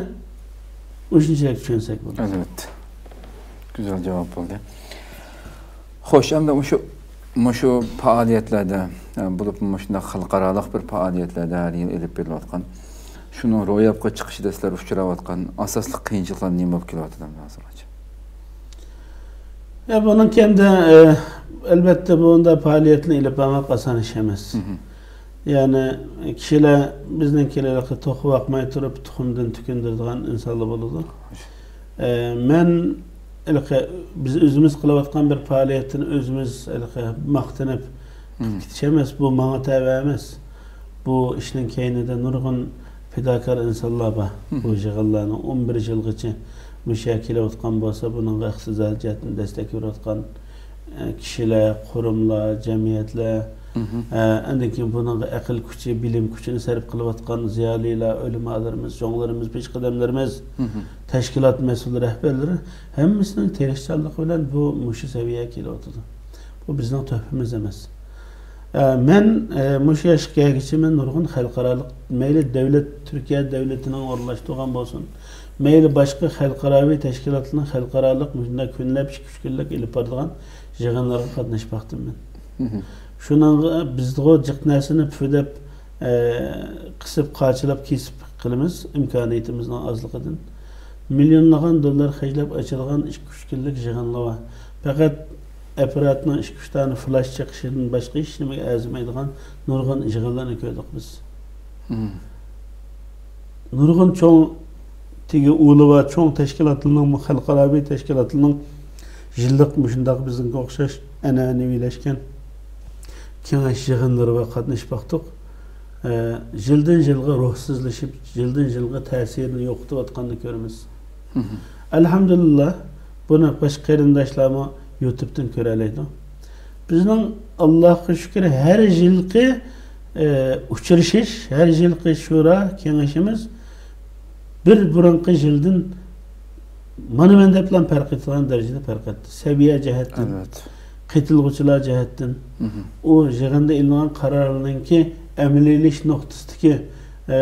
مۇشۇنچىلىك چۈشەنسەك بولىدۇ. ئەلۋەتتە. گۈزەل جاۋاب بولدى. خوش، ئەمدى مۇشۇ، مۇشۇ پائالىيەتلەردە، ئە، بولۇپمۇ مۇشۇنداق خەلقئارالىق بىر پائالىيەتلەردە ھەر يىل ئېلىپ بېرىلىۋاتقان، شۇنىڭ روياپقا چىقىشىدا سىلەر ئۇچراۋاتقان ئاساسلىق قىيىنچىلىقلار نېمە بولۇپ كېلىۋاتىدۇ ئەمدى ھازىرغىچە؟ يا، بۇنىڭكى ئەمدى، ئە، ئەلۋەتتە، بۇنداق پائالىيەتنى ئېلىپ بارماق ئاسان ئىش ئەمەس. مم. يەنى كىشىلەر بىزنىڭكىلەر توخۇ باقماي تۇرۇپ تۇخۇمدىن تۈكۈندۈرىدىغان ئىنسانلار بولىدۇ. ئە، مەن ھېلىقى بىز ئۆزىمىز قىلىۋاتقان بىر پائالىيەتتىن ئۆزىمىز ھېلىقى ماختىنىپ مم. كېتىش ئەمەس، بۇ ماڭا تەۋە ئەمەس. بۇ ئىشنىڭ كەينىدە نۇرغۇن پىداكار ئىنسانلار بار. بۇ يىغىنلارنىڭ ئون بىر يىلغىچە مۇشۇ يەرگە كېلىۋاتقان بولسا، بۇنىڭغا ئىقتىسادىي جەھەتتىن دەستەك بېرىۋاتقان، ئە، كىشىلەر، قۇرۇملار، جەمئىيەتلەر، ئە، ئاندىن كېيىن بۇنىڭغا ئەقىل كۈچى، بىلىم كۈچىنى سەرپ قىلىۋاتقان زىيالىيلار، ئۆلىمالىرىمىز، چوڭلىرىمىز، پېشقەدەملىرىمىز، تەشكىلات مەسئۇل رەھبەرلىرى، ھەممىسىنىڭ تىرىشچانلىقى بىلەن بۇ مۇشۇ سەۋىيەگە كېلىۋاتىدۇ. بۇ بىزنىڭ تۆھپىمىز ئەمەس. ئە، مەن، ئە، مۇشۇ ياشقا كەلگۈچە مەن نۇرغۇن خەلقئارالىق، مەيلى دۆلەت، تۈركىيە دۆلىتىنىڭ ئورۇنلاشتۇرغان بولسۇن، مەيلى باشقا خەلقئاراۋى تەشكىلاتلارنىڭ خەلقئارالىق مۇشۇنداق كۈنلەپ، ئىككى، ئۈچ كۈنلۈك ئېلىپ بارىدىغان يىغىنلىرىغا قاتنىشىپ باقتىم مەن. شۇنىڭغا بىزغۇ جىق نەرسىنى پۈ دەپ، ئە، قىسىپ، قاچىلاپ، كېسىپ قىلىمىز، ئىمكانىيىتىمىزنىڭ ئازلىقىدىن. مىليونلىغان دوللار خەجلەپ ئاچىدىغان ئىككى، ئۈچ كۈنلۈك يىغىنلار بار. پەقەت ئاپپاراتنىڭ ئىككى، ئۈچ دانە فلاش چېقىشىدىن باشقا ھېچ نېمىگە ئەرزىمەيدىغان نۇرغۇن يىغىنلارنى كۆردۇق بىز. نۇرغۇن چوڭ تېگى ئۇلى بار، چوڭ تەشكىلاتلارنىڭ، خەلقئاراۋى تەشكىلاتلارنىڭ يىللىق مۇشۇنداق بىزنىڭگە ئوخشاش ئەنئەنىۋىلەشكەن كېڭەش يىغىنلىرىغا قاتنىشىپ باقتۇق. ئە، يىلدىن يىلغا روھسىزلىشىپ، يىلدىن يىلغا تەسىرىنى يوقىتىۋاتقاننى كۆرىمىز. ئەلھەمدۇلىللا، بۇنى باشقا قېرىنداشلارمۇ يۇتۇبتىن كۆرەلەيدۇ. بىزنىڭ، ئاللاھقا شۈكۈر، ھەر يىلقى، ئە، ئۇچرىشىش، ھەر يىلقى شورا كېڭىشىمىز بىر بۇرۇنقى يىلدىن مانا مەن دەپلا پەرق ئېتىدىغان دەرىجىدە پەرق ئەتتى. سەۋىيە جەھەتتىن، قېتىلغۇچىلار جەھەتتىن. ئۇ يىغىندا ئېلىنغان قارارلارنىڭكى ئەمەلىيلىشىش نۇقتىسىدىكى، ئە،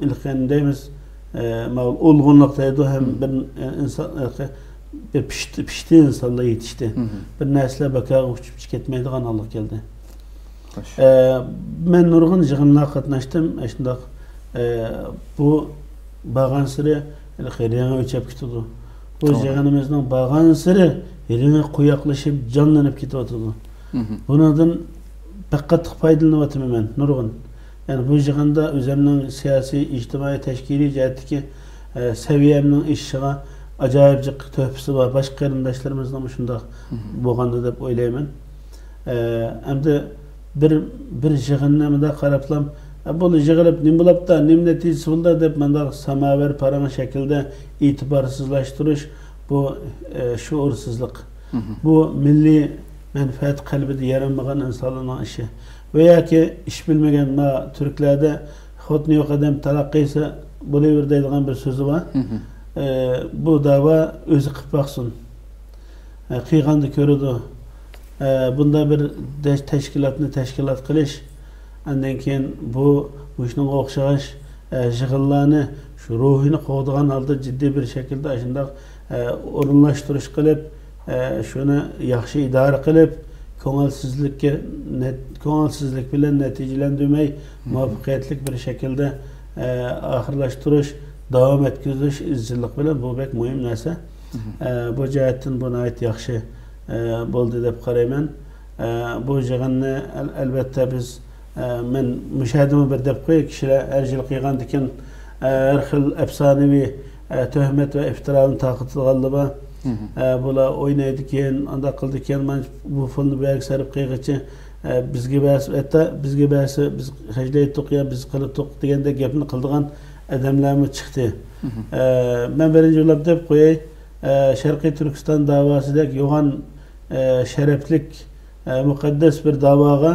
ئېنىق دەيمىز، ئە، ماۋۇ ئولغۇنلۇق دەيدۇ، ھەم بىر، ئە، ئىنسان، ئە، بىر پىشتى، پىشتى ئىنسانلار يېتىشتى. بىر نەرسىلەر بىكارغا ئۇچۇپ كەتمەيدىغان ھالغا كەلدى. ئە، مەن نۇرغۇن يىغىنلارغا قاتناشتىم. ئاشۇنداق، ئە، بۇ بارغانسېرى ھېلىقى رېڭى ئۆچەپ كېتىدۇ. بۇ يىغىنىمىزنىڭ بارغانسېرى رېڭى قويۇقلىشىپ، جانلىنىپ كېتىۋاتىدۇ. بۇنىڭدىن بەك قاتتىق پايدىلىنىۋاتىمەن مەن، نۇرغۇن. يەنى بۇ يىغىندا ئۆزۈمنىڭ سىياسىي، ئىجتىمائىي، تەشكىلىي جەھەتتىكى، ئە، سەۋىيەمنىڭ ئېشىشىغا ئاجايىپ جىق تۆھپىسى بار. باشقا قېرىنداشلىرىمىزنىڭمۇ شۇنداق بولغاندا دەپ ئويلايمەن. ئە، ئەمدى بىر، بىر يىغىننى مۇنداق قاراپلام، «ئە، بولدى، يىغىلىپ نېمە بولاپتا، نېمە نەتىجىسى بولدى؟» دەپ مۇنداق ساماۋەر پاراڭ شەكلىدە ئېتىبارسىزلاشتۇرۇش، بۇ، ئە، شۇئۇرسىزلىق. بۇ مىللىي مەنپەئەت قەلبىدە يەر ئالمىغان ئىنسانلارنىڭ ئىشى. ۋە ياكى ئىش بىلمىگەن، ما، تۈركلەردە «خوتۇنى يوق ئادەم تالاق قىلسا بولۇۋېرىدۇ» دەيدىغان بىر سۆزى بار. ئە، بۇ داۋا ئۆزى قىلىپ باقسۇن. ئە، قىلغاندا كۆرىدۇ. ئە، بۇنداق بىر دەش-، تەشكىلاتنى تەشكىلات قىلىش، ئاندىن كېيىن بۇ، مۇشۇنىڭغا ئوخشاش، ئە، يىغىنلارنى شۇ روھىنى قوغدىغان ھالدا جىددىي بىر شەكىلدە ئاشۇنداق، ئە، ئورۇنلاشتۇرۇش قىلىپ، ئە، شۇنى ياخشى ئىدارە قىلىپ، كۆڭۈلسىزلىككە نەت-، كۆڭۈلسىزلىك بىلەن نەتىجىلەندۈرمەي، مۇۋەپپەقىيەتلىك بىر شەكىلدە، ئە، ئاخىرلاشتۇرۇش، داۋام ئەتكۈزۈش ئىزچىللىق بىلەن، بۇ بەك مۇھىم نەرسە. ئە، بۇ جەھەتتىن بۇ ناھايىتى ياخشى، ئە، بولدى دەپ قارايمەن. ئە، بۇ يىغىننى ئەل-، ئەلۋەتتە بىز، ئە، مەن مۇشۇ يەردىمۇ بىر دەپ قوياي، كىشىلەر ھەر يىل قىلغاندىكىن، ئە، ھەر خىل ئەپسانىۋى، ئە، تۆھمەت ۋە ئىپتىرالارنى تارقىتىدىغانلار بار. ئە، بۇلار ئوينايدىكەن، ئانداق قىلىدىكەن، مانا بۇ پۇلنى بۇ يەرگە سەرپ قىلغىچە، ئە، بىزگە بەرسە، ھەتتا بىزگە بەرسە، بىز خەجلەيتتۇق يا بىز قىلدۇق دېگەندەك گەپنى قىلىدىغان ئادەملەرمۇ چىقتى. ئە، مەن بىرىنچى بولۇپ دەپ قوياي، ئە، شەرقىي تۈركىستان داۋاسىدەك يوغان، ئە، شەرەپلىك، ئە، مۇقەددەس بىر داۋاغا،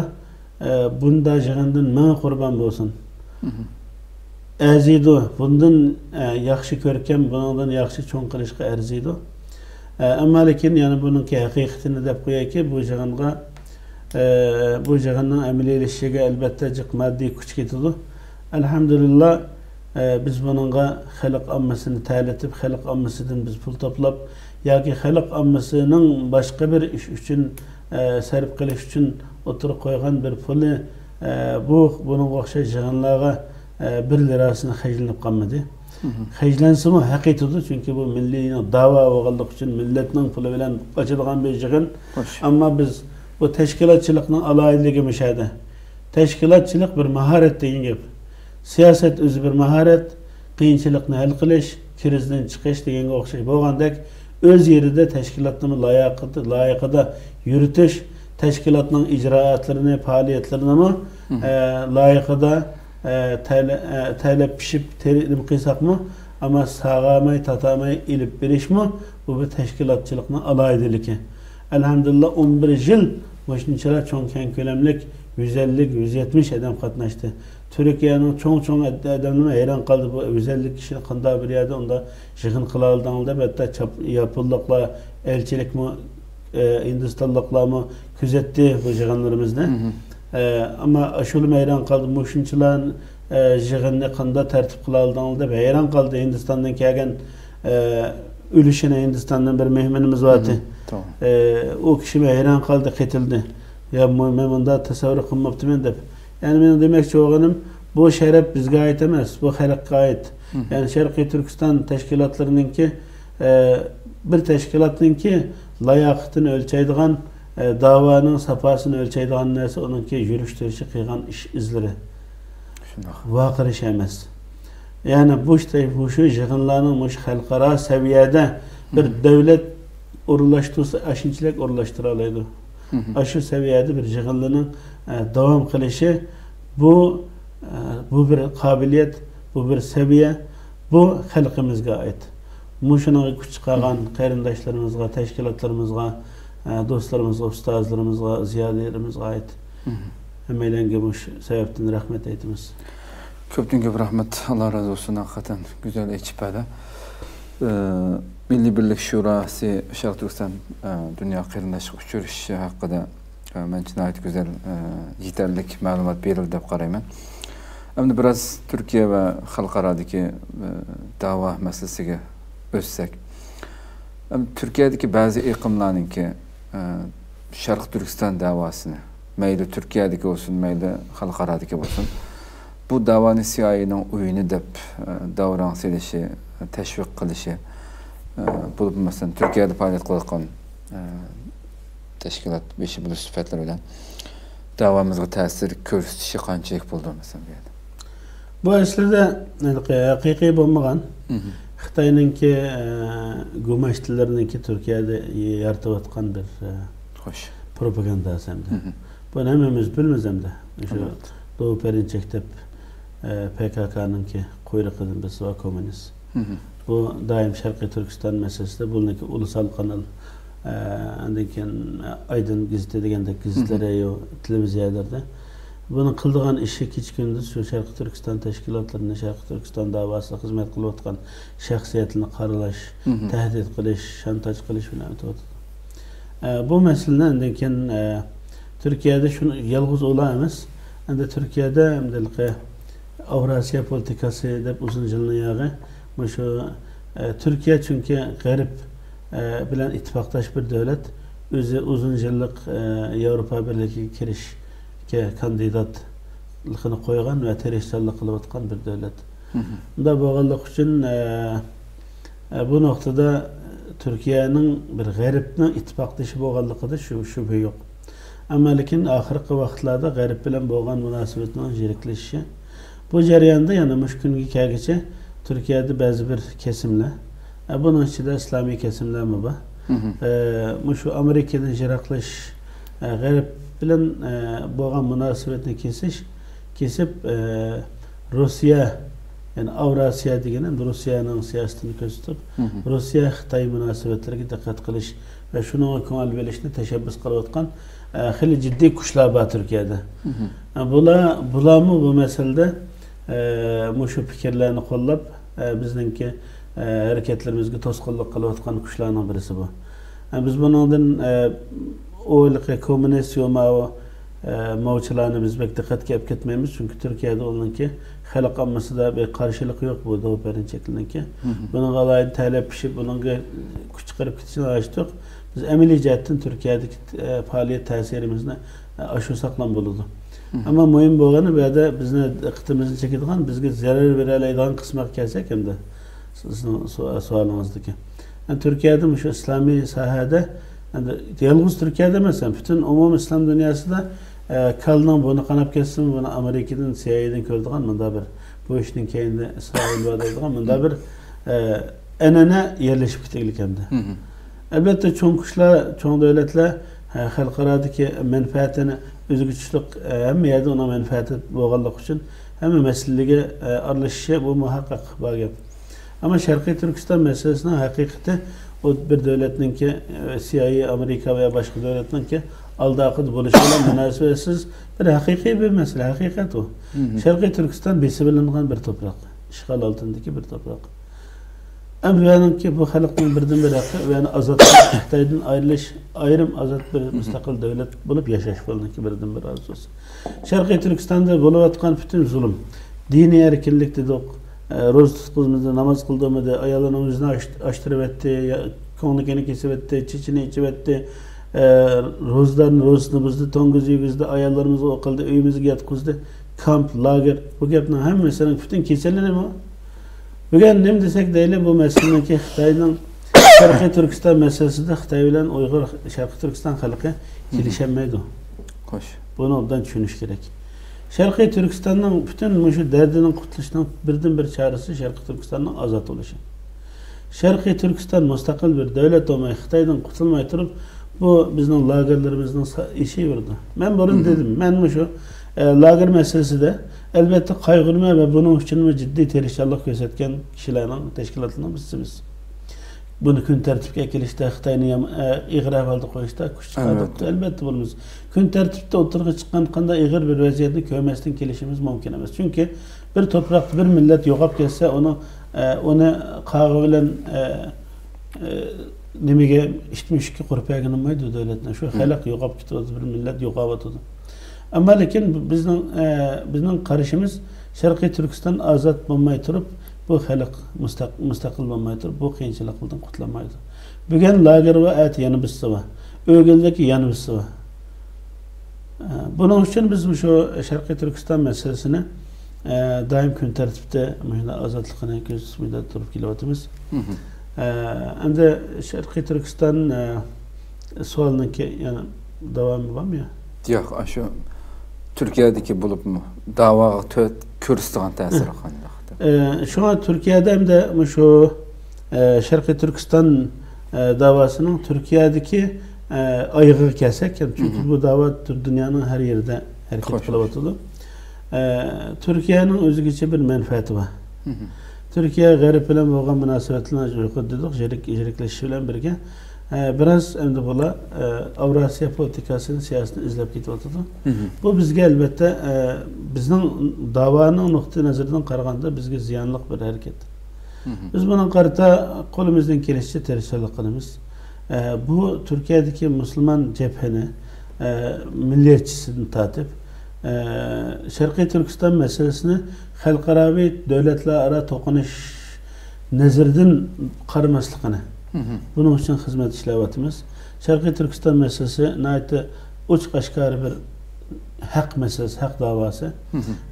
ئە، بۇنداق يىغىندىن مىڭ قۇربان بولسۇن. ئەرزىيدۇ. بۇندىن، ئە، ياخشى كۆركەم، بۇنىڭدىن ياخشى چوڭ قىلىشقا ئەرزىيدۇ. ئە، ئەمما لېكىن يەنە بۇنىڭكى ھەقىقىتىنى دەپ قويايكى، بۇ يىغىنغا، ئە، بۇ يىغىننىڭ ئەمەلىيلىشىشىگە ئەلۋەتتە جىق ماددىي كۈچ كېتىدۇ. ئەلھەمدۇلىللا، ئە، بىز بۇنىڭغا خەلق ئاممىسىنى تەلىتىپ، خەلق ئاممىسىدىن بىز پۇل توپلاپ ياكى خەلق ئاممىسىنىڭ باشقا بىر ئىش ئۈچۈن، ئە، سەرپ قىلىش ئۈچۈن ئوتتۇرىغا قويغان بىر پۇلى، ئە، بۇ، بۇنىڭغا ئوخشاش يىغىنلارغا، ئە، بىر لىراسىنى خەجلىنىپ قالمىدى. خەجلەنسىمۇ ھەق ئېتىدۇ، چۈنكى بۇ مىللىي داۋا بولغانلىقى ئۈچۈن مىللەتنىڭ پۇلى بىلەن ئاچىدىغان بىر يىغىن. ئەمما بىز بۇ تەشكىلاتچىلىقنىڭ ئالاھىدىلىكى مۇشۇ يەردە. تەشكىلاتچىلىق بىر ماھارەت دېگەن گەپ. سىياسەت ئۆزى بىر ماھارەت، قىيىنچىلىقنى ھەل قىلىش، كىرىزىستىن چىقىش دېگەنگە ئوخشاش بولغاندەك، ئۆز يېرىدە تەشكىلاتنىمۇ لايىقىدا، لايىقىدا يۈرۈتۈش، تەشكىلاتنىڭ ئىجرائاتلىرىنى، پائالىيەتلىرىنىمۇ، ئە، لايىقىدا، ئە، تەلە-، ئە، تەلەپ پىشىپ تېرىلىم قىلساقمۇ، ئەمما ساغاماي، تاتاماي ئېلىپ بېرىشمۇ بۇ بىر تەشكىلاتچىلىقنىڭ ئالاھىدىلىكى. ئەلھەمدۇلىللا، ئون بىر يىل مۇشۇنچىلا چوڭ كەڭ كۆلەملىك يۈز ئەللىك، يۈز يەتمىش ئادەم قاتناشتى. تۈركىيەنىڭ چوڭ-چوڭ ئاد-، ئادەملىرىمۇ ھەيران قالدى، بۇ يۈز ئەللىك كىشىنى قانداق بىر يەردە ئۇنداق يىغىن قىلالىدىڭلار دەپ، ھەتتا چاپ-، ياپونلۇقلار، ئەلچىلىكمۇ، ئە، ھىندىستانلىقلارمۇ كۆزەتتى بۇ يىغىنلىرىمىزنى. مھم. ئە، ئەمما ئاشۇلىمۇ ھەيران قالدى، مۇشۇنچىلا، ئە، يىغىننى قانداق تەرتىپ قىلالىدىڭلار دەپ ھەيران قالدى. ھىندىستاندىن كەلگەن، ئە، ئۈلۈشىنى ھىندىستاندىن بىر مېھمىنىمىز بارتى. مھم، توغرا. ئە، ئۇ كىشىمۇ ھەيران قالدى، قېتىلدى. يا، مۇ-، مەن مۇنداق تەسەۋۋۇر قىلماپتىمەن دەپ. يەنى مېنىڭ دېمەكچى بولغىنىم، بۇ شەرەپ بىزگە ئائىت ئەمەس، بۇ خەلققە ئائىت. مھم. يەنى شەرقىي تۈركىستان تەشكىلاتلىرىنىڭكى، ئە، بىر تەشكىلاتنىڭكى لاياقىتىنى ئۆلچەيدىغان، ئە، داۋانىڭ ساپاسىنى ئۆلچەيدىغان نەرسە ئۇنىڭكى يۈرۈش تۇرۇشى، قىلغان ئىش ئىزلىرى. شۇنداق. ۋارقىرىشى ئەمەس. يەنى بۇ شتەي-، مۇشۇ يىغىنلارنىڭ مۇشۇ خەلقئارا سەۋىيەدە بىر مھم. دۆلەت ئورۇنلاشتۇرسا، ئاشۇنچىلىك ئورۇنلاشتۇرالايدۇ. مھم. ئاشۇ سەۋىيەدە بىر يىغىنلارنىڭ، ئە، داۋام قىلىشى، بۇ، ئە، بۇ بىر قابىلىيەت، بۇ بىر سەۋىيە، بۇ خەلقىمىزگە ئائىت. مۇشۇنىڭغا كۈچ چىقارغان مھم. قېرىنداشلىرىمىزغا، تەشكىلاتلىرىمىزغا، ئە، دوستلىرىمىزغا، ئۇستازلىرىمىزغا، زىيالىيلىرىمىزغا ئائىت. مھم. ھەممەيلەنگە مۇشۇ سەۋەبتىن رەھمەت ئېيتىمىز. كۆپتىن كۆپ رەھمەت، ئاللا رازى بولسۇن، ھەقىقەتەن گۈزەل ئېچىپ بەردى. ئى، مىللىي بىرلىك شۇراسى شەرقىي تۈركىستان، ئى، دۇنيا قېرىنداشلىق ئۇچرىشىشى ھەققىدە، ئى، مەنچە ناھايىتى گۈزەل، ئى، يېتەرلىك مەلۇمات بېرىلدى دەپ قارايمەن. ئەمدى بىراز تۈركىيە ۋە خەلقئارادىكى، ئى، داۋا مەسىلىسىگە ئۆتسەك. ئەمدى تۈركىيەدىكى بەزى ئېقىملارنىڭكى، ئى، شەرقىي تۈركىستان داۋاسىنى، مەيلى تۈركىيەدىكى بولسۇن، مەيلى خەلقئارادىكى بولسۇن، بۇ داۋانى سىئايېنىڭ ئويۇنى دەپ، ئە، داۋراڭ سېلىشى، تەشۋىق قىلىشى، ئە، بولۇپمۇ، مەسىلەن، تۈركىيەدە پائالىيەت قىلىۋاتقان، ئە، تەشكىلات بېشى بولۇش سۈپەتلىرى بىلەن داۋامىزغا تەسىر كۆرسىتىشى قانچىلىك بولىدۇ، مەسىلەن، بۇ يەردە؟ بۇ ئەسلىدە ھېلىقى ھەقىقىي بولمىغان، مھم. خىتاينىڭكى، ئە، گۇماشتىلىرىنىڭكى تۈركىيەدە يارىتىۋاتقان بىر، ئە، خوش. پروپاگانداسى ئەمدى. مھم. بۇنى ھەممىمىز بىلىمىز ئەمدى. شۇ ئەلۋەتتە. دوۋا پەرىنچەك دەپ، ئە، پى كاكانىڭكى قۇيرۇقىدىن بېسىۋا كوممۇنىست. مھم. بۇ دائىم شەرقىي تۈركىستان مەسىلىسىدە بۇنىڭكى ئۇلۇسال قانال، ئە، ئاندىن كېيىن ئايدىن گېزىتى دېگەندەك گېزىتلەر، مھم. رادىيو، تېلېۋىزىيەلەردە. بۇنىڭ قىلىدىغان ئىشى كېچە-كۈندۈز شۇ شەرقىي تۈركىستان تەشكىلاتلىرىنى، شەرقىي تۈركىستان داۋاسىغا خىزمەت قىلىۋاتقان شەخسىيەتلەرنى قارىلاش، مھم. تەھدىت قىلىش، شانتاژ قىلىش بىلەن ئۆتۈۋاتىدۇ. ئە، بۇ مەسىلىنى ئاندىن كېيىن، ئە، تۈركىيەدە شۇ يالغۇز ئۇلار ئەمەس، ئەمدى تۈركىيەدە ھېلىقى ئاۋراسىيا پولىتىكاسى دەپ ئۇزۇن يىلنىڭ ياغى مۇشۇ، ئە، تۈركىيە چۈنكى غەرب، ئە، بىلەن ئىتتىپاقداش بىر دۆلەت، ئۆزى ئۇزۇن يىللىق، ئە، ياۋروپا بىرلىكىگە كىرىشكە كاندىداتلىقىنى قويغان ۋە تىرىشچانلىق قىلىۋاتقان بىر دۆلەت. مھم. بۇنداق بولغانلىقى ئۈچۈن، ئە، ئە، بۇ نۇقتىدا تۈركىيەنىڭ بىر غەربنىڭ ئىتتىپاقدىشى بولغانلىقىدا شۈ-، شۈبھە يوق. ئەمما لېكىن ئاخىرقى ۋاقىتلاردا غەرب بىلەن بولغان مۇناسىۋەتنىڭ يىرىكلىشىشى، بۇ جەرياندا يەنە مۇشۇ كۈنگە كەلگۈچە تۈركىيەدە بەزى بىر كېسىملەر، ئە، بۇنىڭ ئىچىدە ئىسلامىي كېسىملەرمۇ بار. مھم. ئە، مۇشۇ ئامېرىكىدىن يىراقلىشىش، ئە، غەرب بىلەن، ئە، بولغان مۇناسىۋەتنى كېسىش، كېسىپ، ئە، روسىيە، يەنى ئاۋراسىيە دېگىنى ئەمدى روسىيەنىڭ سىياسىتىنى كۆرسىتىپ، مھم. روسىيە-خىتاي مۇناسىۋەتلىرىگە دىققەت قىلىش ۋە شۇنىڭغا كۆڭۈل بۆلۈشنى تەشەببۇس قىلىۋاتقان، ئە، خېلى جىددىي كۈچلەر بار تۈركىيەدە. مھم. ئە، بۇلار، بۇلارمۇ بۇ مەسىلىدە، ئە، مۇشۇ پىكىرلەرنى قوللاپ، ئە، بىزنىڭكى، ئە، ھەرىكەتلىرىمىزگە توسقۇنلۇق قىلىۋاتقان كۈچلەرنىڭ بىرسى بۇ. ئە، بىز بۇنىڭدىن، ئە، ئۇ ھېلىقى كوممۇنىست يوماۋۇ، ئە، ماۋچىلارنى بىز بەك دىققەتكە ئېلىپ كەتمەيمىز، چۈنكى تۈركىيەدە ئۇنىڭكى خەلق ئاممىسىدا بىر قارشىلىقى يوق بۇ دوۋا پەرىنچەكلىنىڭكى. مھم. بۇنىڭغا ئالاھىدە تەلەپ پىشىپ، بۇنىڭغا كۈچ چىقىرىپ كېتىشىدىن ھاجىتى يوق. بىز ئەمەلىي جەھەتتىن تۈركىيەدىكى، ئە، پائالىيەت تەسىرىمىزنى، ئە، ئاشۇرساقلا بولىدۇ. مھم. ئەمما مۇھىم بولغىنى، بۇ يەردە بىزنى دىققىتىمىزنى چېكىدىغان، بىزگە زەرەر بېرەلەيدىغان قىسمىغا كەلسەك ئەمدى، سىزنىڭ سو-، سوئالىڭىزدىكى. ئەمدى تۈركىيەدە مۇشۇ ئىسلامىي ساھەدە، ئەمدى يالغۇز تۈركىيەدە ئەمەس، پۈتۈن ئومۇمىي ئىسلام دۇنياسىدا، ئە، كالىنىڭ بۇرنى قاناپ كەتسىمۇ، بۇنى ئامېرىكىدىن، سىئايئېدىن كۆرىدىغان مۇنداق بىر، بۇ ئىشنىڭ كەينىدە ئىسرائىل بار دەيدىغان مۇنداق بىر، ئە، ئەنئەنە يەرلىشىپ كېتىگلىك ئەمدى. مھم. ئەلۋەتتە، چوڭ كۈچلەر، چوڭ دۆلەتلەر، ئە، خەلقئارادىكى مەنپەئەتىنى ئۆزىگە چۈشلۈك، ئە، ھەممە يەردە ئۇنىڭ مەنپەئەتى بولغانلىقى ئۈچۈن، ھەممە مەسىلىگە، ئە، ئارىلىشىشى بۇ مۇھەققەق بار گەپ. ئەمما شەرقىي تۈركىستان مەسىلىسىنىڭ ھەقىقىتى، ئۇ بىر دۆلەتنىڭكى، ئە، سىيائىي ئامېرىكا ۋە باشقا دۆلەتنىڭكى ئالدى ئارقىدا بولۇشى بىلەن مۇناسىۋەتسىز بىر ھەقىقىي بىر مەسىلە، ھەقىقەت ئۇ. شەرقىي تۈركىستان بېسىۋېلىنغان بىر توپراق، ئىشغال ئالدىندىكى بىر توپراق. ئەمدى بۇنىڭكى بۇ خەلقنىڭ بىردىن بىر ھەققى، بۇ يەنى ئازاد، خىتايدىن ئايرىلىش، ئايرىم ئازاد بىر مۇستەقىل دۆلەت بولۇپ ياشاش، بۇنىڭكى بىردىن بىر ئارزۇسى. شەرقىي تۈركىستاندا بولۇۋاتقان پۈتۈن زۇلۇم، دىنىي ئەركىنلىك دېدۇق، ئە، روزا تۇتقۇزمىدى، ناماز قىلدۇرمىدى، ئاياللارنىڭ يۈزىنى ئاچ-، ئاچتۇرۇۋەتتى، يا-، كۆڭلىكىنى كېسىۋەتتى، چېچىنى ئېچىۋەتتى، ئە، روزىدارنى روزىسىنى بۇزدى، توڭگۇز يېگۈزدى، ئاياللىرىمىزنى ئوقۇلدى، ئۆيىمىزگە ياتقۇزدى، كامپ، لاگېر، بۇ گەپنىڭ ھەممىسىنىڭ پۈتۈن كېسىلى نېمە؟ بۈگۈن نېمە دېسەك دەيلى، بۇ مەسىلىنىڭكى خىتاينىڭ شەرقىي تۈركىستان مەسىلىسىدە خىتاي بىلەن ئۇيغۇر، شەرقىي تۈركىستان خەلقى كېلىشەلمەيدۇ. خوش. بۇنى ئوبدان چۈشىنىش كېرەك. شەرقىي تۈركىستاننىڭ پۈتۈن مۇشۇ دەردىنىڭ قۇتۇلۇشىنىڭ بىردىن بىر چارىسى شەرقىي تۈركىستاننىڭ ئازاد بولۇشى. شەرقىي تۈركىستان مۇستەقىل بىر دۆلەت بولماي، خىتايدىن قۇتۇلماي تۇرۇپ، بۇ بىزنىڭ لاگېرلىرىمىزنىڭ سا-، ئېشىۋېرىدۇ. مەن بۇرۇن دېدىم، مەن مۇشۇ، ئە، لاگېر مەسىلىسىدە ئەلۋەتتە قايغۇرىمەن ۋە بۇنىڭ ئۈچۈنمۇ جىددىي تىرىشچانلىق كۆرسەتكەن كىشىلەرنىڭ، تەشكىلاتلارنىڭ بىرسىمىز. بۇنى كۈن تەرتىپكە ئەكېلىشتە، خىتاينى يام-، ئە، ئېغىر ئەھۋالدا قويۇشتا كۈچ چىقاردۇق. ئەلۋەتتە. ئەلۋەتتە بولىمىز. كۈن تەرتىپتە ئوتتۇرىغا چىققان قانداق ئېغىر بىر ۋەزىيەتنى كۆرمەستىن كېلىشىمىز مۇمكىن ئەمەس. چۈنكى بىر توپراقتا بىر مىللەت يوقاپ كەتسە، ئۇنىڭ، ئە، ئۇنى قاغا بىلەن، ئە، ئە، نېمىگە، ئىت مۈشۈككە قۇرۇپ بەرگىلى بولمايدۇ دۆلەتنى. شۇ خەلق يوقاپ كېتىۋاتىدۇ، بىر مىللەت يوقاۋاتىدۇ. ئەمما لېكىن بىزنىڭ، ئە، بىزنىڭ قارىشىمىز، شەرقىي تۈركىستان ئازاد بولماي تۇرۇپ، بۇ خەلق مۇستەق-، مۇستەقىل بولماي تۇرۇپ، بۇ قىيىنچىلىقلىرىدىن قۇتۇلالمايدۇ. بۈگۈن لاگېر بار، ئەتە يەنە بىرسى بار. ئۆگۈندىكى يەنە بىرسى بار. ئە، بۇنىڭ ئۈچۈن بىز مۇشۇ شەرقىي تۈركىستان مەسىلىسىنى، ئە، دائىم كۈن تەرتىپتە مۇشۇنداق ئازادلىقىنى كۆزىتىش مۇنداق تۇرۇپ كېلىۋاتىمىز. ئە، ئەمدى شەرقىي تۈركىستان، ئە، سوئالنىڭكى يەنە داۋامى بارمۇ يا؟ ياق، ئاشۇ تۈركىيەدىكى بولۇپمۇ داۋاغا تۆت كۆرسىتىدىغان تەسىرى قانداق؟ ئە، شۇڭا تۈركىيەدە ئەمدى مۇشۇ، ئە، شەرقىي تۈركىستان، ئە، داۋاسىنىڭ تۈركىيەدىكى، ئە، ئايىغىغا كەلسەك، چۈنكى بۇ داۋا پۈتۈن دۇنيانىڭ ھەر يېرىدە ھەرىكەت قىلىۋاتىدۇ. ئە، تۈركىيەنىڭ ئۆزىگىچە بىر مەنپەئەتى بار. تۈركىيە غەرب بىلەن بولغان مۇناسىۋەتلىرىنى يۇقىرىدا دېدۇق، يىرىك-، يىرىكلىشىش بىلەن بىرگە، ئە، بىراز ئەمدى بۇلار، ئە، ئاۋراسىيا پولىتىكاسىنى، سىياسىتىنى ئىزدەپ كېتىۋاتىدۇ. بۇ بىزگە ئەلۋەتتە، ئە، بىزنىڭ داۋانىڭ نۇقتىئى نەزىرىدىن قارىغاندا بىزگە زىيانلىق بىر ھەرىكەت. بىز بۇنىڭغا قارىتا قولىمىزدىن كېلىشىچە تىرىشچانلىق قىلىمىز. ئە، بۇ تۈركىيەدىكى مۇسۇلمان جەبھىنى، ئە، مىللىيەتچىسىدىن تارتىپ، ئە، شەرقىي تۈركىستان مەسىلىسىنى خەلقئاراۋى دۆلەتلەر ئارا توقۇنۇش نەزىرىدىن قارىماسلىقىنى، بۇنىڭ ئۈچۈن خىزمەت ئىشلەۋاتىمىز. شەرقىي تۈركىستان مەسىلىسى ناھايىتى ئوچۇق ئاشكارا بىر ھەق مەسىلىسى، ھەق داۋاسى.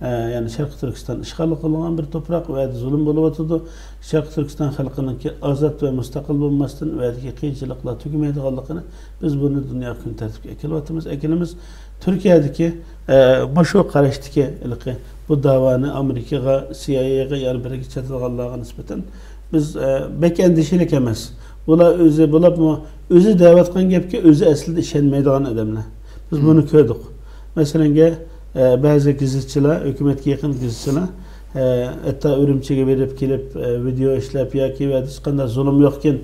ئە، يەنى شەرقىي تۈركىستان ئىشغال قىلىنغان بىر توپراق، ئۇ يەردە زۇلۇم بولۇۋاتىدۇ. شەرقىي تۈركىستان خەلقىنىڭكى ئازاد ۋە مۇستەقىل بولماستىن، ئۇ يەردىكى قىيىنچىلىقلار تۈگىمەيدىغانلىقىنى بىز بۇنى دۇنيا كۈن تەرتىپكە ئەكېلىۋاتىمىز، ئەكېلىمىز. تۈركىيەدىكى، ئە، مۇشۇ قاراشتىكى ھېلىقى بۇ داۋانى ئامېرىكىغا، سىئايئېغا، يەنە بىرگە چېتىدىغانلارغا نىسبەتەن بىز، ئە، بەك ئەندىشىلىك ئەمەس. بۇلار ئۆزى، بولۇپمۇ ئۆزى دەۋاتقان گەپكە ئۆزى ئەسلىدە ئىشەنمەيدىغان ئادەملەر. بىز بۇنى كۆردۇق. مەسىلەنگە، ئە، بەزى گېزىتچىلەر، ھۆكۈمەتكە يېقىن گېزىتچىلەر، ئە، ھەتتا ئۈرۈمچىگە بېرىپ كېلىپ، ئە، ۋىدېئو ئىشلەپ ياكى ۋە ھېچقانداق زۇلۇم يوقكەن،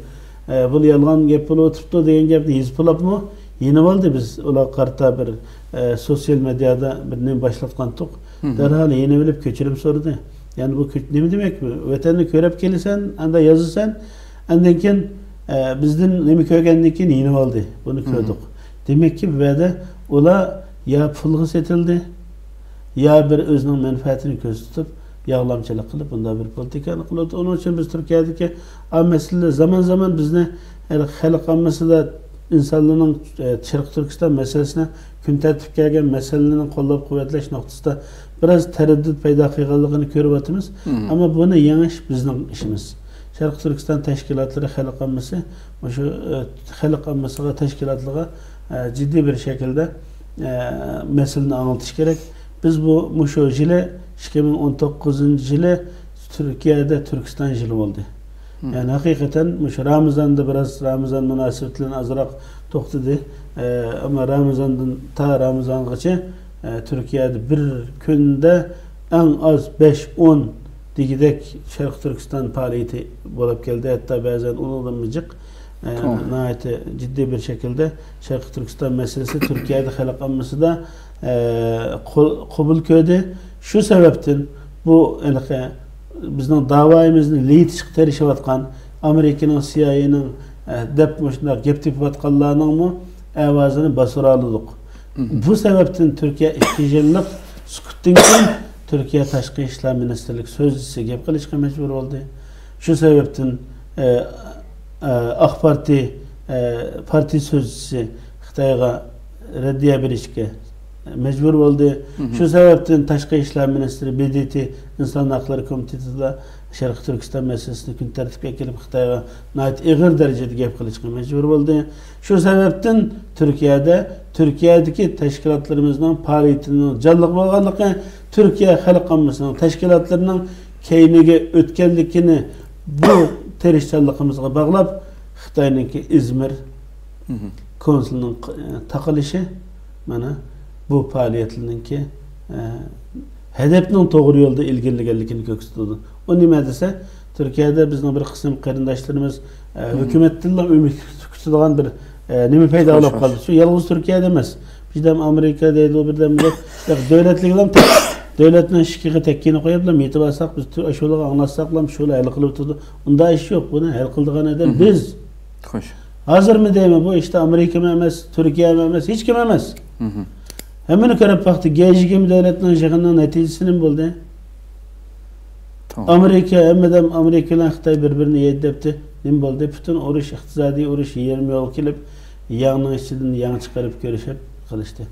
ئە، بۇ يالغان گەپ بولۇۋېتىپتۇ دېگەن گەپنى يېزىپ بولاپمۇ يېنىۋالدى. بىز ئۇلارغا قارىتا بىر، ئە، سوتسىيال مېدىيادا بىر نېمە باشلاتقانتۇق. دەرھال يېنىۋېلىپ كەچۈرۈم سورىدى. يەنى بۇ كۆچ-، نېمە دېمەك بۇ؟ ۋەتەننى كۆرۈپ كېلىسەن، ئاندا يازىسەن، ئاندىن كېيىن، ئە، بىزدىن نېمە كۆرگەندىن كېيىن يېنىۋالدى. بۇنى كۆردۇق. دېمەككى، بۇ يەردە ئۇلار يا پۇلغا سېتىلدى، يا بىر ئۆزىنىڭ مەنپەئەتىنى كۆزدە تۇتۇپ، ياغلامچىلىق قىلىپ، بۇنداق بىر پولىتىكانى قىلىۋاتىدۇ. ئۇنىڭ ئۈچۈن بىز تۈركىيەدىكى ئا مەسىلىلەر زامان-زامان بىزنى، يەنى خەلق ئاممىسىدا ئىنسانلارنىڭ، ئە، شەرقىي تۈركىستان مەسىلىسىنى كۈن تەرتىپكە كەلگەن مەسىلىنىڭ قوللاپ-قۇۋۋەتلەش نۇقتىسىدا بىراز تەرەددۇت پەيدا قىلغانلىقىنى كۆرۈۋاتىمىز. ئەمما بۇنى يېڭىش بىزنىڭ ئىشىمىز. شەرقىي تۈركىستان تەشكىلاتلىرى خەلق ئاممىسى مۇشۇ، ئە، خەلق ئاممىسىغا، تەشكىلاتلىرىغا، ئە، جىددىي بىر شەكىلدە، ئە، مەسىلىنى ئاڭلىتىش كېرەك. بىز بۇ، مۇشۇ يىلى، ئىككى مىڭ ئون توققۇزىنچى يىلى تۈركىيەدە تۈركىستان يىلى بولدى. يەنى ھەقىقەتەن مۇشۇ رامىزاندا بىراز، رامىزان مۇناسىۋىتى بىلەن ئازراق توختىدى. ئە، ئەمما رامىزاندىن تا رامىزانغىچە، ئە، تۈركىيەدە بىر كۈندە ئەڭ ئاز بەش ئون دېگۈدەك شەرقىي تۈركىستان پائالىيىتى بولۇپ كەلدى. ھەتتا بەزەن ئۇنىڭدىنمۇ جىق، ئە، توغرا. ناھايىتى جىددىي بىر شەكىلدە شەرقىي تۈركىستان مەسىلىسى تۈركىيەدە خەلق ئاممىسىدا، ئە، قول-، قوبۇل كۆردى. شۇ سەۋەبتىن بۇ ھېلىقى بىزنىڭ داۋايىمىزنى لېيىتىشقا تىرىشىۋاتقان ئامېرىكىنىڭ، سىيائىينىڭ، ئە، دەپ مۇشۇنداق گەپ تېپىۋاتقانلارنىڭمۇ ئاۋازىنى باسۇرالىدۇق. مم. بۇ سەۋەبتىن تۈركىيە ئىككى يىللىق سۈكۈتتىن كېيىن تۈركىيە تاشقى ئىشلار مىنىستىرلىكى سۆزچىسى گەپ قىلىشقا مەجبۇر بولدى. شۇ سەۋەبتىن، ئە، ئە، ئاق پارتىي، ئە، پارتىي سۆزچىسى خىتايغا رەددىيە بېرىشكە مەجبۇر بولدى. مم. شۇ سەۋەبتىن تاشقى ئىشلار مىنىستىرى ب د ت ئىنسان ھەقلىرى كومىتېتىدا شەرقىي تۈركىستان مەسىلىسىنى كۈن تەرتىپكە ئەكېلىپ، خىتايغا ناھايىتى ئېغىر دەرىجىدە گەپ قىلىشقا مەجبۇر بولدى. شۇ سەۋەبتىن تۈركىيەدە، تۈركىيەدىكى تەشكىلاتلىرىمىزنىڭ پائالىيىتىنىڭ جانلىق بولغانلىقى، تۈركىيە خەلق ئاممىسىنىڭ تەشكىلاتلىرىنىڭ كەينىگە ئۆتكەنلىكىنى بۇ تىرىشچانلىقىمىزغا باغلاپ، خىتاينىڭكى ئىزمىر مم. كونسۇلىنىڭ ق-، تاقىلىشى، مانا، بۇ پائالىيەتلەرنىڭكى، ئە، ھەدەپنىڭ توغرا يولدا ئىلگىرىلىگەنلىكىنى كۆرسىتىدۇ. ئۇ نېمە دېسە، تۈركىيەدە بىزنىڭ بىر قىسىم قېرىنداشلىرىمىز، ئە، مم. ھۆكۈمەتتىنلا ئۈمىد كۈتىدىغان بىر، ئە، نېمە پەيدا خوش، بولۇپ خوش. قالدى. شۇ يالغۇز تۈركىيەدە ئەمەس. بىردەم ئامېرىكا دەيدۇ، بىردەم بۇ. ياق، دۆلەتلىكلەم، دۆلەتنىڭ ئىشىكىگە تەككىنى قويۇپلا يېتىۋالساق، بىز تۈ-، ئاشۇلارغا ئاڭلاتساقلا شۇلا ھەل قىلىۋېتىدۇ. ئۇنداق ئىش يوق. بۇنى ھەل قىلىدىغان ئادەم مم. بىز. خوش. ھازىرمۇ دەيمەن، بۇ ئىشتا ئامېرىكىمۇ ئەمەس، تۈركىيەمۇ ئەمەس، ھېچكىم ئەمەس. مم. ھەممىنى كۆرۈپ باقتى. جى يىگىرمە دۆلەتنىڭ يىغىنىنىڭ نەتىجىسى نېمە بولدى؟ توغرا. ئامېرىكا، ھەممىدەم ئامېرىكا بىلەن خىتاي بىر-بىرىنى يەيدۇ دەپتۇ. نېمە بولدى؟ پۈتۈن ئۇرۇش، ئىقتىسادىي ئۇرۇش يېرىم يولغا كېلىپ، يەڭنىڭ ئىچىدىن يەڭ چىقىرىپ كۆرۈشۈپ قېلىشتى.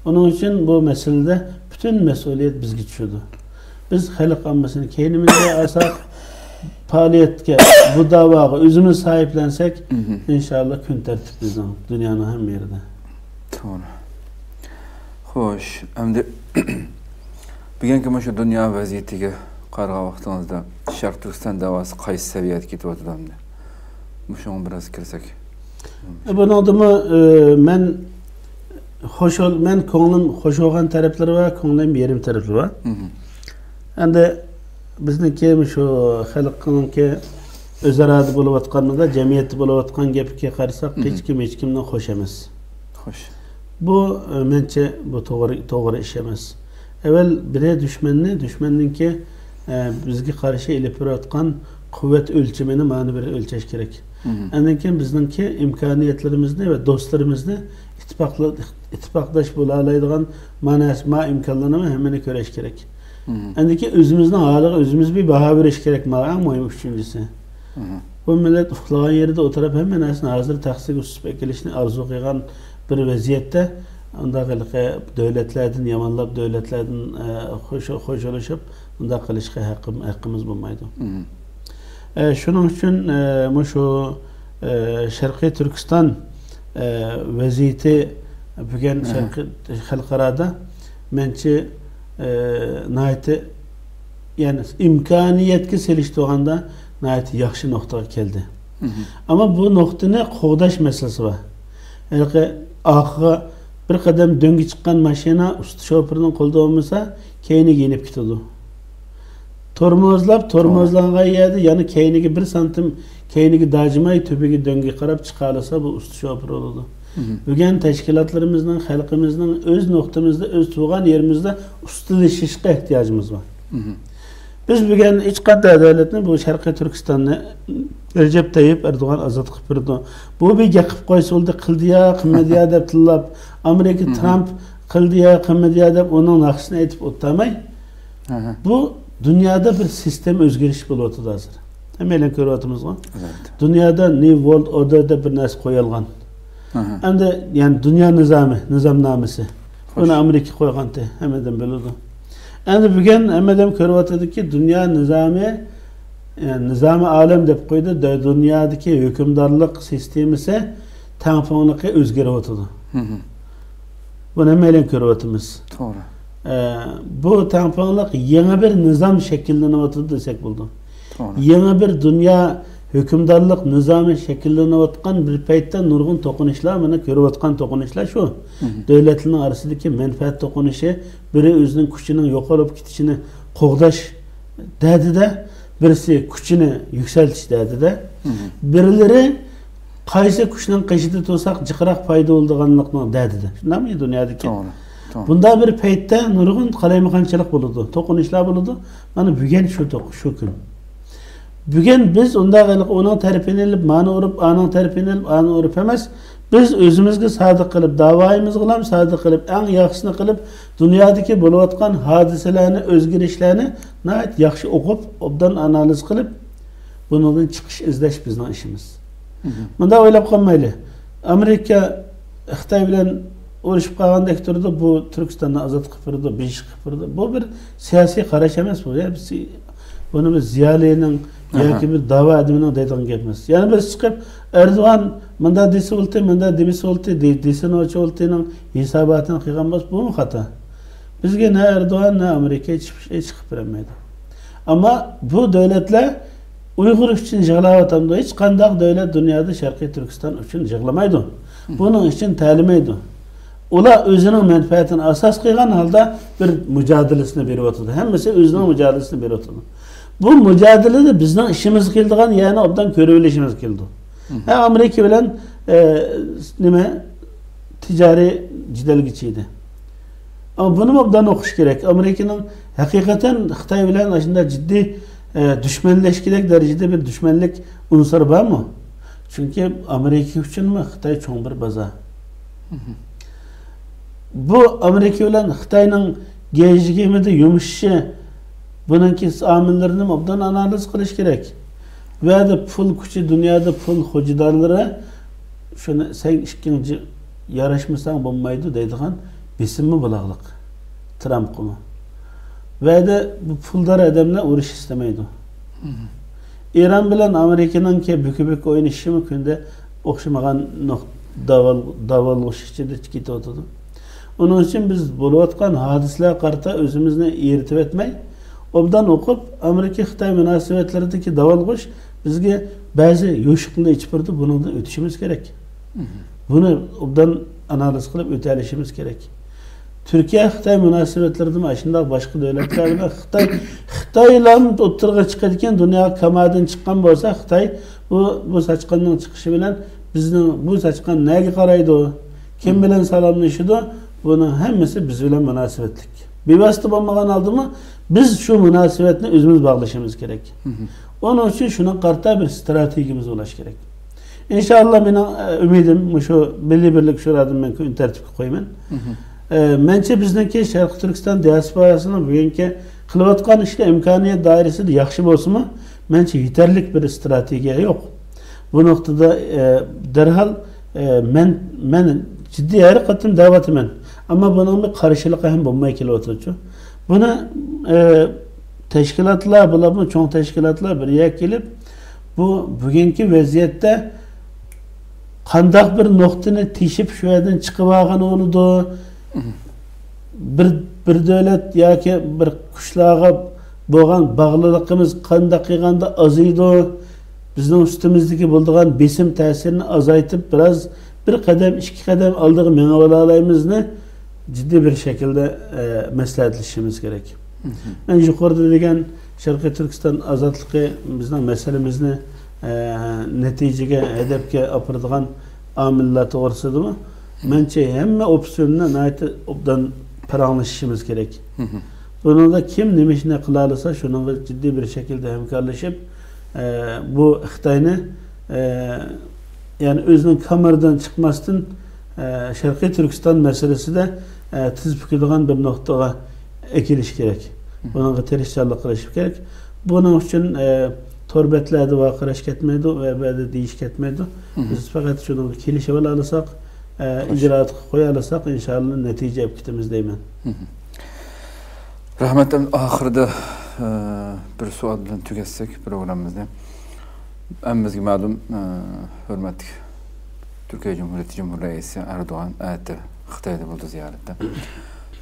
ئۇنىڭ ئۈچۈن بۇ مەسىلىدە پۈتۈن مەسئۇلىيەت بىزگە چۈشىدۇ. بىز خەلق ئاممىسىنى كەينىمىزگە ئالساق، پائالىيەتكە، بۇ داۋاغا ئۆزىمىز ساھىبلەنسەك، مم. ئىنشاللا كۈن تەرتىپ بىزنىڭ دۇنيانىڭ ھەممە يېرىدە. توغرا. خوش، ئەمدى بۈگۈنكى مۇشۇ دۇنيا ۋەزىيىتىگە قارىغان ۋاقتىڭىزدا شەرقىي تۈركىستان داۋاسى قايسى سەۋىيەدە كېتىۋاتىدۇ ئەمدى؟ مۇشۇڭا بىراز كىرسەك. بۇنىڭدىمۇ، ئى، مەن خوش بول-، مەن كۆڭلۈم خوش بولغان تەرەپلىرى بار، كۆڭلۈم يېرىم تەرەپلىرى بار. مم. ئەمدى بىزنىڭكى مۇشۇ خەلقنىڭكى ئۆزئارادا بولۇۋاتقاندا، جەمئىيەتتە بولۇۋاتقان گەپكە قارىساق، مم. ھېچكىم ھېچكىمدىن خوش ئەمەس. خوش. بۇ، ئى، مەنچە بۇ توغرا، توغرا ئىش ئەمەس. ئەۋۋەل بىرەر دۈشمەننى، دۈشمەننىڭكى، ئە، بىزگە قارشى ئېلىپ بېرىۋاتقان قۇۋۋەت ئۆلچىمىنى مانا بىر ئۆلچەش كېرەك. مم. ئاندىن كېيىن بىزنىڭكى ئىمكانىيەتلىرىمىزنى ۋە دوستلىرىمىزنى ئىتتىپاقلا-، ئىتتىپاقداش بولالايدىغان مانا، ما ئىمكانلارنى ھەممىنى كۆرۈش كېرەك. مم. ئاندىن كېيىن ئۆزىمىزنىڭ ھالىغا ئۆزىمىز بىر باھا بېرىش كېرەك، مانا ئەڭ مۇھىم ئۈچىنچىسى. مم. بۇ مىللەت ئۇخلىغان يېرىدە ئولتۇرۇپ، ھەممە نەرسىنى ھازىر تەخسىگە سۈزۈپ ئەكېلىشنى ئارزۇ قىلغان بىر ۋەزىيەتتە، ئۇنداق ھېلىقى دۆلەتلەردىن يامانلاپ، دۆلەتلەردىن، ئە، خوش-، خوشلىشىپ، ئۇنداق قىلىشقا ھەققىم-، ھەققىمىز بولمايدۇ. مم. ئە، شۇنىڭ ئۈچۈن، ئە، مۇشۇ، ئە، شەرقىي تۈركىستان، ئە، ۋەزىيىتى بۈگۈن ئەھە. شەرقىي خەلقئارادا مەنچە، ئە، ناھايىتى، يەنى ئىمكانىيەتكە سېلىشتۇرغاندا ناھايىتى ياخشى نۇقتىغا كەلدى. مم. ئەمما بۇ نۇقتىنى قوغداش مەسىلىسى بار. ھېلىقى ئارقىغا بىر قەدەم دۆڭگە چىققان ماشىنا ئۇستا شوپۇرنىڭ قولىدا بولمىسا، كەينىگە يېنىپ كېتىدۇ. تورمۇزلاپ، توغرا. تورمۇزلانغان يەردە يەنە كەينىگە بىر سانتىم، كەينىگە داجىماي تۈپىگە دۆڭگە قاراپ چىقالىسا، بۇ ئۇستا شوپۇر بولىدۇ. مم. بۈگۈن تەشكىلاتلىرىمىزنىڭ، خەلقىمىزنىڭ ئۆز نۇقتىمىزدا، ئۆز تۇغان يېرىمىزدە ئۇستىلىشىشقا ئېھتىياجىمىز بار. مم. بىز بۈگۈن ھېچقانداق دۆلەتنى، بۇ شەرقىي تۈركىستاننى رەجەپ تەييىپ ئەردوغان ئازاد قىلىپ بېرىدۇ. بۇ بىر گەپ قىلىپ قويسا بولدى، قىلدى يا، قىلمىدى يا دەپ تىللاپ، ئامېرىكا مم. ترامپ قىلدى يا، قىلمىدى يا دەپ ئۇنىڭ ناخشىسىنى ئېيتىپ ئولتۇرماي، ئەھە. بۇ دۇنيادا بىر سىستېما ئۆزگىرىش بولۇۋاتىدۇ ھازىر. ھەممەيلەن كۆرۈۋاتىمىزغۇ؟ ئەلۋەتتە. دۇنيادا نيۇ ۋورلد ئوردېر دەپ بىر نەرسە قويۇلغان. ئەھە. ئەمدى، يەنى دۇنيا نىزامى، نىزامنامىسى. خوش. بۇنى ئامېرىكا قويغانتى، ھەممىدىن بىلىدۇ. ئەمدى بۈگۈن ھەممىدىن كۆرۈۋاتىدۇكى، دۇنيا نىزامى، يەنى نىزامى ئالەم دەپ قويدى، دۇ-، دۇنيادىكى ھۆكۈمدارلىق سىستېمىسى تەڭپۇڭلۇقى ئۆزگىرىۋاتىدۇ. مم. بۇنى ھەممەيلەن كۆرۈۋاتىمىز. توغرا. ئە، بۇ تەڭپۇڭلۇق يېڭى بىر نىزام شەكىللىنىۋاتىدۇ دېسەك بولىدۇ. توغرا. يېڭى بىر دۇنيا ھۆكۈمدارلىق نىزامى شەكىللىنىۋاتقان بىر پەيتتە نۇرغۇن توقۇنۇشلار، مانا كۆرۈۋاتقان توقۇنۇشلار شۇ. دۆلەتلەرنىڭ ئارىسىدىكى مەنپەئەت توقۇنۇشى، بىرى ئۆزىنىڭ كۈچىنىڭ يوقىلىپ كېتىشىنى قوغداش دەردىدە، بىرسى كۈچىنى يۈكسەلتىش دەردىدە، بىرلىرى قايسى كۈچنىڭ قېشىدا تۇرساق جىقراق پايدا بولىدىغانلىقنىڭ دەردىدە. شۇنداقمۇ دۇنيادىكى؟ توغرا، توغرا. بۇنداق بىر پەيتتە نۇرغۇن قالايمىقانچىلىق بولىدۇ، توقۇنۇشلار بولىدۇ. مانا بۈگۈن شۇ توق-، شۇ كۈن. بۈگۈن بىز ئۇنداق ھېلىقى ئۇنىڭ تەرىپىنى ئېلىپ، مانى ئۇرۇپ، ئانىڭ تەرىپىنى ئېلىپ، ئانى ئۇرۇپ ئەمەس، بىز ئۆزىمىزگە سادىق قىلىپ، داۋايىمىزغىلا سادىق قىلىپ، ئەڭ ياخشىسىنى قىلىپ، دۇنيادىكى بولۇۋاتقان ھادىسىلەرنى، ئۆزگىرىشلەرنى ناھايىتى ياخشى ئوقۇپ، ئوبدان ئانالىز قىلىپ، بۇنىڭدىن چىقىش ئىزدەش بىزنىڭ ئىشىمىز. مۇنداق ئويلاپ قالمايلى. ئامېرىكا خىتاي بىلەن ئۇرۇشۇپ قالغاندەك تۇرىدۇ، بۇ تۈركىستاننى ئازاد قىلىپ بېرىدۇ، بىجىش قىلىپ بېرىدۇ. بۇ بىر سىياسىي قاراش ئەمەس بۇ. يا بىز، بۇنى بىز زىيالىينىڭ ياكى بىر داۋا ئادىمىنىڭ دەيدىغان گەپ ئەمەس. يەنە بىرسى چىقىپ، ئەردوغان مۇنداق دېسە بولتى، مۇنداق دېمىسە بولتى، دې-، دېسە نوچى بولتىنىڭ ھېساباتىنى قىلغان بولسا، بۇمۇ خاتا. بىزگە نە ئەردوغان، نە ئامېرىكا ھېچ، ھېچ قىلىپ بېرەلمەيدۇ. ئەمما بۇ دۆلەتلەر ئۇيغۇر ئۈچۈن يىغلاۋاتامدۇ؟ ھېچقانداق دۆلەت دۇنيادا شەرقىي تۈركىستان ئۈچۈن يىغلىمايدۇ. بۇنىڭ ئۈچۈن تەلىمەيدۇ. ئۇلار ئۆزىنىڭ مەنپەئەتىنى ئاساس قىلغان ھالدا بىر مۇجادىلىسىنى بېرىۋاتىدۇ. ھەممىسى ئۆزىنىڭ مۇجادىلىسىنى بېرىۋاتىدۇ. بۇ مۇجادىلىدە بىزنىڭ ئىشىمىزغا كېلىدىغان يەنە ئوبدان كۆرۈۋېلىشىمىز كېلىدۇ. ھە، ئامېرىكا بىلەن، ئە، نېمە، تىجارىي جېدەلگە چىدى. ئەمما بۇنىمۇ ئوبدان ئوقۇش كېرەك. ئامېرىكىنىڭ ھەقىقەتەن خىتاي بىلەن ئاشۇنداق جىددىي، ئە، دۈشمەنلەشكۈدەك دەرىجىدە بىر دۈشمەنلىك ئۇنسۇرى بارمۇ؟ چۈنكى ئامېرىكا ئۈچۈنمۇ خىتاي چوڭ بىر بازار. بۇ ئامېرىكا بىلەن خىتاينىڭ گەجگىمىدە يۇمشىشى، بۇنىڭكى ئامىللىرىنى ئوبدان ئانالىز قىلىش كېرەك. بۇ يەردە پۇل كۈچى، دۇنيادا پۇل خوجىدارلىرى شۇنى، سەن ئىككىڭ جى-، ياراشمىساڭ بولمايدۇ دەيدىغان بېسىممۇ بولاغلىق ترامپقىمۇ. بۇ يەردە بۇ پۇلدار ئادەملەر ئۇرۇش ئىستىمەيدۇ. ئىران بىلەن ئامېرىكىنىڭكى بۈكە-بۈكە ئوينىشىشىمۇ كۈندە ئوخشىمىغان نۇق-، داۋال-، داۋالغۇش ئىچىدە كېتىۋاتىدۇ. ئۇنىڭ ئۈچۈن بىز بولۇۋاتقان ھادىسىلەرگە قارىتا ئۆزىمىزنى ئېرىتىۋەتمەي، ئوبدان ئوقۇپ، ئامېرىكا-خىتاي مۇناسىۋەتلىرىدىكى داۋالغۇش بىزگە بەزى يوشۇقنى ئېچىپ بېرىدۇ، بۇنىڭدىن ئۆتۈشىمىز كېرەك. بۇنى ئوبدان ئانالىز قىلىپ ئۆتەلىشىمىز كېرەك. تۈركىيە-خىتاي مۇناسىۋەتلىرىدىمۇ ئاشۇنداق باشقا دۆلەتلەر بىلەن خىتاي، خىتايلار ئوتتۇرىغا چىقىدىكەن، دۇنياغا كامادىن چىققان بولسا، خىتاي بۇ، بۇ ساچقاننىڭ چىقىشى بىلەن بىزنىڭ بۇ ساچقان نەگە قارايدۇ، كىم بىلەن سالاملىشىدۇ، بۇنىڭ ھەممىسى بىز بىلەن مۇناسىۋەتلىك. بىۋاسىتە بولمىغان ھالدىمۇ بىز شۇ مۇناسىۋەتنى ئۆزىمىز باغلىشىمىز كېرەك. ئۇنىڭ ئۈچۈن شۇنىڭغا قارىتا بىر ستراتېگىيىمىز بولۇشى كېرەك. ئىنشائاللا، مېنىڭ، ئە، ئۈمىدىم مۇشۇ مىللىي بىرلىك شۇرادىن مەن كۈن تەرتىپكە قويىمەن. ئە، مەنچە بىزنىڭكى شەرقىي تۈركىستان دىياسپوراسىنىڭ بۈگۈنكى قىلىۋاتقان ئىشلىرى ئىمكانىيەت دائىرىسىدە ياخشى بولسىمۇ، مەنچە يېتەرلىك بىر ستراتېگىيە يوق. بۇ نۇقتىدا، ئە، دەرھال، ئە، مەن، مەن جىددىي ھەر قېتىم دەۋاتىمەن. ئەمما بۇنىڭ بىر قارشىلىقى ھەم بولماي كېلىۋاتىدۇچۇ. بۇنى، ئە، تەشكىلاتلار، بولۇپمۇ چوڭ تەشكىلاتلار بىر يەرگە كېلىپ، بۇ بۈگۈنكى ۋەزىيەتتە قانداق بىر نۇقتىنى تېشىپ شۇ يەردىن چىقىۋالغىلى بولىدۇ؟ بىر، بىر دۆلەت ياكى بىر كۈچلەرگە بولغان باغلىقلىقىمىز قانداق قىلغاندا ئازىيىدۇ؟ بىزنىڭ ئۈستىمىزدىكى بولىدىغان بېسىم تەسىرىنى ئازايتىپ، بىراز بىر قەدەم، ئىككى قەدەم ئالدىغا مېڭىۋالالايمىزنى جىددىي بىر شەكىلدە، ئە، مەسلىھەتلىشىشىمىز كېرەك. مەن يۇقىرىدا دېگەن شەرقىي تۈركىستان ئازادلىقى بىزنىڭ مەسىلىمىزنى، ئە، نەتىجىگە، ھەدەپكە ئاپىرىدىغان ئامىللار توغرىسىدىمۇ، مەنچە ھەممە ئوپسىيوننى ناھايىتى ئوبدان پاراڭلىشىشىمىز كېرەك. بۇنىڭدا كىم نېمە ئىشنى قىلالىسا، شۇنىڭغا جىددىي بىر شەكىلدە ھەمكارلىشىپ، ئە، بۇ خىتاينى، ئە، يەنى ئۆزىنىڭ كامىرىدىن چىقماستىن، ئە، شەرقىي تۈركىستان مەسىلىسىدە، ئە، تىز پۈكىدىغان بىر نۇقتىغا ئەكېلىش كېرەك. بۇنىڭغا تىرىشچانلىق قىلىش كېرەك. بۇنىڭ ئۈچۈن، ئە، تور بەتلەردە ۋارقىراش كەتمەيدۇ، ۋە بەدە دېيىش كەتمەيدۇ. بىز پەقەت شۇنىڭغا كېلىشىۋالالىساق، ئە، ئىجرائاتقا قويالىساق، ئىنشائاللا نەتىجە ئېلىپ كېتىمىز دەيمەن. رەھمەت. ئەمدى ئاخىرىدا، ئە، بىر سوئال بىلەن تۈگەتسەك پروگراممىمىزنى. ھەممىمىزگە مەلۇم، ئە، ھۆرمەتلىك تۈركىيە جۇمھۇرىيىتى جۇمھۇر رەئىسى ئەردوغان ئەتە خىتايدا بولىدۇ زىيارەتتە.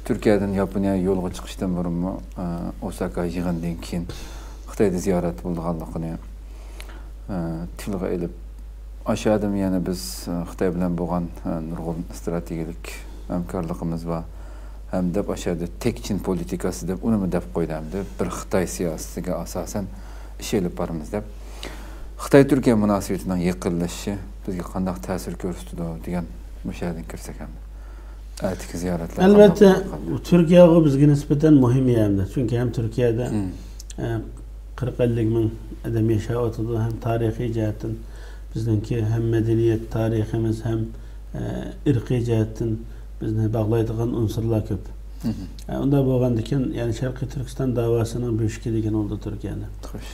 تۈركىيەدىن ياپونىيە يولغا چىقىشتىن بۇرۇنمۇ، ئە، ئوساكا يىغىنىدىن كېيىن خىتايدا زىيارەت بولىدىغانلىقىنى، ئە، تىلغا ئېلىپ، ئاشۇ يەردىمۇ يەنە بىز، ئە، خىتاي بىلەن بولغان، ئە، نۇرغۇن ئىستراتېگىيەلىك ھەمكارلىقىمىز بار. ھەم دەپ ئاشۇ يەردە تەك چىن پولىتىكاسى دەپ ئۇنىمۇ دەپ قويدى ھەمدە بىر خىتاي سىياسىتىگە ئاساسەن ئىش ئېلىپ بارىمىز دەپ. خىتاي تۈركىيە مۇناسىۋىتىنىڭ يېقىنلىشىشى بىزگە قانداق تەسىر كۆرسىتىدۇ دېگەن مۇشۇ يەردىن كىرسەك ھەم. ئەتىكى زىيارەتلەر ئەلۋەتتە، قانداق بولىدۇ؟ تۈركىيەغۇ بىزگە نىسبەتەن مۇھىم يەردە. چۈنكى ھەم تۈركىيەدە، مم. ئە، قىرىق ئەللىك مىڭ ئادەم ياشاۋاتىدۇ، ھەم تارىخىي جەھەتتىن بىزنىڭكى ھەم مەدەنىيەت تارىخىمىز، ھەم، ئە، ئىرقىي جەھەتتىن بىزنى باغلايدىغان ئۇنسۇرلار كۆپ. مم. ئە، ئۇنداق بولغاندىكىن، يەنى شەرقىي تۈركىستان داۋاسىنىڭ بۆشۈكى دېگەن بولىدۇ تۈركىيەنى. خوش.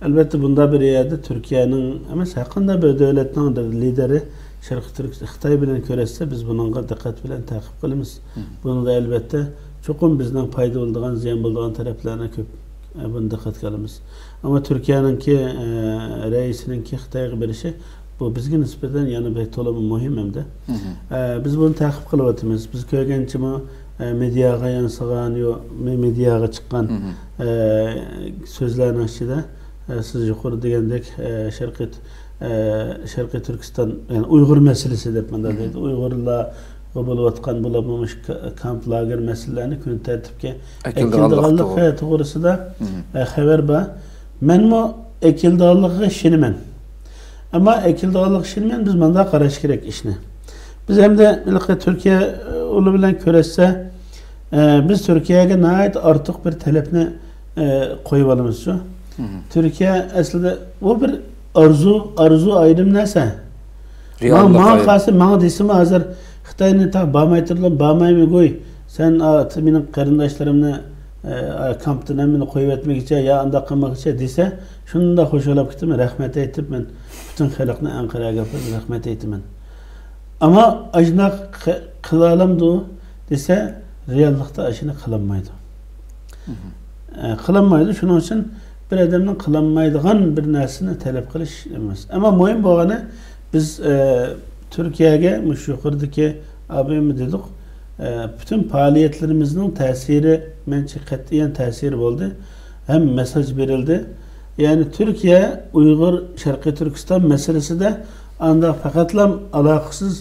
ئەلۋەتتە، بۇنداق بىر يەردە تۈركىيەنىڭ ئەمەس، ھەر قانداق بىر دۆلەتنىڭ لىدېرى شەرقىي تۈرك-، خىتاي بىلەن كۆرۈشسە، بىز بۇنىڭغا دىققەت بىلەن تەقىب قىلىمىز. مم. بۇنىڭدا، ئەلۋەتتە، چوقۇم بىزنىڭ پايدا بولىدىغان، زىيان بولىدىغان تەرەپلەرنى كۆپ، ئە، بۇنى دىققەتكە ئالىمىز. ئەمما تۈركىيەنىڭكى، ئە، رەئىسىنىڭكى خىتايغا بېرىشى، بۇ بىزگە نىسبەتەن يەنە بەك تولىمۇ مۇھىم ئەمدى. مم. ئە، بىز بۇنى تەقىب قىلىۋاتىمىز. بىز كۆرگەنچىمۇ، ئە، مېدىياغا يانسىغان، يو-، مې-، مېدىياغا چىققان، مم. ئە، سۆزلەرنىڭ ئىچىدە، ئە، سىز يۇقىرىدا دېگەندەك، ئە، شەرقىي، ئە، شەرقىي تۈركىستان، يەنى ئۇيغۇر مەسىلىسى دەپ مۇنداق مم. دەيدۇ. ئۇيغۇرلارغا بولۇۋاتقان بۇلارمۇ مۇشۇ ك-، كامپ، لاگېر مەسىلىلەرنى كۈن تەرتىپكە ئەكېلىدىغانلىق ئەكېلىدىغانلىق توغرا. توغرىسىدا، مم. ئە، خەۋەر بار. مەنمۇ ئەكېلىدىغانلىقىغا ئىشىنىمەن. ئەمما ئەكېلىدىغانلىقىغا ئىشىنىمەن، بىز مۇنداق قاراش كېرەك ئىشنى. بىز ئەمدى ھېلىقى تۈركىيە، ئۇلار بىلەن كۆرۈشسە، ئە، بىز تۈركىيەگە ناھايىتى ئارتۇق بىر تەلەپنى، ئە، قويۇۋالىمىزچۇ. مم. تۈركىيە ئەسلىدە ئۇ بىر ئارزۇ، ئارزۇ ئايرىم نەرسە. ماڭا، رېئاللىق ماڭا ئايرىم. قالسا، ماڭا دېسىمۇ ھازىر خىتاينى تا بارماي تۇرۇپ، بارمايمەن گۇي، سەن، ئا، مېنىڭ قېرىنداشلىرىمنى، ئە، كامپتىن ھەممىنى قويۇۋەتمىگىچە يا ئانداق قىلمىغىچە دېسە، شۇنداق خۇشال بولۇپ كېتىمەن، رەھمەت ئېيتىپ، مەن پۈتۈن خەلقنى ئەنقەرەگە ئاپىرىپ رەھمەت ئېيتىمەن. ئەمما ئاشۇنداق قى-، قىلالامدۇ دېسە، رېئاللىقتا ئاشۇنى قىلالمايدۇ. مم. ئە، قىلالمايدۇ. شۇنىڭ ئۈچۈن بىر ئادەمنىڭ قىلالمايدىغان بىر نەرسىنى تەلەپ قىلىش ئەمەس. ئەمما مۇھىم بولغىنى، بىز، ئە، تۈركىيەگە مۇشۇ يۇقىرىدىكى ئابىمۇ دېدۇق، ئە، پۈتۈن پائالىيەتلىرىمىزنىڭ تەسىرى، مەنچە، قەتئىيەن تەسىرى بولدى. ھەم مېساج بېرىلدى. يەنى تۈركىيە ئۇيغۇر شەرقىي تۈركىستان مەسىلىسىدە ئانداق پەقەتلا ئالاقىسىز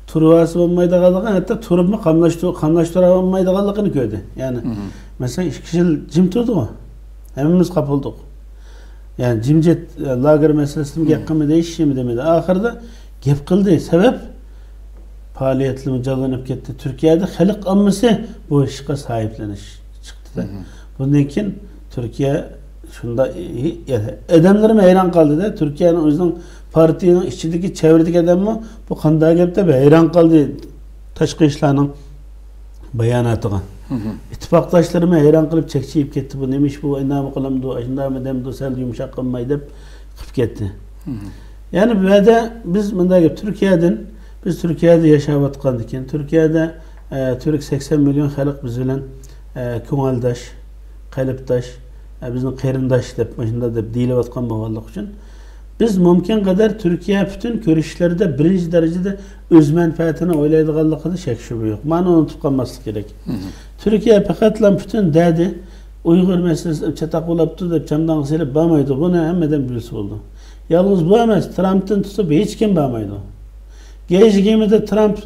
تۇرۇۋالسا بولمايدىغانلىقىنى، ھەتتا تۇرۇپمۇ قاملاشتۇر-، قاملاشتۇرالمايدىغانلىقىنى كۆردى. يەنى، مم. مەسىلەن، ئىككى يىل جىم تۇردىغۇ. ھەممىمىز قاپلىدۇق. يەنى جىمجىت، ئە، لاگېر مەسىلىسىدىمۇ گەپ مم. قىلمىدى، ھېچنېمە دېمىدى. ئاخىرىدا گەپ قىلدى. سەۋەب، پائالىيەتلىرىمۇ جانلىنىپ كەتتى. تۈركىيەدە خەلق ئاممىسى بۇ ئىشقا ساھىبلىنىش چىقتىدە. مم. بۇندىن كېيىن تۈركىيە شۇنداق، ئادەملىرىمۇ ھەيران قالدىدە. تۈركىيەنىڭ ئۆزىنىڭ پارتىيىنىڭ ئىچىدىكى، چەۋرىدىكى ئادەممۇ بۇ قانداق گەپ دەپ ھەيران قالدى تاشقى ئىشلارنىڭ باياناتىغا. مم. ئىتتىپاقداشلىرىمۇ ھەيران قېلىپ چەكچىيىپ كەتتى. بۇ نېمە ئىش بۇ؟ ئانداقمۇ قىلامدۇ، ئاشۇنداقمۇ دەمدۇ، سەل يۇمشاق قىلماي دەپ قىلىپ كەتتى. مم. يەنى بۇ يەردە بىز مۇنداق گەپ، تۈركىيەدىن، بىز تۈركىيەدە ياشاۋاتقاندىكىن، تۈركىيەدە، ئە، تۈرك سەكسەن مىليون خەلق بىز بىلەن، ئە، كۆڭۈلداش، قەلبداش، ئە، بىزنىڭ قېرىنداش دەپ، مۇشۇنداق دەپ دېيىلىۋاتقان بولغانلىقى ئۈچۈن، بىز مۇمكىن قەدەر تۈركىيە پۈتۈن كۆرۈشۈشلىرىدە بىرىنچى دەرىجىدە ئۆز مەنپەئەتىنى ئويلايدىغانلىقىدا شەك شۈبھە يوق. مانا ئۇنتۇپ قالماسلىق كېرەك. مم. تۈركىيە پەقەتلا پۈتۈن دەردى ئۇيغۇر مەسىلىسى چاتاق بولاپتۇ دەپ چامدانغا سېلىپ بارمايدۇ. بۇنى ھەممىدىن بىلسە بولىدۇ. يالغۇز بۇ ئەمەس، ترامپتىن تۇتۇپ ھېچكىم بارمايدۇ. جى يىگىرمىدە ترامپ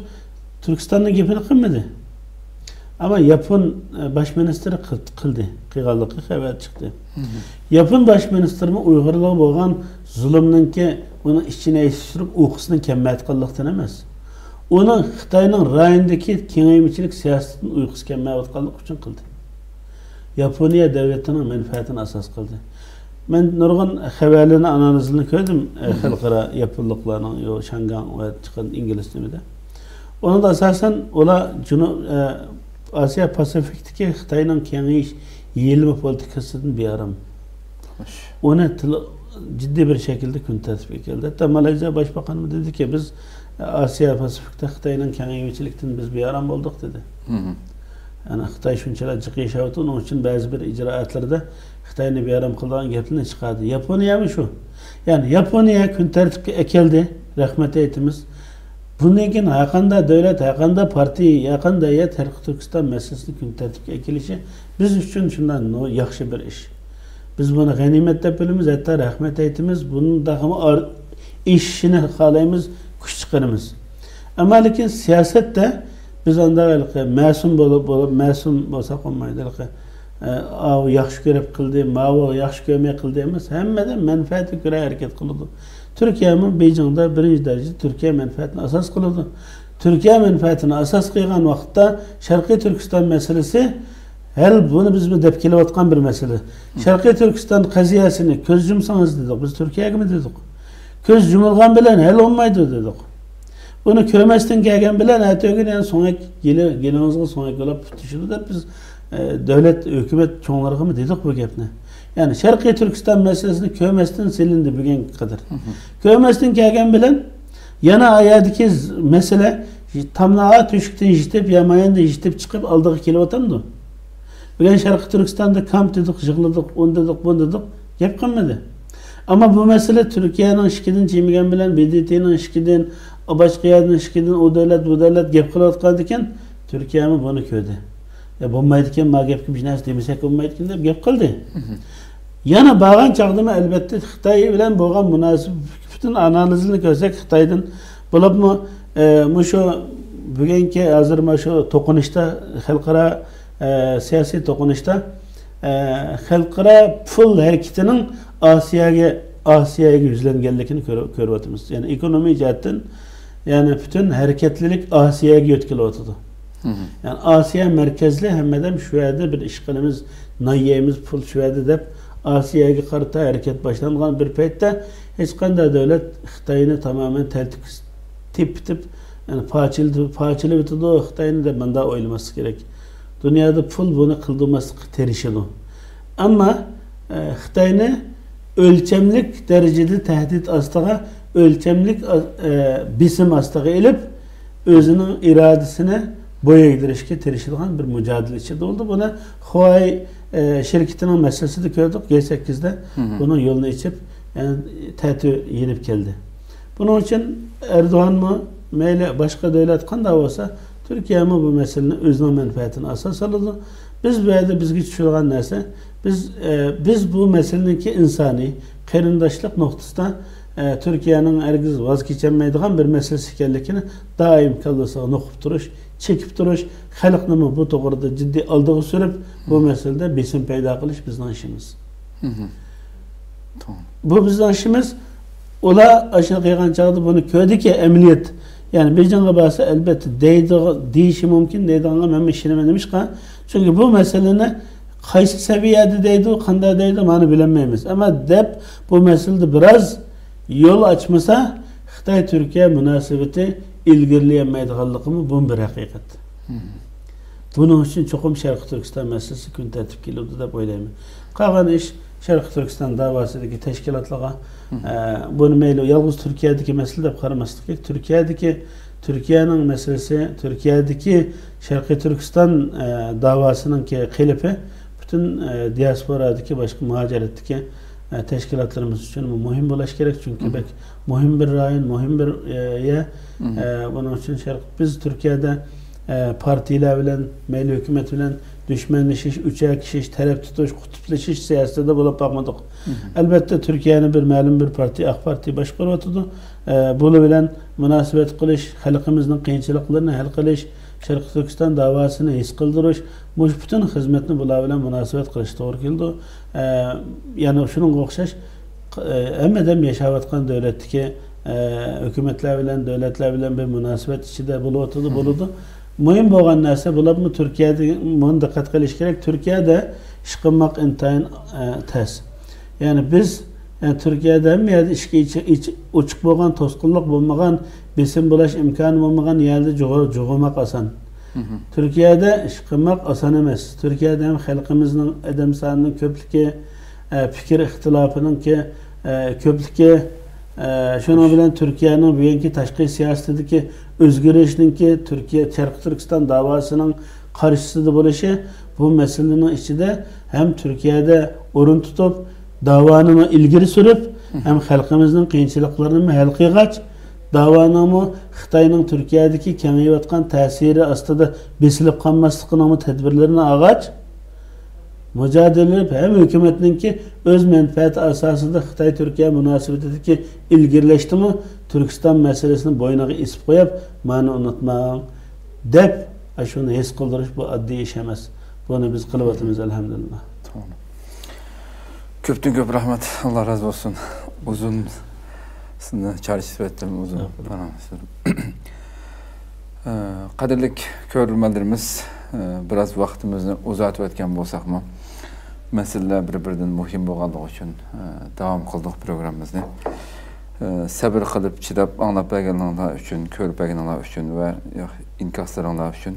تۈركىستاننىڭ گېپىنى قىلمىدى. ئەمما ياپون، ئە، باش مىنىستىرى قىل-، قىلدى. قىلغانلىقى خەۋەر چىقتى. مم. ياپون باش مىنىستىرىمۇ ئۇيغۇرلارغا بولغان زۇلۇمنىڭكى ئۇنىڭ ئىچىنى ئېچىشتۇرۇپ ئۇيقۇسىنىڭ كەلمەيۋاتقانلىقتىن ئەمەس. ئۇنىڭ خىتاينىڭ رايوندىكى كېڭەيمىچىلىك سىياسىتىدىن ئۇيقۇسى كەلمەيۋاتقانلىقى ئۈچۈن قىلدى. ياپونىيە دۆلىتىنىڭ مەنپەئەتىنى ئاساس قىلدى. مەن نۇرغۇن خەۋەرلەرنى، ئانالىزلىرىنى كۆردۈم، ئە، مم. خەلقئارا ياپونلۇقلارنىڭ، يو، شياڭگاڭ ۋە چىققان ئىنگلىز نېمىدە. ئۇنىڭدا ئاساسەن ئۇلار جۇنۇ-، ئە، ئاسىيا پاسىفىكتىكى خىتاينىڭ كېڭىيىش، يېيىلما پولىتىكىسىدىن بىئارام. خوش. ئۇنى تىل-، جىددىي بىر شەكىلدە كۈن تەرتىپكە كەلدى. ھەتتا مالايزىيە باشباقانىمۇ دېدىكى، بىز ئاسىيا پاسىفىكتا خىتاينىڭ كېڭىيىشچىلىكتىن بىز بىئارام بولدۇق، دېدى. مم. يەنى خىتاي شۇنچىلا جىق ياشاۋاتىدۇ، ئۇنىڭ ئۈچۈن بەزى بىر ئىجرائاتلىرىدا خىتاينى بىئارام قىلىدىغان گەپلەرنى چىقاردى. ياپونىيەمۇ شۇ. يەنى ياپونىيە كۈن تەرتىپكە ئەكەلدى، رەھمەت ئېيتىمىز. بۇندىن كېيىن ھەرقانداق دۆلەت، ھەرقانداق پارتىيە، ھەرقانداق يەر شەرقىي تۈركىستان مەسىلىسىنى كۈن تەرتىپكە ئەكېلىشى بىز ئۈچۈن شۇنداق نو-، ياخشى بىر ئىش. بىز بۇنى غەنىيمەت دەپ بىلىمىز، ھەتتا رەھمەت ئېيتىمىز. بۇنداقمۇ ئار-، ئېشىشىنى خالايمىز، كۈچ چىقىرىمىز. ئەمما لېكىن سىياسەتتە بىز ئانداق ھېلىقى مەسۇم بولۇپ، بولۇپ، مەسۇم بولساق بولمايدۇ. ھېلىقى، ئە، ئاۋۇ ياخشى كۆرۈپ قىلدى، ماۋۇ ياخشى كۆرمەي قىلدى ئەمەس، ھەممىدە مەنپەئەتكە كۆرە ھەرىكەت قىلىدۇ. تۈركىيەمۇ بېيجىڭدا بىرىنچى دەرىجىدە تۈركىيە مەنپەئەتىنى ئاساس قىلىدۇ. تۈركىيە مەنپەئەتىنى ئاساس قىلغان ۋاقىتتا شەرقىي تۈركىستان مەسىلىسى ھەل، بۇنى بىزمۇ دەپ كېلىۋاتقان بىر مەسىلە. شەرقىي تۈركىستان قەزىيەسىنى كۆز يۇمسىڭىز دېدۇق، بىز تۈركىيەگىمۇ دېدۇق. كۆز يۇمۇلغان بىلەن ھەل بولمايدۇ دېدۇق. بۇنى كۆرمەستىن كەلگەن بىلەن ئەتىگۈن يەنە سۆڭەك، گېلى-، گېلىڭىزغا سۆڭەك بولاپ پۈتۈشىدۇ دەپ بىز، ئە، دۆلەت، ھۆكۈمەت چوڭلىرىغىمۇ دېدۇق بۇ گەپنى. يەنى شەرقىي تۈركىستان مەسىلىسىنى كۆرمەستىن سېلىندى بۈگۈنگە قەدەر. كۆرمەستىن كەلگەن بىلەن يەنە ئايەدىكى ز-، مەسىلە تامناغا تۆشۈكتىن يېتىپ، يا ماياندىن يېتىپ چىقىپ ئالدىغا كېلىۋاتامدۇ؟ بۈگۈن شەرقىي تۈركىستاندا كامپ دېدۇق، يىغلىدۇق، ئۇن دېدۇق، بۇن دېدۇق، گەپ قىلمىدى. ئەمما بۇ مەسىلە تۈركىيەنىڭ ئىشىكىدىن چىمگەن بىلەن ب د ت نىڭ ئىشىكىدىن، باشقا يەردىن ئىشىكىدىن، ئۇ دۆلەت، بۇ دۆلەت گەپ قىلىۋاتقاندىكىن، تۈركىيەمۇ بۇنى كۆردى. يا بولمايدىكەن، ما گەپكە بىر نەرسە دېمىسەك بولمايدىكەن دەپ گەپ قىلدى. يەنە بارغان چاغدىمۇ ئەلۋەتتە خىتاي بىلەن بولغان مۇناسىۋەت پۈتۈن ئانالىزىنى كۆرسەك، خىتايدىن بولۇپمۇ، ئە، مۇشۇ بۈگۈنكى ھازىر مانا شۇ توقۇنۇشتا، خەلقئارا، ئە، سىياسىي توقۇنۇشتا، ئە، خەلقئارا پۇل ھەرىكىتىنىڭ ئاسىياگە، ئاسىياگە يۈزلەنگەنلىكىنى كۆر-، كۆرۈۋاتىمىز. يەنى ئېكونومىيە جەھەتتىن، يەنى پۈتۈن ھەرىكەتلىلىك ئاسىياگە يۆتكىلىۋاتىدۇ. يەنى ئاسىيا مەركەزلىك، ھەممەدەم شۇ يەردە بىر ئىش قىلىمىز، نان يەيمىز، پۇل شۇ يەردە دەپ ئاسىياگە قارىتا ھەرىكەت باشلانغان بىر پەيتتە ھېچقانداق دۆلەت خىتاينى تامامەن تەلتۆكۈس تېپىتىپ، يەنى پارچىلىتىپ، پارچىلىۋېتىدۇ خىتاينى دەپ مۇنداق ئويلىماسلىق كېرەك. دۇنيادا پۇل بۇنى قىلدۇرماسلىققا تىرىشىدۇ. ئەمما، ئە، خىتاينى ئۆلچەملىك دەرىجىدە تەھدىت ئاستىغا، ئۆلچەملىك، ئە، بېسىم ئاستىغا ئېلىپ، ئۆزىنىڭ ئىرادىسىنى بويىگىدۈرۈشكە تىرىشىدىغان بىر مۇجادىلە ئىچىدە بولدى. بۇنى خۇاي، ئە، شىركىتىنىڭ مەسىلىسىدە كۆردۇق، گ سەككىزدە بۇنىڭ يولىنى ئېچىپ، يەنى تەتۈر يېنىپ كەلدى. بۇنىڭ ئۈچۈن ئەردوغانمۇ، مەيلى باشقا دۆلەت قانداق بولسا، تۈركىيەمۇ بۇ مەسىلىنى ئۆزىنىڭ مەنپەئەتىنى ئاساس ئالىدۇ. بىز بۇ يەردە بىزگە چۈشىدىغان نەرسە، بىز، ئە، بىز بۇ مەسىلىنىڭكى ئىنسانىي، قېرىنداشلىق نۇقتىسىدا، ئە، تۈركىيەنىڭ ھەرگىز ۋاز كېچەلمەيدىغان بىر مەسىلىسى ئىكەنلىكىنى دائىم كاللىسىغا نوقۇپ تۇرۇش، چېكىپ تۇرۇش، خەلقنىمۇ بۇ توغرىدا جىددىي ئالدىغا سۈرۈپ، بۇ مەسىلىدە بېسىم پەيدا قىلىش بىزنىڭ ئىشىمىز. بۇ بىزنىڭ ئىشىمىز. ئۇلار ئاشۇنى قىلغان چاغدا بۇنى كۆردىكى، ئەمەلىيەت، يەنى بېيجىڭغا بارسا، ئەلۋەتتە دەيدىغ-، دېيىشى مۇمكىن، دەيدىغانغا مەنمۇ ئىشىنىمەن. نېمىشقا؟ چۈنكى بۇ مەسىلىنى قايسى سەۋىيەدە دەيدۇ، قانداق دەيدۇ، مانا بىلەلمەيمىز. ئەمما دەپ بۇ مەسىلىدە بىراز يول ئاچمىسا، خىتاي-تۈركىيە مۇناسىۋىتى ئىلگىرىلىيەلمەيدىغانلىقىمۇ بۇمۇ بىر ھەقىقەت. بۇنىڭ ئۈچۈن چوقۇم شەرقىي تۈركىستان مەسىلىسى كۈن تەرتىپكە كېلىدۇ دەپ ئويلايمەن. قالغان ئىش شەرقىي تۈركىستان داۋاسىدىكى تەشكىلاتلارغا، ئە، بۇنى مەيلى يالغۇز تۈركىيەدىكى مەسىلە دەپ قارىماسلىق كېرەك. تۈركىيەدىكى، تۈركىيەنىڭ مەسىلىسى، تۈركىيەدىكى شەرقىي تۈركىستان، ئە، داۋاسىنىڭكى قېلىپى پۈتۈن، ئە، دىياسپورادىكى، باشقا مۇھاجىرەتتىكى، ئە، تەشكىلاتلىرىمىز ئۈچۈن بۇ مۇھىم بولۇش كېرەك، چۈنكى بەك مۇھىم بىر رايون، مۇھىم بىر، ئە، يەر. ئە، بۇنىڭ ئۈچۈن شەرق-، بىز تۈركىيەدە، ئە، پارتىيىلەر بىلەن، مەيلى ھۆكۈمەت بىلەن دۈشمەنلىشىش، ئۆچەكلىشىش، تەرەپ تۇتۇش، قۇتۇپلىشىش سىياسىتىدە بولۇپ باقمىدۇق. ئەلۋەتتە، تۈركىيەنى بىر مەلۇم بىر پارتىيە، ئاق پارتىيە باشقۇرۇۋاتىدۇ. ئە، بۇلار بىلەن مۇناسىۋەت قىلىش، خەلقىمىزنىڭ قىيىنچىلىقلىرىنى ھەل قىلىش، شەرقىي تۈركىستان داۋاسىنى ھېس قىلدۇرۇش، مۇشۇ پۈتۈن خىزمەتنى بۇلار بىلەن مۇناسىۋەت قىلىش توغرا كېلىدۇ. ئە، يەنە شۇنىڭغا ئوخشاش، ئە، ھەممە ئادەم ياشاۋاتقان دۆلەتتىكى، ئە، ھۆكۈمەتلەر بىلەن، دۆلەتلەر بىلەن بىر مۇناسىۋەت ئىچىدە بولۇۋاتىدۇ، بولىدۇ. مۇھىم بولغان نەرسە، بۇلارمۇ تۈركىيەدە، بۇنى دىققەت قىلىش كېرەك، تۈركىيەدە ئىش قىلماق ئىنتايىن، ئە، تەس. يەنى بىز، يەنى تۈركىيەدە ھەممە يەردە ئىشىك ئېچ-، ئېچ-، ئوچۇق بولغان، توسقۇنلۇق بولمىغان، بېسىم بولاش ئىمكانى بولمىغان يەردە جۇغۇ-، جۇغۇماق ئاسان. تۈركىيەدە ئىش قىلماق ئاسان ئەمەس. تۈركىيەدە ھەم خەلقىمىزنىڭ ئادەم سانىنىڭ كۆپلۈكى، ئە، پىكىر ئىختىلاپىنىڭكى، ئە، كۆپلۈكى، ئە، شۇنىڭ بىلەن تۈركىيەنىڭ بۈگۈنكى تاشقى سىياسىتىدىكى ئۆزگىرىشنىڭكى تۈركىيە، شەرقىي تۈركىستان داۋاسىنىڭ قارشىسىدا بولۇشى، بۇ مەسىلىنىڭ ئىچىدە ھەم تۈركىيەدە ئورۇن تۇتۇپ، داۋانىمۇ ئىلگىرى سۈرۈپ، ھەم خەلقىمىزنىڭ قىيىنچىلىقلىرىنىمۇ ھەل قىلغاچ، داۋانىڭمۇ خىتاينىڭ تۈركىيەدىكى كېڭىيىۋاتقان تەسىرى ئاستىدا بېسىلىپ قالماسلىقىنىڭمۇ تەدبىرلىرىنى ئالغاچ، مۇجادىلە ئېلىپ، ھەم ھۆكۈمەتنىڭكى ئۆز مەنپەئەتى ئاساسىدا خىتاي-تۈركىيە مۇناسىۋىتىدىكى ئىلگىرىلەشتىمۇ تۈركىستان مەسىلىسىنى بوينىغا ئېسىپ قويۇپ، مانا ئۇنتۇماڭ دەپ، ئاشۇنى ھېس قىلدۇرۇش بۇ ئاددىي ئىش ئەمەس. بۇنى بىز قىلىۋاتىمىز، ئەلھەمدۇلىللا. توغرا. كۆپتىن كۆپ رەھمەت. ئاللا رازى بولسۇن. ئۇزۇن سىزنى چارچىتىۋەتتىم، ئۇزۇن پاراڭلاشتىم. ئە، قەدىرلىك كۆرۈرمەنلىرىمىز، ئە، بىراز ۋاقتىمىزنى ئۇزارتىۋەتكەن بولساقمۇ، مەسىلىلەر بىر-بىرىدىن مۇھىم بولغانلىقى ئۈچۈن، ئە، داۋام قىلدۇق پروگراممىمىزنى. ئە، سەبىر قىلىپ، چىداپ ئاڭلاپ بەرگەنلىرىڭلار ئۈچۈن، كۆرۈپ بەرگىنىڭلار ئۈچۈن ۋە ئىنكاسلىرىڭلار ئۈچۈن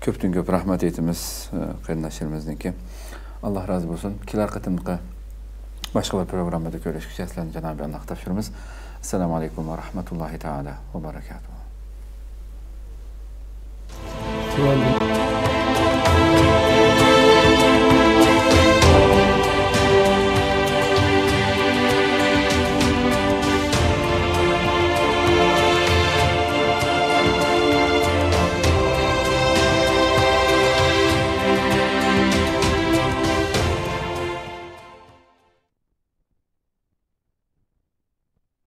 كۆپتىن كۆپ رەھمەت ئېيتىمىز، ئە، قېرىنداشلىرىمىزنىڭكى. ئاللا رازى بولسۇن. كېلەر قېتىمقى باشقا بىر پروگراممىدا كۆرۈشكىچە سىلەرنى جانابى ئاللاغا تاپشۇرىمىز. ئەسسالامۇ ئەلەيكۇم ۋە رەھمەتۇللاھى تائالا ۋە بەرەكاتۇھۇ.